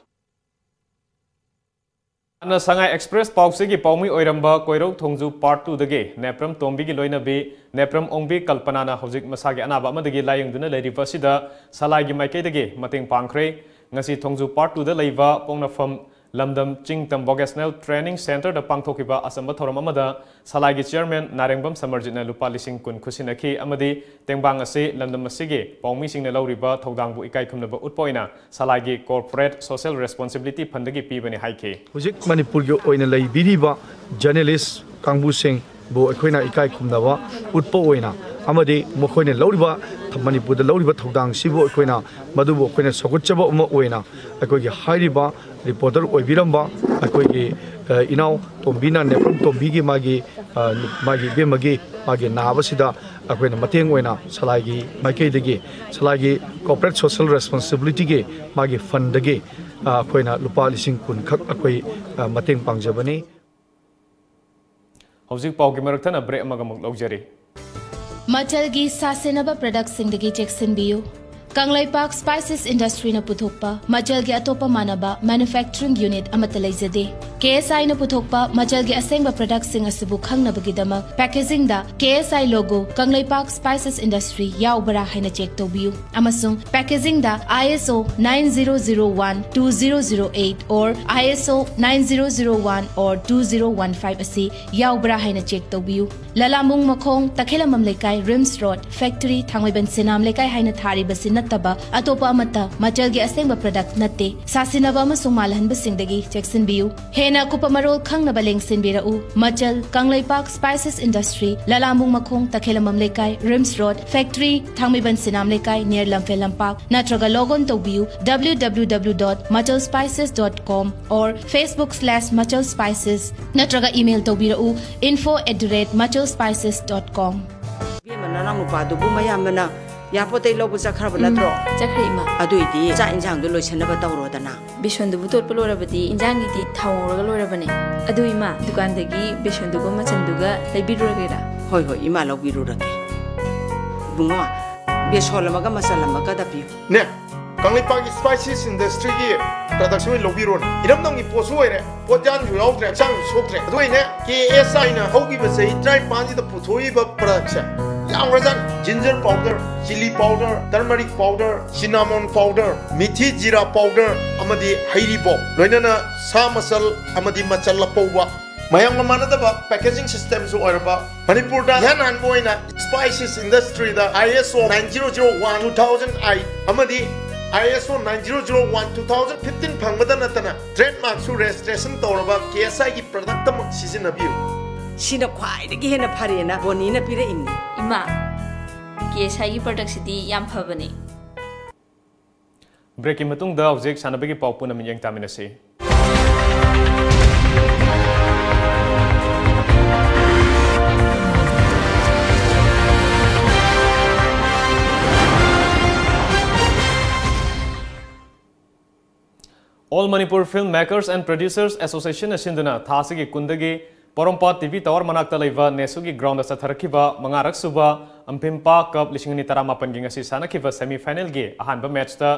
ꯍꯥꯟꯅ ꯁꯉꯥꯏ Express ꯄꯥꯎꯆꯦꯒꯤ ꯄꯥꯎꯃꯤ ꯑꯣꯏꯔꯝꯕ ꯀꯣꯏꯔꯧ ꯊꯣꯡꯖꯨ Part two ꯗꯒꯤ ꯅꯦꯄ꯭ꯔꯝ ꯇꯣꯝꯕꯤꯒꯤ ꯂꯣꯏꯅꯕꯤ ꯅꯦꯄ꯭ꯔꯝ ꯑꯣꯡꯕꯤ ꯀꯜꯄꯅꯥꯅ ꯍꯧꯖꯤꯛ ꯃꯁꯥꯒꯤ ꯑꯅꯥꯕ ꯑꯃꯗꯒꯤ ꯂꯥꯌꯦꯡꯗꯨꯅ ꯂꯩꯔꯤꯕ ꯑꯁꯤꯗ ꯁꯂꯥꯏꯒꯤ ꯃꯥꯏꯀꯩꯗꯒꯤ ꯃꯇꯦꯡ ꯄꯥꯡꯈ꯭ꯔꯦ꯫ ꯉꯁꯤ ꯊꯣꯡꯖꯨ Part two ꯗ ꯂꯩꯕ ꯄꯣꯛꯅꯐꯝ ꯂꯝꯗꯝ ꯆꯤꯡꯇꯝ Vocational Training Centre ꯗ ꯄꯥꯡꯊꯣꯛꯈꯤꯕ ꯑꯆꯝꯕ ꯊꯧꯔꯝ ꯑꯃꯗ ꯁꯂꯥꯏꯒꯤ chairman ꯅꯥꯔꯦꯡꯕꯝ ꯁꯃꯔꯖꯤꯠꯅ ꯂꯨꯄꯥ ꯂꯤꯁꯤꯡ ꯀꯨꯟ ꯈꯨꯠꯁꯤꯟꯅꯈꯤ ꯑꯃꯗꯤ ꯇꯦꯡꯕꯥꯡ ꯑꯁꯤ ꯂꯝꯗꯝ ꯑꯁꯤꯒꯤ ꯄꯥꯎꯃꯤꯁꯤꯡꯅ ꯂꯧꯔꯤꯕ ꯊꯧꯗꯥꯡꯕꯨ ꯏꯀꯥꯏ ꯈꯨꯝꯅꯕ ꯎꯠꯄ ꯑꯣꯏꯅ ꯁꯂꯥꯏꯒꯤ Corporate Social Responsibility Fund ꯗꯒꯤ ꯄꯤꯕꯅꯤ ꯍꯥꯏꯈꯤ꯫ ꯍꯧꯖꯤꯛ ꯃꯅꯤꯄꯨꯔꯒꯤ ꯑꯣꯏꯅ ꯂꯩꯕꯤꯔꯤꯕ journalist ꯀꯥꯡꯕꯨꯁꯤꯡꯕꯨ ꯑꯩꯈꯣꯏꯅ ꯏꯀꯥꯏ ꯈꯨꯝꯅꯕ ꯎꯠꯄ ꯑꯣꯏꯅ ꯑꯃꯗꯤ ꯃꯈꯣꯏꯅ ꯂꯧꯔꯤꯕ, ꯃꯅꯤꯄꯨꯔꯗ ꯂꯧꯔꯤꯕ ꯊꯧꯗꯥꯡꯁꯤꯕꯨ ꯑꯩꯈꯣꯏꯅ, ꯃꯗꯨꯕꯨ ꯑꯩꯈꯣꯏꯅ ꯁꯧꯒꯠꯆꯕ ꯑꯃ ꯑꯣꯏꯅ, ꯑꯩꯈꯣꯏꯒꯤ ꯍꯥꯏꯔꯤꯕ ꯔꯤꯄꯣꯔꯇꯔ ꯑꯣꯏꯕꯤꯔꯝꯕ ꯑꯩꯈꯣꯏꯒꯤ, ꯑ, ꯏꯅꯥꯎ ꯇꯣꯝꯕꯤꯅ, ꯅꯦꯄ꯭ꯔꯝ ꯇꯣꯝꯕꯤꯒꯤ ꯃꯥꯒꯤ, ꯑ, ꯃꯥꯒꯤ ꯏꯕꯦꯝꯃꯒꯤ ꯃꯥꯒꯤ ꯅꯥꯕꯁꯤꯗ ꯑꯩꯈꯣꯏꯅ ꯃꯇꯦꯡ ꯑꯣꯏꯅ ꯁꯂꯥꯏꯒꯤ ꯃꯥꯏꯀꯩꯗꯒꯤ, ꯁꯂꯥꯏꯒꯤ corporate social responsibilityꯒꯤ ꯃꯥꯒꯤ fundꯗꯒꯤ, ꯑ, ꯑꯩꯈꯣꯏꯅ ꯂꯨꯄꯥ ꯂꯤꯁꯤꯡ ꯀꯨꯟ ꯈꯛ ꯑꯩꯈꯣꯏ, ꯑ, ꯃꯇꯦꯡ ꯄꯥꯡꯖꯕꯅꯤ꯫ ꯍꯧꯖꯤꯛ ꯄꯥꯎꯒꯤ ꯃꯔꯛ ꯊꯠꯅ break ꯑꯃꯒ ꯑꯃꯨꯛ ꯂꯧꯖꯔꯤ꯫ ꯃꯆꯜꯒꯤ ꯁꯥꯁꯤꯟꯅꯕ productꯁꯤꯡꯗꯒꯤ ꯆꯦꯛꯁꯤꯟꯕꯤꯌꯨ꯫ ꯀꯪꯂꯩꯄꯥꯛ Spices Industryꯅ ꯄꯨꯊꯣꯛꯄ ꯃꯆꯜꯒꯤ ꯑꯇꯣꯞꯄ ꯃꯥꯟꯅꯕ manufacturing unit ꯑꯃꯠꯇ ꯂꯩꯖꯗꯦ꯫ KSIꯅ ꯄꯨꯊꯣꯛꯄ ꯃꯆꯜꯒꯤ ꯑꯁꯦꯡꯕ productꯁꯤꯡ ꯑꯁꯤꯕꯨ ꯈꯪꯅꯕꯒꯤꯗꯃꯛ packagingꯗ KSI logo, Kangleipak Spices Industry ꯌꯥꯎꯕ꯭ꯔꯥ ꯍꯥꯏꯅ check ꯇꯧꯕꯤꯌꯨ꯫ ꯑꯃꯁꯨꯡ packagingꯗ ISO nine zero zero one two zero zero eight or ISO nine zero zero one or two zero one five ꯑꯁꯤ ꯌꯥꯎꯕ꯭ꯔꯥ ꯍꯥꯏꯅ check ꯇꯧꯕꯤꯌꯨ꯫ ꯂꯂꯥꯃꯨꯡ ꯃꯈꯣꯡ, ꯇꯈꯦꯂꯝꯕꯝ ꯂꯩꯀꯥꯏ, RIMS Road, factory, ꯊꯥꯡꯃꯩꯕꯟ ꯁꯤꯅꯥꯝ ꯂꯩꯀꯥꯏ ꯍꯥꯏꯅ ꯊꯥꯔꯤꯕꯁꯤ ꯅꯠꯇꯕ ꯑꯇꯣꯞꯄ ꯑꯃꯠꯇ ꯃꯆꯜꯒꯤ ꯑꯁꯦꯡꯕ product ꯅꯠꯇꯦ꯫ ꯁꯥꯁꯤꯟꯅꯕ ꯑꯃꯁꯨꯡ ꯃꯥꯜꯍꯟꯕꯁꯤꯡꯗꯒꯤ ꯆꯦꯛꯁꯤꯟꯕꯤꯌꯨ꯫ ꯍꯦꯟꯅ ꯑꯀꯨꯞꯄ ꯃꯔꯣꯜ ꯈꯪꯅꯕ ꯂꯦꯡꯁꯤꯟꯕꯤꯔꯛꯎ꯫ ꯃꯆꯜ, ꯀꯪꯂꯩꯄꯥꯛ Spices Industry, ꯂꯂꯥꯃꯨꯡ ꯃꯈꯣꯡ, ꯇꯈꯦꯂꯝꯕꯝ ꯂꯩꯀꯥꯏ, RIMS Road, factory, ꯊꯥꯡꯃꯩꯕꯟ ꯁꯤꯅꯥꯝ ꯂꯩꯀꯥꯏ, near ꯂꯝꯐꯦꯜ ꯂꯝꯄꯥꯛ, ꯅꯠꯇ꯭ꯔꯒ log on ꯇꯧꯕꯤꯌꯨ W W W dot machal spices dot com or Facebook slash machal spices, ꯅꯠꯇ꯭ꯔꯒ email ꯇꯧꯕꯤꯔꯛꯎ info at the rate machal spices dot com꯫ ꯏꯕꯦꯝꯃ, ꯅꯅꯥꯎ ꯅꯨꯄꯥꯗꯨꯕꯨ ꯃꯌꯥꯝꯕꯅ ꯌꯥꯄꯣꯠꯇꯩ ꯂꯧꯕ ꯆꯠꯈ꯭ꯔꯕ ꯎꯝ, ꯅꯠꯇ꯭ꯔꯣ? ꯆꯠꯈ꯭ꯔꯦ, ꯏꯃꯥ꯫ ꯑꯗꯨꯏꯗꯤ ꯆꯥꯛ ꯏꯟꯖꯥꯡꯗꯣ ꯂꯣꯏꯁꯟꯅꯕ ꯇꯧꯔꯣꯗꯅ꯫ ꯕꯦꯁꯣꯟꯗꯨꯕꯨ ꯇꯣꯠꯄ ꯂꯣꯏꯔꯕꯗꯤ ꯏꯟꯖꯥꯡꯒꯤꯗꯤ ꯊꯥꯎ ꯉꯧꯔꯒ ꯂꯣꯏꯔꯕꯅꯦ꯫ ꯑꯗꯨ ꯏꯃꯥ, ꯗꯨꯀꯥꯟꯗꯒꯤ ꯕꯦꯁꯣꯟꯗꯨꯒ ꯃꯆꯜꯗꯨꯒ ꯂꯩꯕꯤꯔꯨꯔꯒꯦꯔꯥ? ꯍꯣꯏ, ꯍꯣꯏ, ꯏꯃꯥ ꯂꯧꯕꯤꯔꯨꯔꯒꯦ꯫ ꯏꯕꯨꯡꯉꯣ, ꯕꯦꯁꯣꯟ ꯑꯃꯒ ꯃꯆꯜ ꯑꯃꯒꯗ ꯄꯤꯌꯨ꯫ ꯅꯦ, ꯀꯪꯂꯩꯄꯥꯛꯀꯤ Spices Industryꯒꯤ productꯁꯦ ꯑꯣꯏꯅ ꯂꯧꯕꯤꯔꯣꯅꯦ꯫ ꯏꯔꯝꯗꯝꯒꯤ ꯄꯣꯠꯁꯨ ꯑꯣꯏꯔꯦ, ꯄꯣꯠꯌꯥꯟꯁꯨ ꯌꯥꯎꯗ꯭ꯔꯦ, ꯍꯛꯆꯥꯡꯁꯨ ꯁꯣꯛꯇ꯭ꯔꯦ꯫ ꯑꯗꯨ ꯑꯩꯅꯦ, KSIꯅ ꯍꯧꯈꯤꯕ ꯆꯍꯤ ꯇꯔꯥꯅꯤꯄꯥꯟꯁꯤꯗ ꯄꯨꯊꯣꯛꯏꯕ productꯁꯦ ꯌꯥꯝꯈ꯭ꯔꯖꯥꯠꯅꯤ꯫ Ginger powder, chilli powder, turmeric powder, cinnamon powder, ꯃꯤꯊꯤ ꯖꯤꯔꯥ powder ꯑꯃꯗꯤ ꯍꯩꯔꯤꯕꯣꯞ, ꯂꯣꯏꯅꯅ ꯁꯥ ꯃꯆꯜ ꯑꯃꯗꯤ ꯃꯆꯜ ꯑꯄꯧꯕ, ꯃꯌꯥꯝꯒ ꯃꯥꯟꯅꯗꯕ packaging systemꯁꯨ ꯑꯣꯏꯔꯕ, ꯃꯅꯤꯄꯨꯔꯗ ꯏꯍꯥꯟ ꯍꯥꯟꯕ ꯑꯣꯏꯅ Spices Industryꯗ ISO nine zero zero one two thousand eight ꯑꯃꯗꯤ ISO nine zero zero one two thousand fifteen ꯐꯪꯕꯗ ꯅꯠꯇꯅ trademarkꯁꯨ registration ꯇꯧꯔꯕ KSIꯒꯤ productꯃꯛ ꯁꯤꯖꯤꯟꯅꯕꯤꯌꯨ꯫ ꯁꯤꯅ ꯈ꯭ꯋꯥꯏꯗꯒꯤ ꯍꯦꯟꯅ ꯐꯔꯦꯅ ꯕꯣꯅꯤꯅ ꯄꯤꯔꯛꯏꯅꯤ꯫ ꯏꯃꯥ, ꯀꯦ ꯑꯦꯁ ꯑꯥꯏꯒꯤ ꯄ꯭ꯔꯗꯛꯁꯤꯗꯤ ꯌꯥꯝ ꯐꯕꯅꯤ꯫ ꯕ꯭ꯔꯦꯛꯀꯤ ꯃꯇꯨꯡꯗ ꯍꯧꯖꯤꯛ ꯁꯥꯟꯅꯕꯒꯤ ꯄꯥꯎ ꯄꯨꯝꯅꯃꯛ ꯌꯦꯡ ꯇꯥꯃꯤꯟꯅꯁꯤ꯫ All Manipur Film Makers and Producers Association ꯅ ꯁꯤꯟꯗꯨꯅ ꯊꯥ ꯑꯁꯤꯒꯤ ꯀꯨꯟꯗꯒꯤ ꯄꯣꯔꯣꯝꯄꯥꯠ ꯇꯤ ꯚꯤ ꯇꯥꯋꯔ ꯃꯅꯥꯛꯇ ꯂꯩꯕ ꯅꯦꯁꯨꯒꯤ ꯒ꯭ꯔꯥꯎꯟꯗ ꯆꯠꯊꯔꯛꯈꯤꯕ ꯃꯉꯥꯔꯛ ꯁꯨꯕ ꯑꯝꯐꯤꯝꯄꯥ ꯀꯞ ꯂꯤꯁꯤꯡ ꯑꯅꯤ ꯇꯔꯥꯃꯥꯄꯟꯒꯤ ꯉꯁꯤ ꯁꯥꯟꯅꯈꯤꯕ ꯁꯦꯃꯤ ꯐꯥꯏꯅꯦꯜꯒꯤ ꯑꯍꯥꯟꯕ ꯃꯦꯠꯆꯇ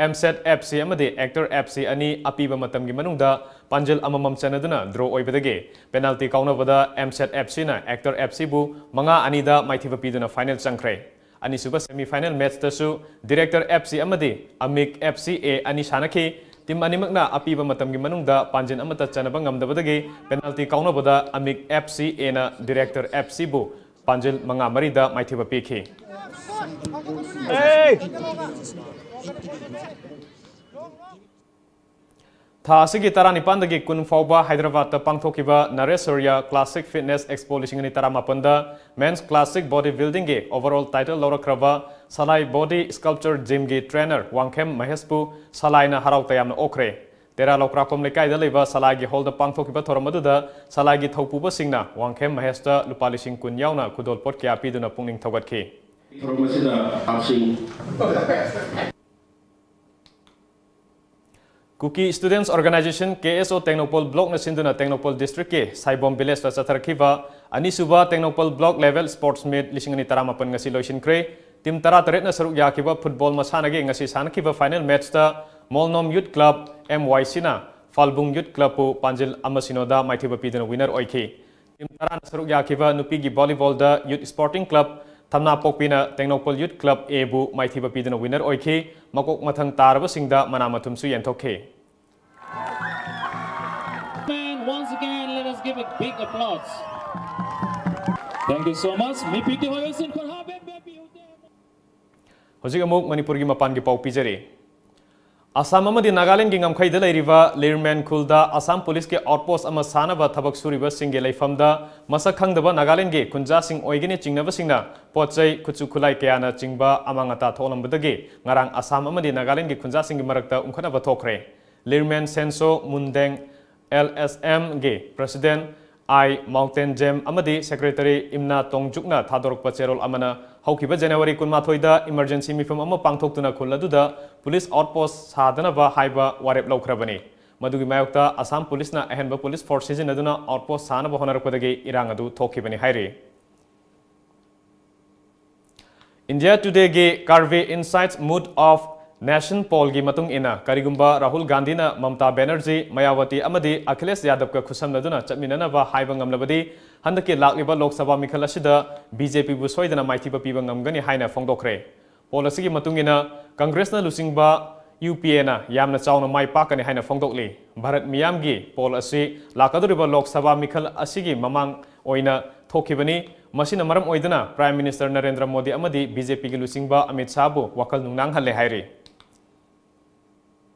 ꯑꯦꯝꯁꯦꯠ ꯑꯦꯐ ꯁꯤ ꯑꯃꯗꯤ ꯑꯦꯛꯇꯔ ꯑꯦꯐ ꯁꯤ ꯑꯅꯤ ꯑꯄꯤꯕ ꯃꯇꯝꯒꯤ ꯃꯅꯨꯡꯗ ꯄꯥꯟꯖꯤꯜ ꯑꯃꯃꯝ ꯆꯟꯅꯗꯨꯅ ꯗ꯭ꯔꯣ ꯑꯣꯏꯕꯗꯒꯤ ꯄꯦꯅꯥꯜꯇꯤ ꯀꯥꯎꯅꯕꯗ ꯑꯦꯝꯁꯦꯠ ꯑꯦꯐ ꯁꯤꯅ ꯑꯦꯛꯇꯔ ꯑꯦꯐ ꯁꯤꯕꯨ ꯃꯉꯥ ꯑꯅꯤꯗ ꯃꯥꯏꯊꯤꯕ ꯄꯤꯗꯨꯅ ꯐꯥꯏꯅꯦꯜ ꯆꯪꯈ꯭ꯔꯦ꯫ ꯑꯅꯤꯁꯨꯕ ꯁꯦꯃꯤ ꯐꯥꯏꯅꯦꯜ ꯃꯦꯠꯆꯇꯁꯨ ꯗꯤꯔꯦꯛꯇꯔ ꯑꯦꯐ ꯁꯤ ꯑꯃꯗꯤ ꯑꯃꯤꯛ ꯑꯦꯐ ꯁꯤ ꯑꯦ ꯑꯅꯤ ꯁꯥꯟꯅꯈꯤ꯫ ꯇꯤꯝ ꯑꯅꯤꯃꯛꯅ ꯑꯄꯤꯕ ꯃꯇꯝꯒꯤ ꯃꯅꯨꯡꯗ ꯄꯥꯟꯖꯤꯜ ꯑꯃꯠꯇ ꯆꯟꯅꯕ ꯉꯝꯗꯕꯗꯒꯤ ꯄꯦꯅꯥꯜꯇꯤ ꯀꯥꯎꯅꯕꯗ ꯑꯃꯤꯛ ꯑꯦꯐ ꯁꯤ ꯑꯦꯅ ꯗꯤꯔꯦꯛꯇꯔ ꯑꯦꯐ ꯁꯤꯕꯨ ꯄꯥꯟꯖꯤꯜ ꯃꯉꯥ ꯃꯔꯤꯗ ꯃꯥꯏꯊꯤꯕ ꯄꯤꯈꯤ꯫ ꯊꯥ ꯑꯁꯤꯒꯤ ꯇꯔꯥꯅꯤꯄꯥꯟꯗꯒꯤ ꯀꯨꯟ ꯐꯥꯎꯕ ꯍꯥꯏꯗ꯭ꯔꯕꯥꯗꯇ ꯄꯥꯡꯊꯣꯛꯈꯤꯕ Naresh Surya classic fitness expo ꯂꯤꯁꯤꯡ ꯑꯅꯤ ꯇꯔꯥꯃꯥꯄꯟꯗ ꯃꯦꯟꯁ ꯀ꯭ꯂꯥꯁꯤꯛ ꯕꯣꯗꯤ ꯕꯤꯜꯗꯤꯡꯒꯤ ꯑꯣꯚꯔꯑꯣꯜ ꯇꯥꯏꯇꯜ ꯂꯧꯔꯛꯈ꯭ꯔꯕ ꯁꯂꯥꯏ ꯕꯣꯗꯤ ꯁ꯭ꯀꯜꯞꯆꯔ ꯖꯤꯝꯒꯤ ꯇ꯭ꯔꯦꯅꯔ ꯋꯥꯡꯈꯦꯝ ꯃꯍꯦꯁꯄꯨ ꯁꯂꯥꯏꯅ ꯍꯔꯥꯎ ꯇꯌꯥꯝꯅ ꯑꯣꯛꯈ꯭ꯔꯦ꯫ ꯇꯦꯔꯥ ꯂꯧꯀ꯭ꯔꯥꯛꯄꯝ ꯂꯩꯀꯥꯏꯗ ꯂꯩꯕ ꯁꯂꯥꯏꯒꯤ ꯍꯣꯜꯗ ꯄꯥꯡꯊꯣꯛꯈꯤꯕ ꯊꯧꯔꯝ ꯑꯗꯨꯗ ꯁꯂꯥꯏꯒꯤ ꯊꯧꯄꯨꯕꯁꯤꯡꯅ ꯋꯥꯡꯈꯦꯝ ꯃꯍꯦꯁꯇ ꯂꯨꯄꯥ ꯂꯤꯁꯤꯡ ꯀꯨꯟ ꯌꯥꯎꯅ ꯈꯨꯗꯣꯜꯄꯣꯠ ꯀꯌꯥ ꯄꯤꯗꯨꯅ ꯄꯨꯛꯅꯤꯡ ꯊꯧꯒꯠꯈꯤ꯫ ꯊꯧꯔꯝ ꯑꯁꯤꯗ ꯍꯥꯞꯁꯤꯡ ꯀꯨꯀꯤ ꯁ꯭ꯇꯨꯗꯦꯟꯠꯁ ꯑꯣꯔꯒꯅꯥꯏꯖꯦꯁꯟ, ꯀꯦ ꯑꯦꯁ ꯑꯣ, ꯇꯦꯡꯅꯧꯄꯜ ꯕ꯭ꯂꯣꯛꯅ ꯁꯤꯟꯗꯨꯅ ꯇꯦꯡꯅꯧꯄꯜ ꯗꯤꯁꯇ꯭ꯔꯤꯛꯀꯤ ꯁꯥꯏꯕꯣꯝ ꯚꯤꯂꯦꯖꯇ ꯆꯠꯊꯔꯛꯈꯤꯕ ꯑꯅꯤꯁꯨꯕ Tengnoupal block level sports meet ꯂꯤꯁꯤꯡ ꯑꯅꯤ ꯇꯔꯥꯃꯥꯄꯟ ꯉꯁꯤ ꯂꯣꯏꯁꯤꯟꯈ꯭ꯔꯦ꯫ ꯇꯤꯝ ꯇꯔꯥꯇꯔꯦꯠꯅ ꯁꯔꯨꯛ ꯌꯥꯈꯤꯕ ꯐꯨꯠꯕꯣꯜ ꯃꯁꯥꯟꯅꯒꯤ ꯉꯁꯤ ꯁꯥꯟꯅꯈꯤꯕ ꯐꯥꯏꯅꯦꯜ ꯃꯦꯠꯆꯇ ꯃꯣꯜꯅꯣꯝ ꯌꯨꯠ ꯀ꯭ꯂꯕ, ꯑꯦꯝ ꯋꯥꯏ ꯁꯤꯅ ꯐꯥꯜꯕꯨꯡ ꯌꯨꯠ ꯀ꯭ꯂꯕꯄꯨ ꯄꯥꯟꯖꯤꯜ ꯑꯃ ꯁꯤꯅꯣꯗ ꯃꯥꯏꯊꯤꯕ ꯄꯤꯗꯨꯅ ꯋꯤꯅꯔ ꯑꯣꯏꯈꯤ꯫ ꯇꯤꯝ ꯇꯔꯥꯅ ꯁꯔꯨꯛ ꯌꯥꯈꯤꯕ ꯅꯨꯄꯤꯒꯤ ꯚꯣꯂꯤꯕꯣꯜꯗ ꯌꯨꯠ ꯁ꯭ꯄꯣꯔꯇꯤꯡ ꯀ꯭ꯂꯕ ꯊꯝꯅꯥꯄꯣꯛꯄꯤꯅ ꯇꯦꯡꯅꯧꯄꯜ ꯌꯨꯠ ꯀ꯭ꯂꯕ ꯑꯦꯕꯨ ꯃꯥꯏꯊꯤꯕ ꯄꯤꯗꯨꯅ ꯋꯤꯅꯔ ꯑꯣꯏꯈꯤ꯫ ꯃꯀꯣꯛ ꯃꯊꯪ ꯇꯥꯔꯕꯁꯤꯡꯗ ꯃꯅꯥ ꯃꯊꯨꯝꯁꯨ ꯌꯦꯟꯊꯣꯛꯈꯤ꯫ And once again, let us give a big applause. Thank you so much. ꯃꯤꯄꯤꯇꯤ ꯍꯣꯏꯁꯤꯟ ꯈꯣꯔꯍꯥꯕꯦꯟ ꯕꯦꯕꯤ ꯍꯨꯗꯦ꯫ ꯍꯧꯖꯤꯛ ꯑꯃꯨꯛ ꯃꯅꯤꯄꯨꯔꯒꯤ ꯃꯄꯥꯟꯒꯤ ꯄꯥꯎ ꯄꯤꯖꯔꯤ꯫ ꯑꯁꯥꯝ ꯑꯃꯗꯤ ꯅꯥꯒꯥꯂꯦꯟꯗꯒꯤ ꯉꯝꯈꯩꯗ ꯂꯩꯔꯤꯕ ꯂꯤꯔꯃꯦꯟ ꯈꯨꯜꯗ ꯑꯁꯥꯝ ꯄꯨꯂꯤꯁꯀꯤ ꯑꯥꯎꯠꯄꯣꯁꯠ ꯑꯃ ꯁꯥꯅꯕ ꯊꯕꯛ ꯁꯨꯔꯤꯕꯁꯤꯡꯒꯤ ꯂꯩꯐꯝꯗ ꯃꯁꯛ ꯈꯪꯗꯕ ꯅꯥꯒꯥꯂꯦꯟꯗꯒꯤ ꯈꯨꯟꯖꯥꯁꯤꯡ ꯑꯣꯏꯒꯅꯤ ꯆꯤꯡꯅꯕꯁꯤꯡꯅ ꯄꯣꯠ ꯆꯩ, ꯈꯨꯠꯁꯨ ꯈꯨꯠꯂꯥꯏ ꯀꯌꯥꯅ ꯆꯤꯡꯕ ꯑꯃꯥꯡ ꯑꯇꯥ ꯊꯣꯛꯂꯝꯕꯗꯒꯤ ꯉꯔꯥꯡ ꯑꯁꯥꯝ ꯑꯃꯗꯤ ꯅꯥꯒꯥꯂꯦꯟꯗꯒꯤ ꯈꯨꯟꯖꯥꯁꯤꯡꯒꯤ ꯃꯔꯛꯇ ꯎꯪꯈꯠꯅꯕ ꯊꯣꯛꯈ꯭ꯔꯦ꯫ ꯂꯤꯔꯃꯦꯟ ꯁꯦꯟꯁꯣ ꯃꯨꯟꯗꯦꯡ, ꯑꯦꯜ ꯑꯦꯁ ꯑꯦꯝꯒꯤ ꯄ꯭ꯔꯦꯁꯤꯗꯦꯟꯠ ꯑꯥꯏ ꯃꯥꯎꯇꯦꯟ ꯖꯦꯝ ꯑꯃꯗꯤ ꯁꯦꯀ꯭ꯔꯦꯇꯔꯤ ꯏꯝꯅꯥ ꯇꯣꯡꯖꯨꯛꯅ ꯊꯥꯗꯣꯔꯛꯄ ꯆꯦꯔꯣꯜ ꯑꯃꯅ ꯍꯧꯈꯤꯕ ꯖꯅꯋꯥꯔꯤ ꯀꯨꯟꯃꯥꯊꯣꯏꯗ ꯏꯃꯔꯖꯦꯟꯁꯤ ꯃꯤꯐꯝ ꯑꯃ ꯄꯥꯡꯊꯣꯛꯇꯨꯅ ꯈꯨꯜ ꯑꯗꯨꯗ ꯄꯨꯂꯤꯁ ꯑꯥꯎꯠꯄꯣꯁꯠ ꯁꯥꯗꯅꯕ ꯍꯥꯏꯕ ꯋꯥꯔꯦꯞ ꯂꯧꯈ꯭ꯔꯕꯅꯤ꯫ ꯃꯗꯨꯒꯤ ꯃꯥꯌꯣꯛꯇ ꯑꯁꯥꯝ ꯄꯨꯂꯤꯁꯅ ꯑꯍꯦꯟꯕ ꯄꯨꯂꯤꯁ ꯐꯣꯔꯁ ꯁꯤꯖꯤꯟꯅꯗꯨꯅ ꯑꯥꯎꯠꯄꯣꯁꯠ ꯁꯥꯅꯕ ꯍꯣꯠꯅꯔꯛꯄꯗꯒꯤ ꯏꯔꯥꯡ ꯑꯗꯨ ꯊꯣꯛꯈꯤꯕꯅꯤ ꯍꯥꯏꯔꯤ꯫ ꯏꯟꯗꯤꯌꯥ ꯇꯨꯗꯦꯒꯤ Karbi Insights Mood of Nation pollꯒꯤ ꯃꯇꯨꯡ ꯏꯟꯅ, ꯀꯔꯤꯒꯨꯝꯕ ꯔꯥꯍꯨꯜ ꯒꯥꯟꯙꯤꯅ ꯃꯝꯇꯥ ꯕꯦꯅꯔꯖꯤ, ꯃꯌꯥꯋꯇꯤ ꯑꯃꯗꯤ ꯑꯈꯤꯂꯦꯁ ꯌꯥꯗꯕꯀ ꯈꯨꯠꯁꯝꯅꯗꯨꯅ ꯆꯠꯃꯤꯟꯅꯅꯕ ꯍꯥꯏꯕ ꯉꯝꯂꯕꯗꯤ, ꯍꯟꯗꯛꯀꯤ ꯂꯥꯛꯂꯤꯕ ꯂꯣꯛ ꯁꯚꯥ ꯃꯤꯈꯜ ꯑꯁꯤꯗ ꯕꯤ ꯖꯦ ꯄꯤꯕꯨ ꯁꯣꯏꯗꯅ ꯃꯥꯏꯊꯤꯕ ꯄꯤꯕ ꯉꯝꯒꯅꯤ ꯍꯥꯏꯅ ꯐꯣꯡꯗꯣꯛꯈ꯭ꯔꯦ꯫ ꯄꯣꯜ ꯑꯁꯤꯒꯤ ꯃꯇꯨꯡ ꯏꯟꯅ, ꯀꯪꯒ꯭ꯔꯦꯁꯅ ꯂꯨꯆꯤꯡꯕ ꯌꯨ ꯄꯤ ꯑꯦꯅ ꯌꯥꯝꯅ ꯆꯥꯎꯅ ꯃꯥꯏ ꯄꯥꯛꯀꯅꯤ ꯍꯥꯏꯅ ꯐꯣꯡꯗꯣꯛꯂꯤ꯫ ꯚꯥꯔꯠ ꯃꯤꯌꯥꯝꯒꯤ ꯄꯣꯜ ꯑꯁꯤ ꯂꯥꯛꯀꯗꯧꯔꯤꯕ ꯂꯣꯛ ꯁꯚꯥ ꯃꯤꯈꯜ ꯑꯁꯤꯒꯤ ꯃꯃꯥꯡ ꯑꯣꯏꯅ ꯊꯣꯛꯈꯤꯕꯅꯤ꯫ ꯃꯁꯤꯅ ꯃꯔꯝ ꯑꯣꯏꯗꯨꯅ ꯄ꯭ꯔꯥꯏꯝ ꯃꯤꯅꯤꯁꯇꯔ ꯅꯔꯦꯟꯗ꯭ꯔ ꯃꯣꯗꯤ ꯑꯃꯗꯤ ꯕꯤ ꯖꯦ ꯄꯤꯒꯤ ꯂꯨꯆꯤꯡꯕ ꯑꯃꯤꯠ ꯁꯥꯍꯕꯨ ꯋꯥꯈꯜ ꯅꯨꯡꯅꯥꯡꯍꯜꯂꯦ ꯍꯥꯏꯔꯤ꯫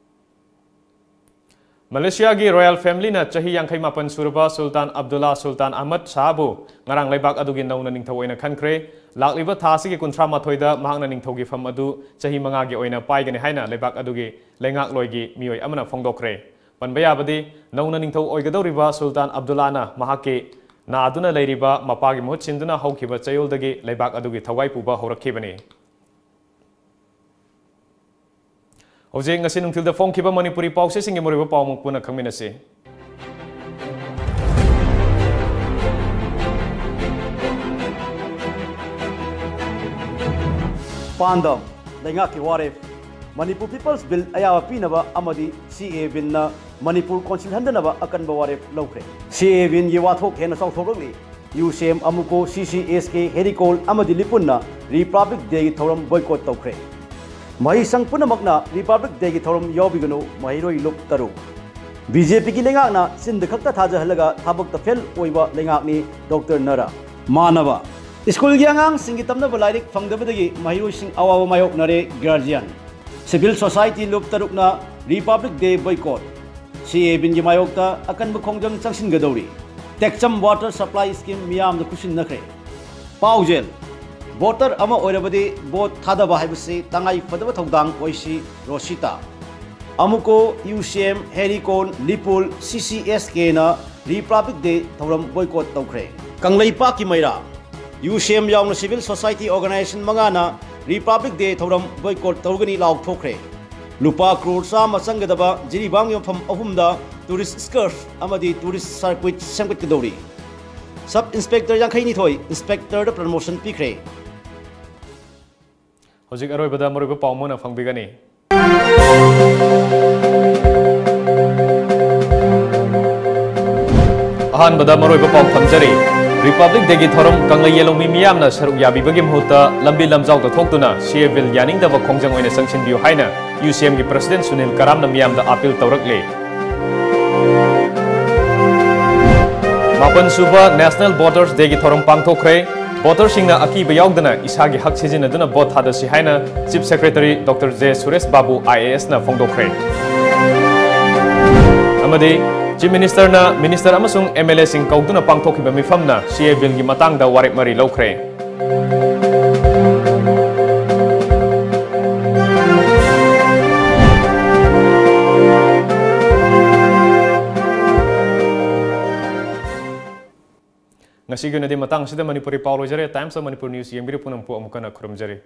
ꯃꯂꯦꯁꯤꯌꯥꯒꯤ ꯔꯣꯌꯦꯜ ꯐꯦꯃꯤꯂꯤꯅ ꯆꯍꯤ ꯌꯥꯡꯈꯩ ꯃꯥꯄꯟ ꯁꯨꯔꯕ ꯁꯨꯜꯇꯥꯟ ꯑꯕꯗꯨꯜꯂꯥ ꯁꯨꯜꯇꯥꯟ ꯑꯍꯃꯗ ꯁꯥꯍꯕꯨ ꯉꯔꯥꯡ ꯂꯩꯕꯥꯛ ꯑꯗꯨꯒꯤ ꯅꯧꯅ ꯅꯤꯡꯊꯧ ꯑꯣꯏꯅ ꯈꯟꯈ꯭ꯔꯦ꯫ ꯂꯥꯛꯂꯤꯕ ꯊꯥ ꯑꯁꯤꯒꯤ ꯀꯨꯟꯊ꯭ꯔꯥ ꯃꯥꯊꯣꯏꯗ ꯃꯍꯥꯛꯅ ꯅꯤꯡꯊꯧꯒꯤ ꯐꯝ ꯑꯗꯨ ꯆꯍꯤ ꯃꯉꯥꯒꯤ ꯑꯣꯏꯅ ꯄꯥꯏꯒꯅꯤ ꯍꯥꯏꯅ ꯂꯩꯕꯥꯛ ꯑꯗꯨꯒꯤ ꯂꯩꯉꯥꯛꯂꯣꯏꯒꯤ ꯃꯤꯑꯣꯏ ꯑꯃꯅ ꯐꯣꯡꯗꯣꯛꯈ꯭ꯔꯦ꯫ ꯄꯟꯕ ꯌꯥꯕꯗꯤ, ꯅꯧꯅ ꯅꯤꯡꯊꯧ ꯑꯣꯏꯒꯗꯧꯔꯤꯕ ꯁꯨꯜꯇꯥꯟ ꯑꯕꯗꯨꯜꯂꯥꯅ ꯃꯍꯥꯛꯀꯤ ꯅꯥꯗꯨꯅ ꯂꯩꯔꯤꯕ ꯃꯄꯥꯒꯤ ꯃꯍꯨꯠ ꯁꯤꯟꯗꯨꯅ ꯍꯧꯈꯤꯕ ꯆꯌꯣꯜꯗꯒꯤ ꯂꯩꯕꯥꯛ ꯑꯗꯨꯒꯤ ꯊꯋꯥꯏ ꯄꯨꯕ ꯍꯧꯔꯛꯈꯤꯕꯅꯤ꯫ ꯍꯧꯖꯤꯛ ꯉꯁꯤ ꯅꯨꯡꯊꯤꯜꯗ ꯐꯣꯡꯈꯤꯕ ꯃꯅꯤꯄꯨꯔꯤ ꯄꯥꯎꯆꯦꯁꯤꯡꯒꯤ ꯃꯔꯨꯑꯣꯏꯕ ꯄꯥꯎ ꯑꯃꯨꯛ ꯄꯨꯟꯅ ꯈꯪꯃꯤꯟꯅꯁꯤ꯫ ꯄꯥꯟꯗꯝ: ꯂꯩꯉꯥꯛꯀꯤ ꯋꯥꯔꯦꯞ꯫ ꯃꯅꯤꯄꯨꯔ ꯄꯤꯄꯜꯁ ꯕꯤꯜ ꯑꯌꯥꯕ ꯄꯤꯅꯕ ꯑꯃꯗꯤ ꯁꯤ ꯑꯦ ꯕꯤꯜꯅ ꯃꯅꯤꯄꯨꯔ ꯀꯣꯟꯁꯤꯜ ꯍꯟꯗꯅꯕ ꯑꯀꯟꯕ ꯋꯥꯔꯦꯞ ꯂꯧꯈ꯭ꯔꯦ꯫ ꯁꯤ ꯑꯦ ꯕꯤꯜꯒꯤ ꯋꯥꯊꯣꯛ ꯍꯦꯟꯅ ꯆꯥꯎꯊꯣꯛꯂꯛꯂꯤ꯫ ꯌꯨ ꯁꯤ ꯑꯦꯝ, ꯑꯃꯨꯀꯣ, ꯁꯤ ꯁꯤ ꯑꯦꯁ ꯀꯦ, ꯍꯦꯔꯤꯀꯣꯜ ꯑꯃꯗꯤ ꯂꯤꯄꯨꯟꯅ ꯔꯤꯄꯕ꯭ꯂꯤꯛ ꯗꯦꯒꯤ ꯊꯧꯔꯝ ꯕꯣꯏꯀꯣꯠ ꯇꯧꯈ꯭ꯔꯦ꯫ ꯃꯍꯩꯁꯪ ꯄꯨꯝꯅꯃꯛꯅ ꯔꯤꯄꯕ꯭ꯂꯤꯛ ꯗꯦꯒꯤ ꯊꯧꯔꯝ ꯌꯥꯎꯕꯤꯒꯅꯨ, ꯃꯍꯩꯔꯣꯏ ꯂꯨꯞ ꯇꯔꯨꯛ꯫ ꯕꯤ ꯖꯦ ꯄꯤꯒꯤ ꯂꯩꯉꯥꯛꯅ ꯆꯤꯟꯗ ꯈꯛꯇ ꯊꯥꯖꯍꯜꯂꯒ ꯊꯕꯛꯇ ꯐꯦꯜ ꯑꯣꯏꯕ ꯂꯩꯉꯥꯛꯅꯤ, ꯗꯣꯛꯇꯔ ꯅꯔꯥ꯫ ꯃꯥꯟꯅꯕ: ꯁ꯭ꯀꯨꯜꯒꯤ ꯑꯉꯥꯡꯁꯤꯡꯒꯤ ꯇꯝꯅꯕ ꯂꯥꯏꯔꯤꯛ ꯐꯪꯗꯕꯗꯒꯤ ꯃꯍꯩꯔꯣꯏꯁꯤꯡ ꯑꯋꯥꯕ ꯃꯥꯌꯣꯛꯅꯔꯦ, ꯒꯥꯔꯖꯤꯌꯥꯟ꯫ Civil Society ꯂꯨꯞ ꯇꯔꯨꯛꯅ Republic Day Boycott꯫ ꯁꯤ ꯑꯦ ꯕꯤꯜꯒꯤ ꯃꯥꯌꯣꯛꯇ ꯑꯀꯟꯕ ꯈꯣꯡꯖꯪ ꯆꯪꯁꯤꯟꯒꯗꯧꯔꯤ꯫ ꯇꯦꯛꯆꯝ Water Supply Scheme ꯃꯤꯌꯥꯝꯅ ꯈꯨꯠꯁꯤꯟꯅꯈ꯭ꯔꯦ꯫ ꯄꯥꯎꯖꯦꯜ: ꯚꯣꯇꯔ ꯑꯃ ꯑꯣꯏꯔꯕꯗꯤ ꯚꯣꯠ ꯊꯥꯗꯕ ꯍꯥꯏꯕꯁꯤ ꯇꯉꯥꯏ ꯐꯗꯕ ꯊꯧꯗꯥꯡ ꯑꯣꯏꯁꯤ꯫ ꯔꯣꯁꯤꯇꯥ꯫ ꯑꯃꯨꯀꯣ, ꯌꯨ ꯁꯤ ꯑꯦꯝ, ꯍꯦꯔꯤꯀꯣꯟ, ꯂꯤꯄꯨꯜ, ꯁꯤ ꯁꯤ ꯑꯦꯁ ꯀꯦꯅ Republic Day ꯊꯧꯔꯝ boycott ꯇꯧꯈ꯭ꯔꯦ꯫ ꯀꯪꯂꯩꯄꯥꯛꯀꯤ ꯃꯩꯔꯥ: ꯌꯨ ꯁꯤ ꯑꯦꯝ ꯌꯥꯎꯅ civil society organization ꯃꯉꯥꯅ Republic Day ꯊꯧꯔꯝ boycott ꯇꯧꯒꯅꯤ ꯂꯥꯎꯊꯣꯛꯈ꯭ꯔꯦ꯫ ꯂꯨꯄꯥ ꯀ꯭ꯔꯣꯔ ꯆꯥꯝꯃ ꯆꯪꯒꯗꯕ ꯖꯤꯔꯤꯕꯥꯝꯒꯤ ꯃꯐꯝ ꯑꯍꯨꯝꯗ tourist scarf ꯑꯃꯗꯤ tourist circuit ꯁꯦꯝꯒꯠꯀꯗꯧꯔꯤ꯫ Sub Inspector ꯌꯥꯡꯈꯩꯅꯤꯊꯣꯏ Inspectorꯗ promotion ꯄꯤꯈ꯭ꯔꯦ꯫ ꯍꯧꯖꯤꯛ ꯑꯔꯣꯏꯕꯗ ꯃꯔꯨꯑꯣꯏꯕ ꯄꯥꯎ ꯑꯃꯅ ꯐꯪꯕꯤꯒꯅꯤ꯫ ꯑꯍꯥꯟꯕꯗ ꯃꯔꯨꯑꯣꯏꯕ ꯄꯥꯎ ꯊꯝꯖꯔꯤ꯫ Republic Dayꯒꯤ ꯊꯧꯔꯝ ꯀꯪꯂꯩ ꯌꯦꯂꯣꯡꯃꯤ ꯃꯤꯌꯥꯝꯅ ꯁꯔꯨꯛ ꯌꯥꯕꯤꯕꯒꯤ ꯃꯍꯨꯠꯇ ꯂꯝꯕꯤ ꯂꯝꯖꯥꯎꯗ ꯊꯣꯛꯇꯨꯅ ꯁꯤ ꯑꯦ ꯕꯤꯜ ꯌꯥꯅꯤꯡꯗꯕ ꯈꯣꯡꯖꯪ ꯑꯣꯏꯅ ꯆꯪꯁꯤꯟꯕꯤꯌꯨ ꯍꯥꯏꯅ ꯌꯨ ꯁꯤ ꯑꯦꯝꯒꯤ President ꯁꯨꯅꯤꯜ ꯀꯔꯥꯝꯅ ꯃꯤꯌꯥꯝꯗ appeal ꯇꯧꯔꯛꯂꯤ꯫ ꯃꯥꯄꯟ ꯁꯨꯕ National Voters Dayꯒꯤ ꯊꯧꯔꯝ ꯄꯥꯡꯊꯣꯛꯈ꯭ꯔꯦ꯫ Voterꯁꯤꯡꯅ ꯑꯀꯤꯕ ꯌꯥꯎꯗꯅ ꯏꯁꯥꯒꯤ ꯍꯛ ꯁꯤꯖꯤꯟꯅꯗꯨꯅ ꯚꯣꯠ ꯊꯥꯗꯁꯤ ꯍꯥꯏꯅ Chief Secretary Doctor J Suresh Babu, I A ꯑꯦꯁꯅ ꯐꯣꯡꯗꯣꯛꯈ꯭ꯔꯦ꯫ ꯑꯃꯗꯤ Chief Ministerꯅ Minister ꯑꯃꯁꯨꯡ ꯑꯦꯝ ꯑꯦꯜ ꯑꯦꯁꯤꯡ ꯀꯧꯗꯨꯅ ꯄꯥꯡꯊꯣꯛꯈꯤꯕ ꯃꯤꯐꯝꯅ ꯁꯤ ꯑꯦ ꯕꯤꯜꯒꯤ ꯃꯇꯥꯡꯗ ꯋꯥꯔꯦꯞ ꯃꯔꯤ ꯂꯧꯈ꯭ꯔꯦ꯫ ꯉꯁꯤꯒꯤ ꯑꯣꯏꯅꯗꯤ ꯃꯇꯥꯡ ꯑꯁꯤꯗ ꯃꯅꯤꯄꯨꯔꯤ ꯄꯥꯎ ꯂꯣꯏꯖꯔꯦ꯫ Times of Manipur News ꯌꯦꯡꯕꯤꯔꯤꯕ ꯄꯨꯝꯅꯃꯛꯄꯨ ꯑꯃꯨꯛ ꯍꯟꯅ ꯈꯨꯔꯨꯝꯖꯔꯤ꯫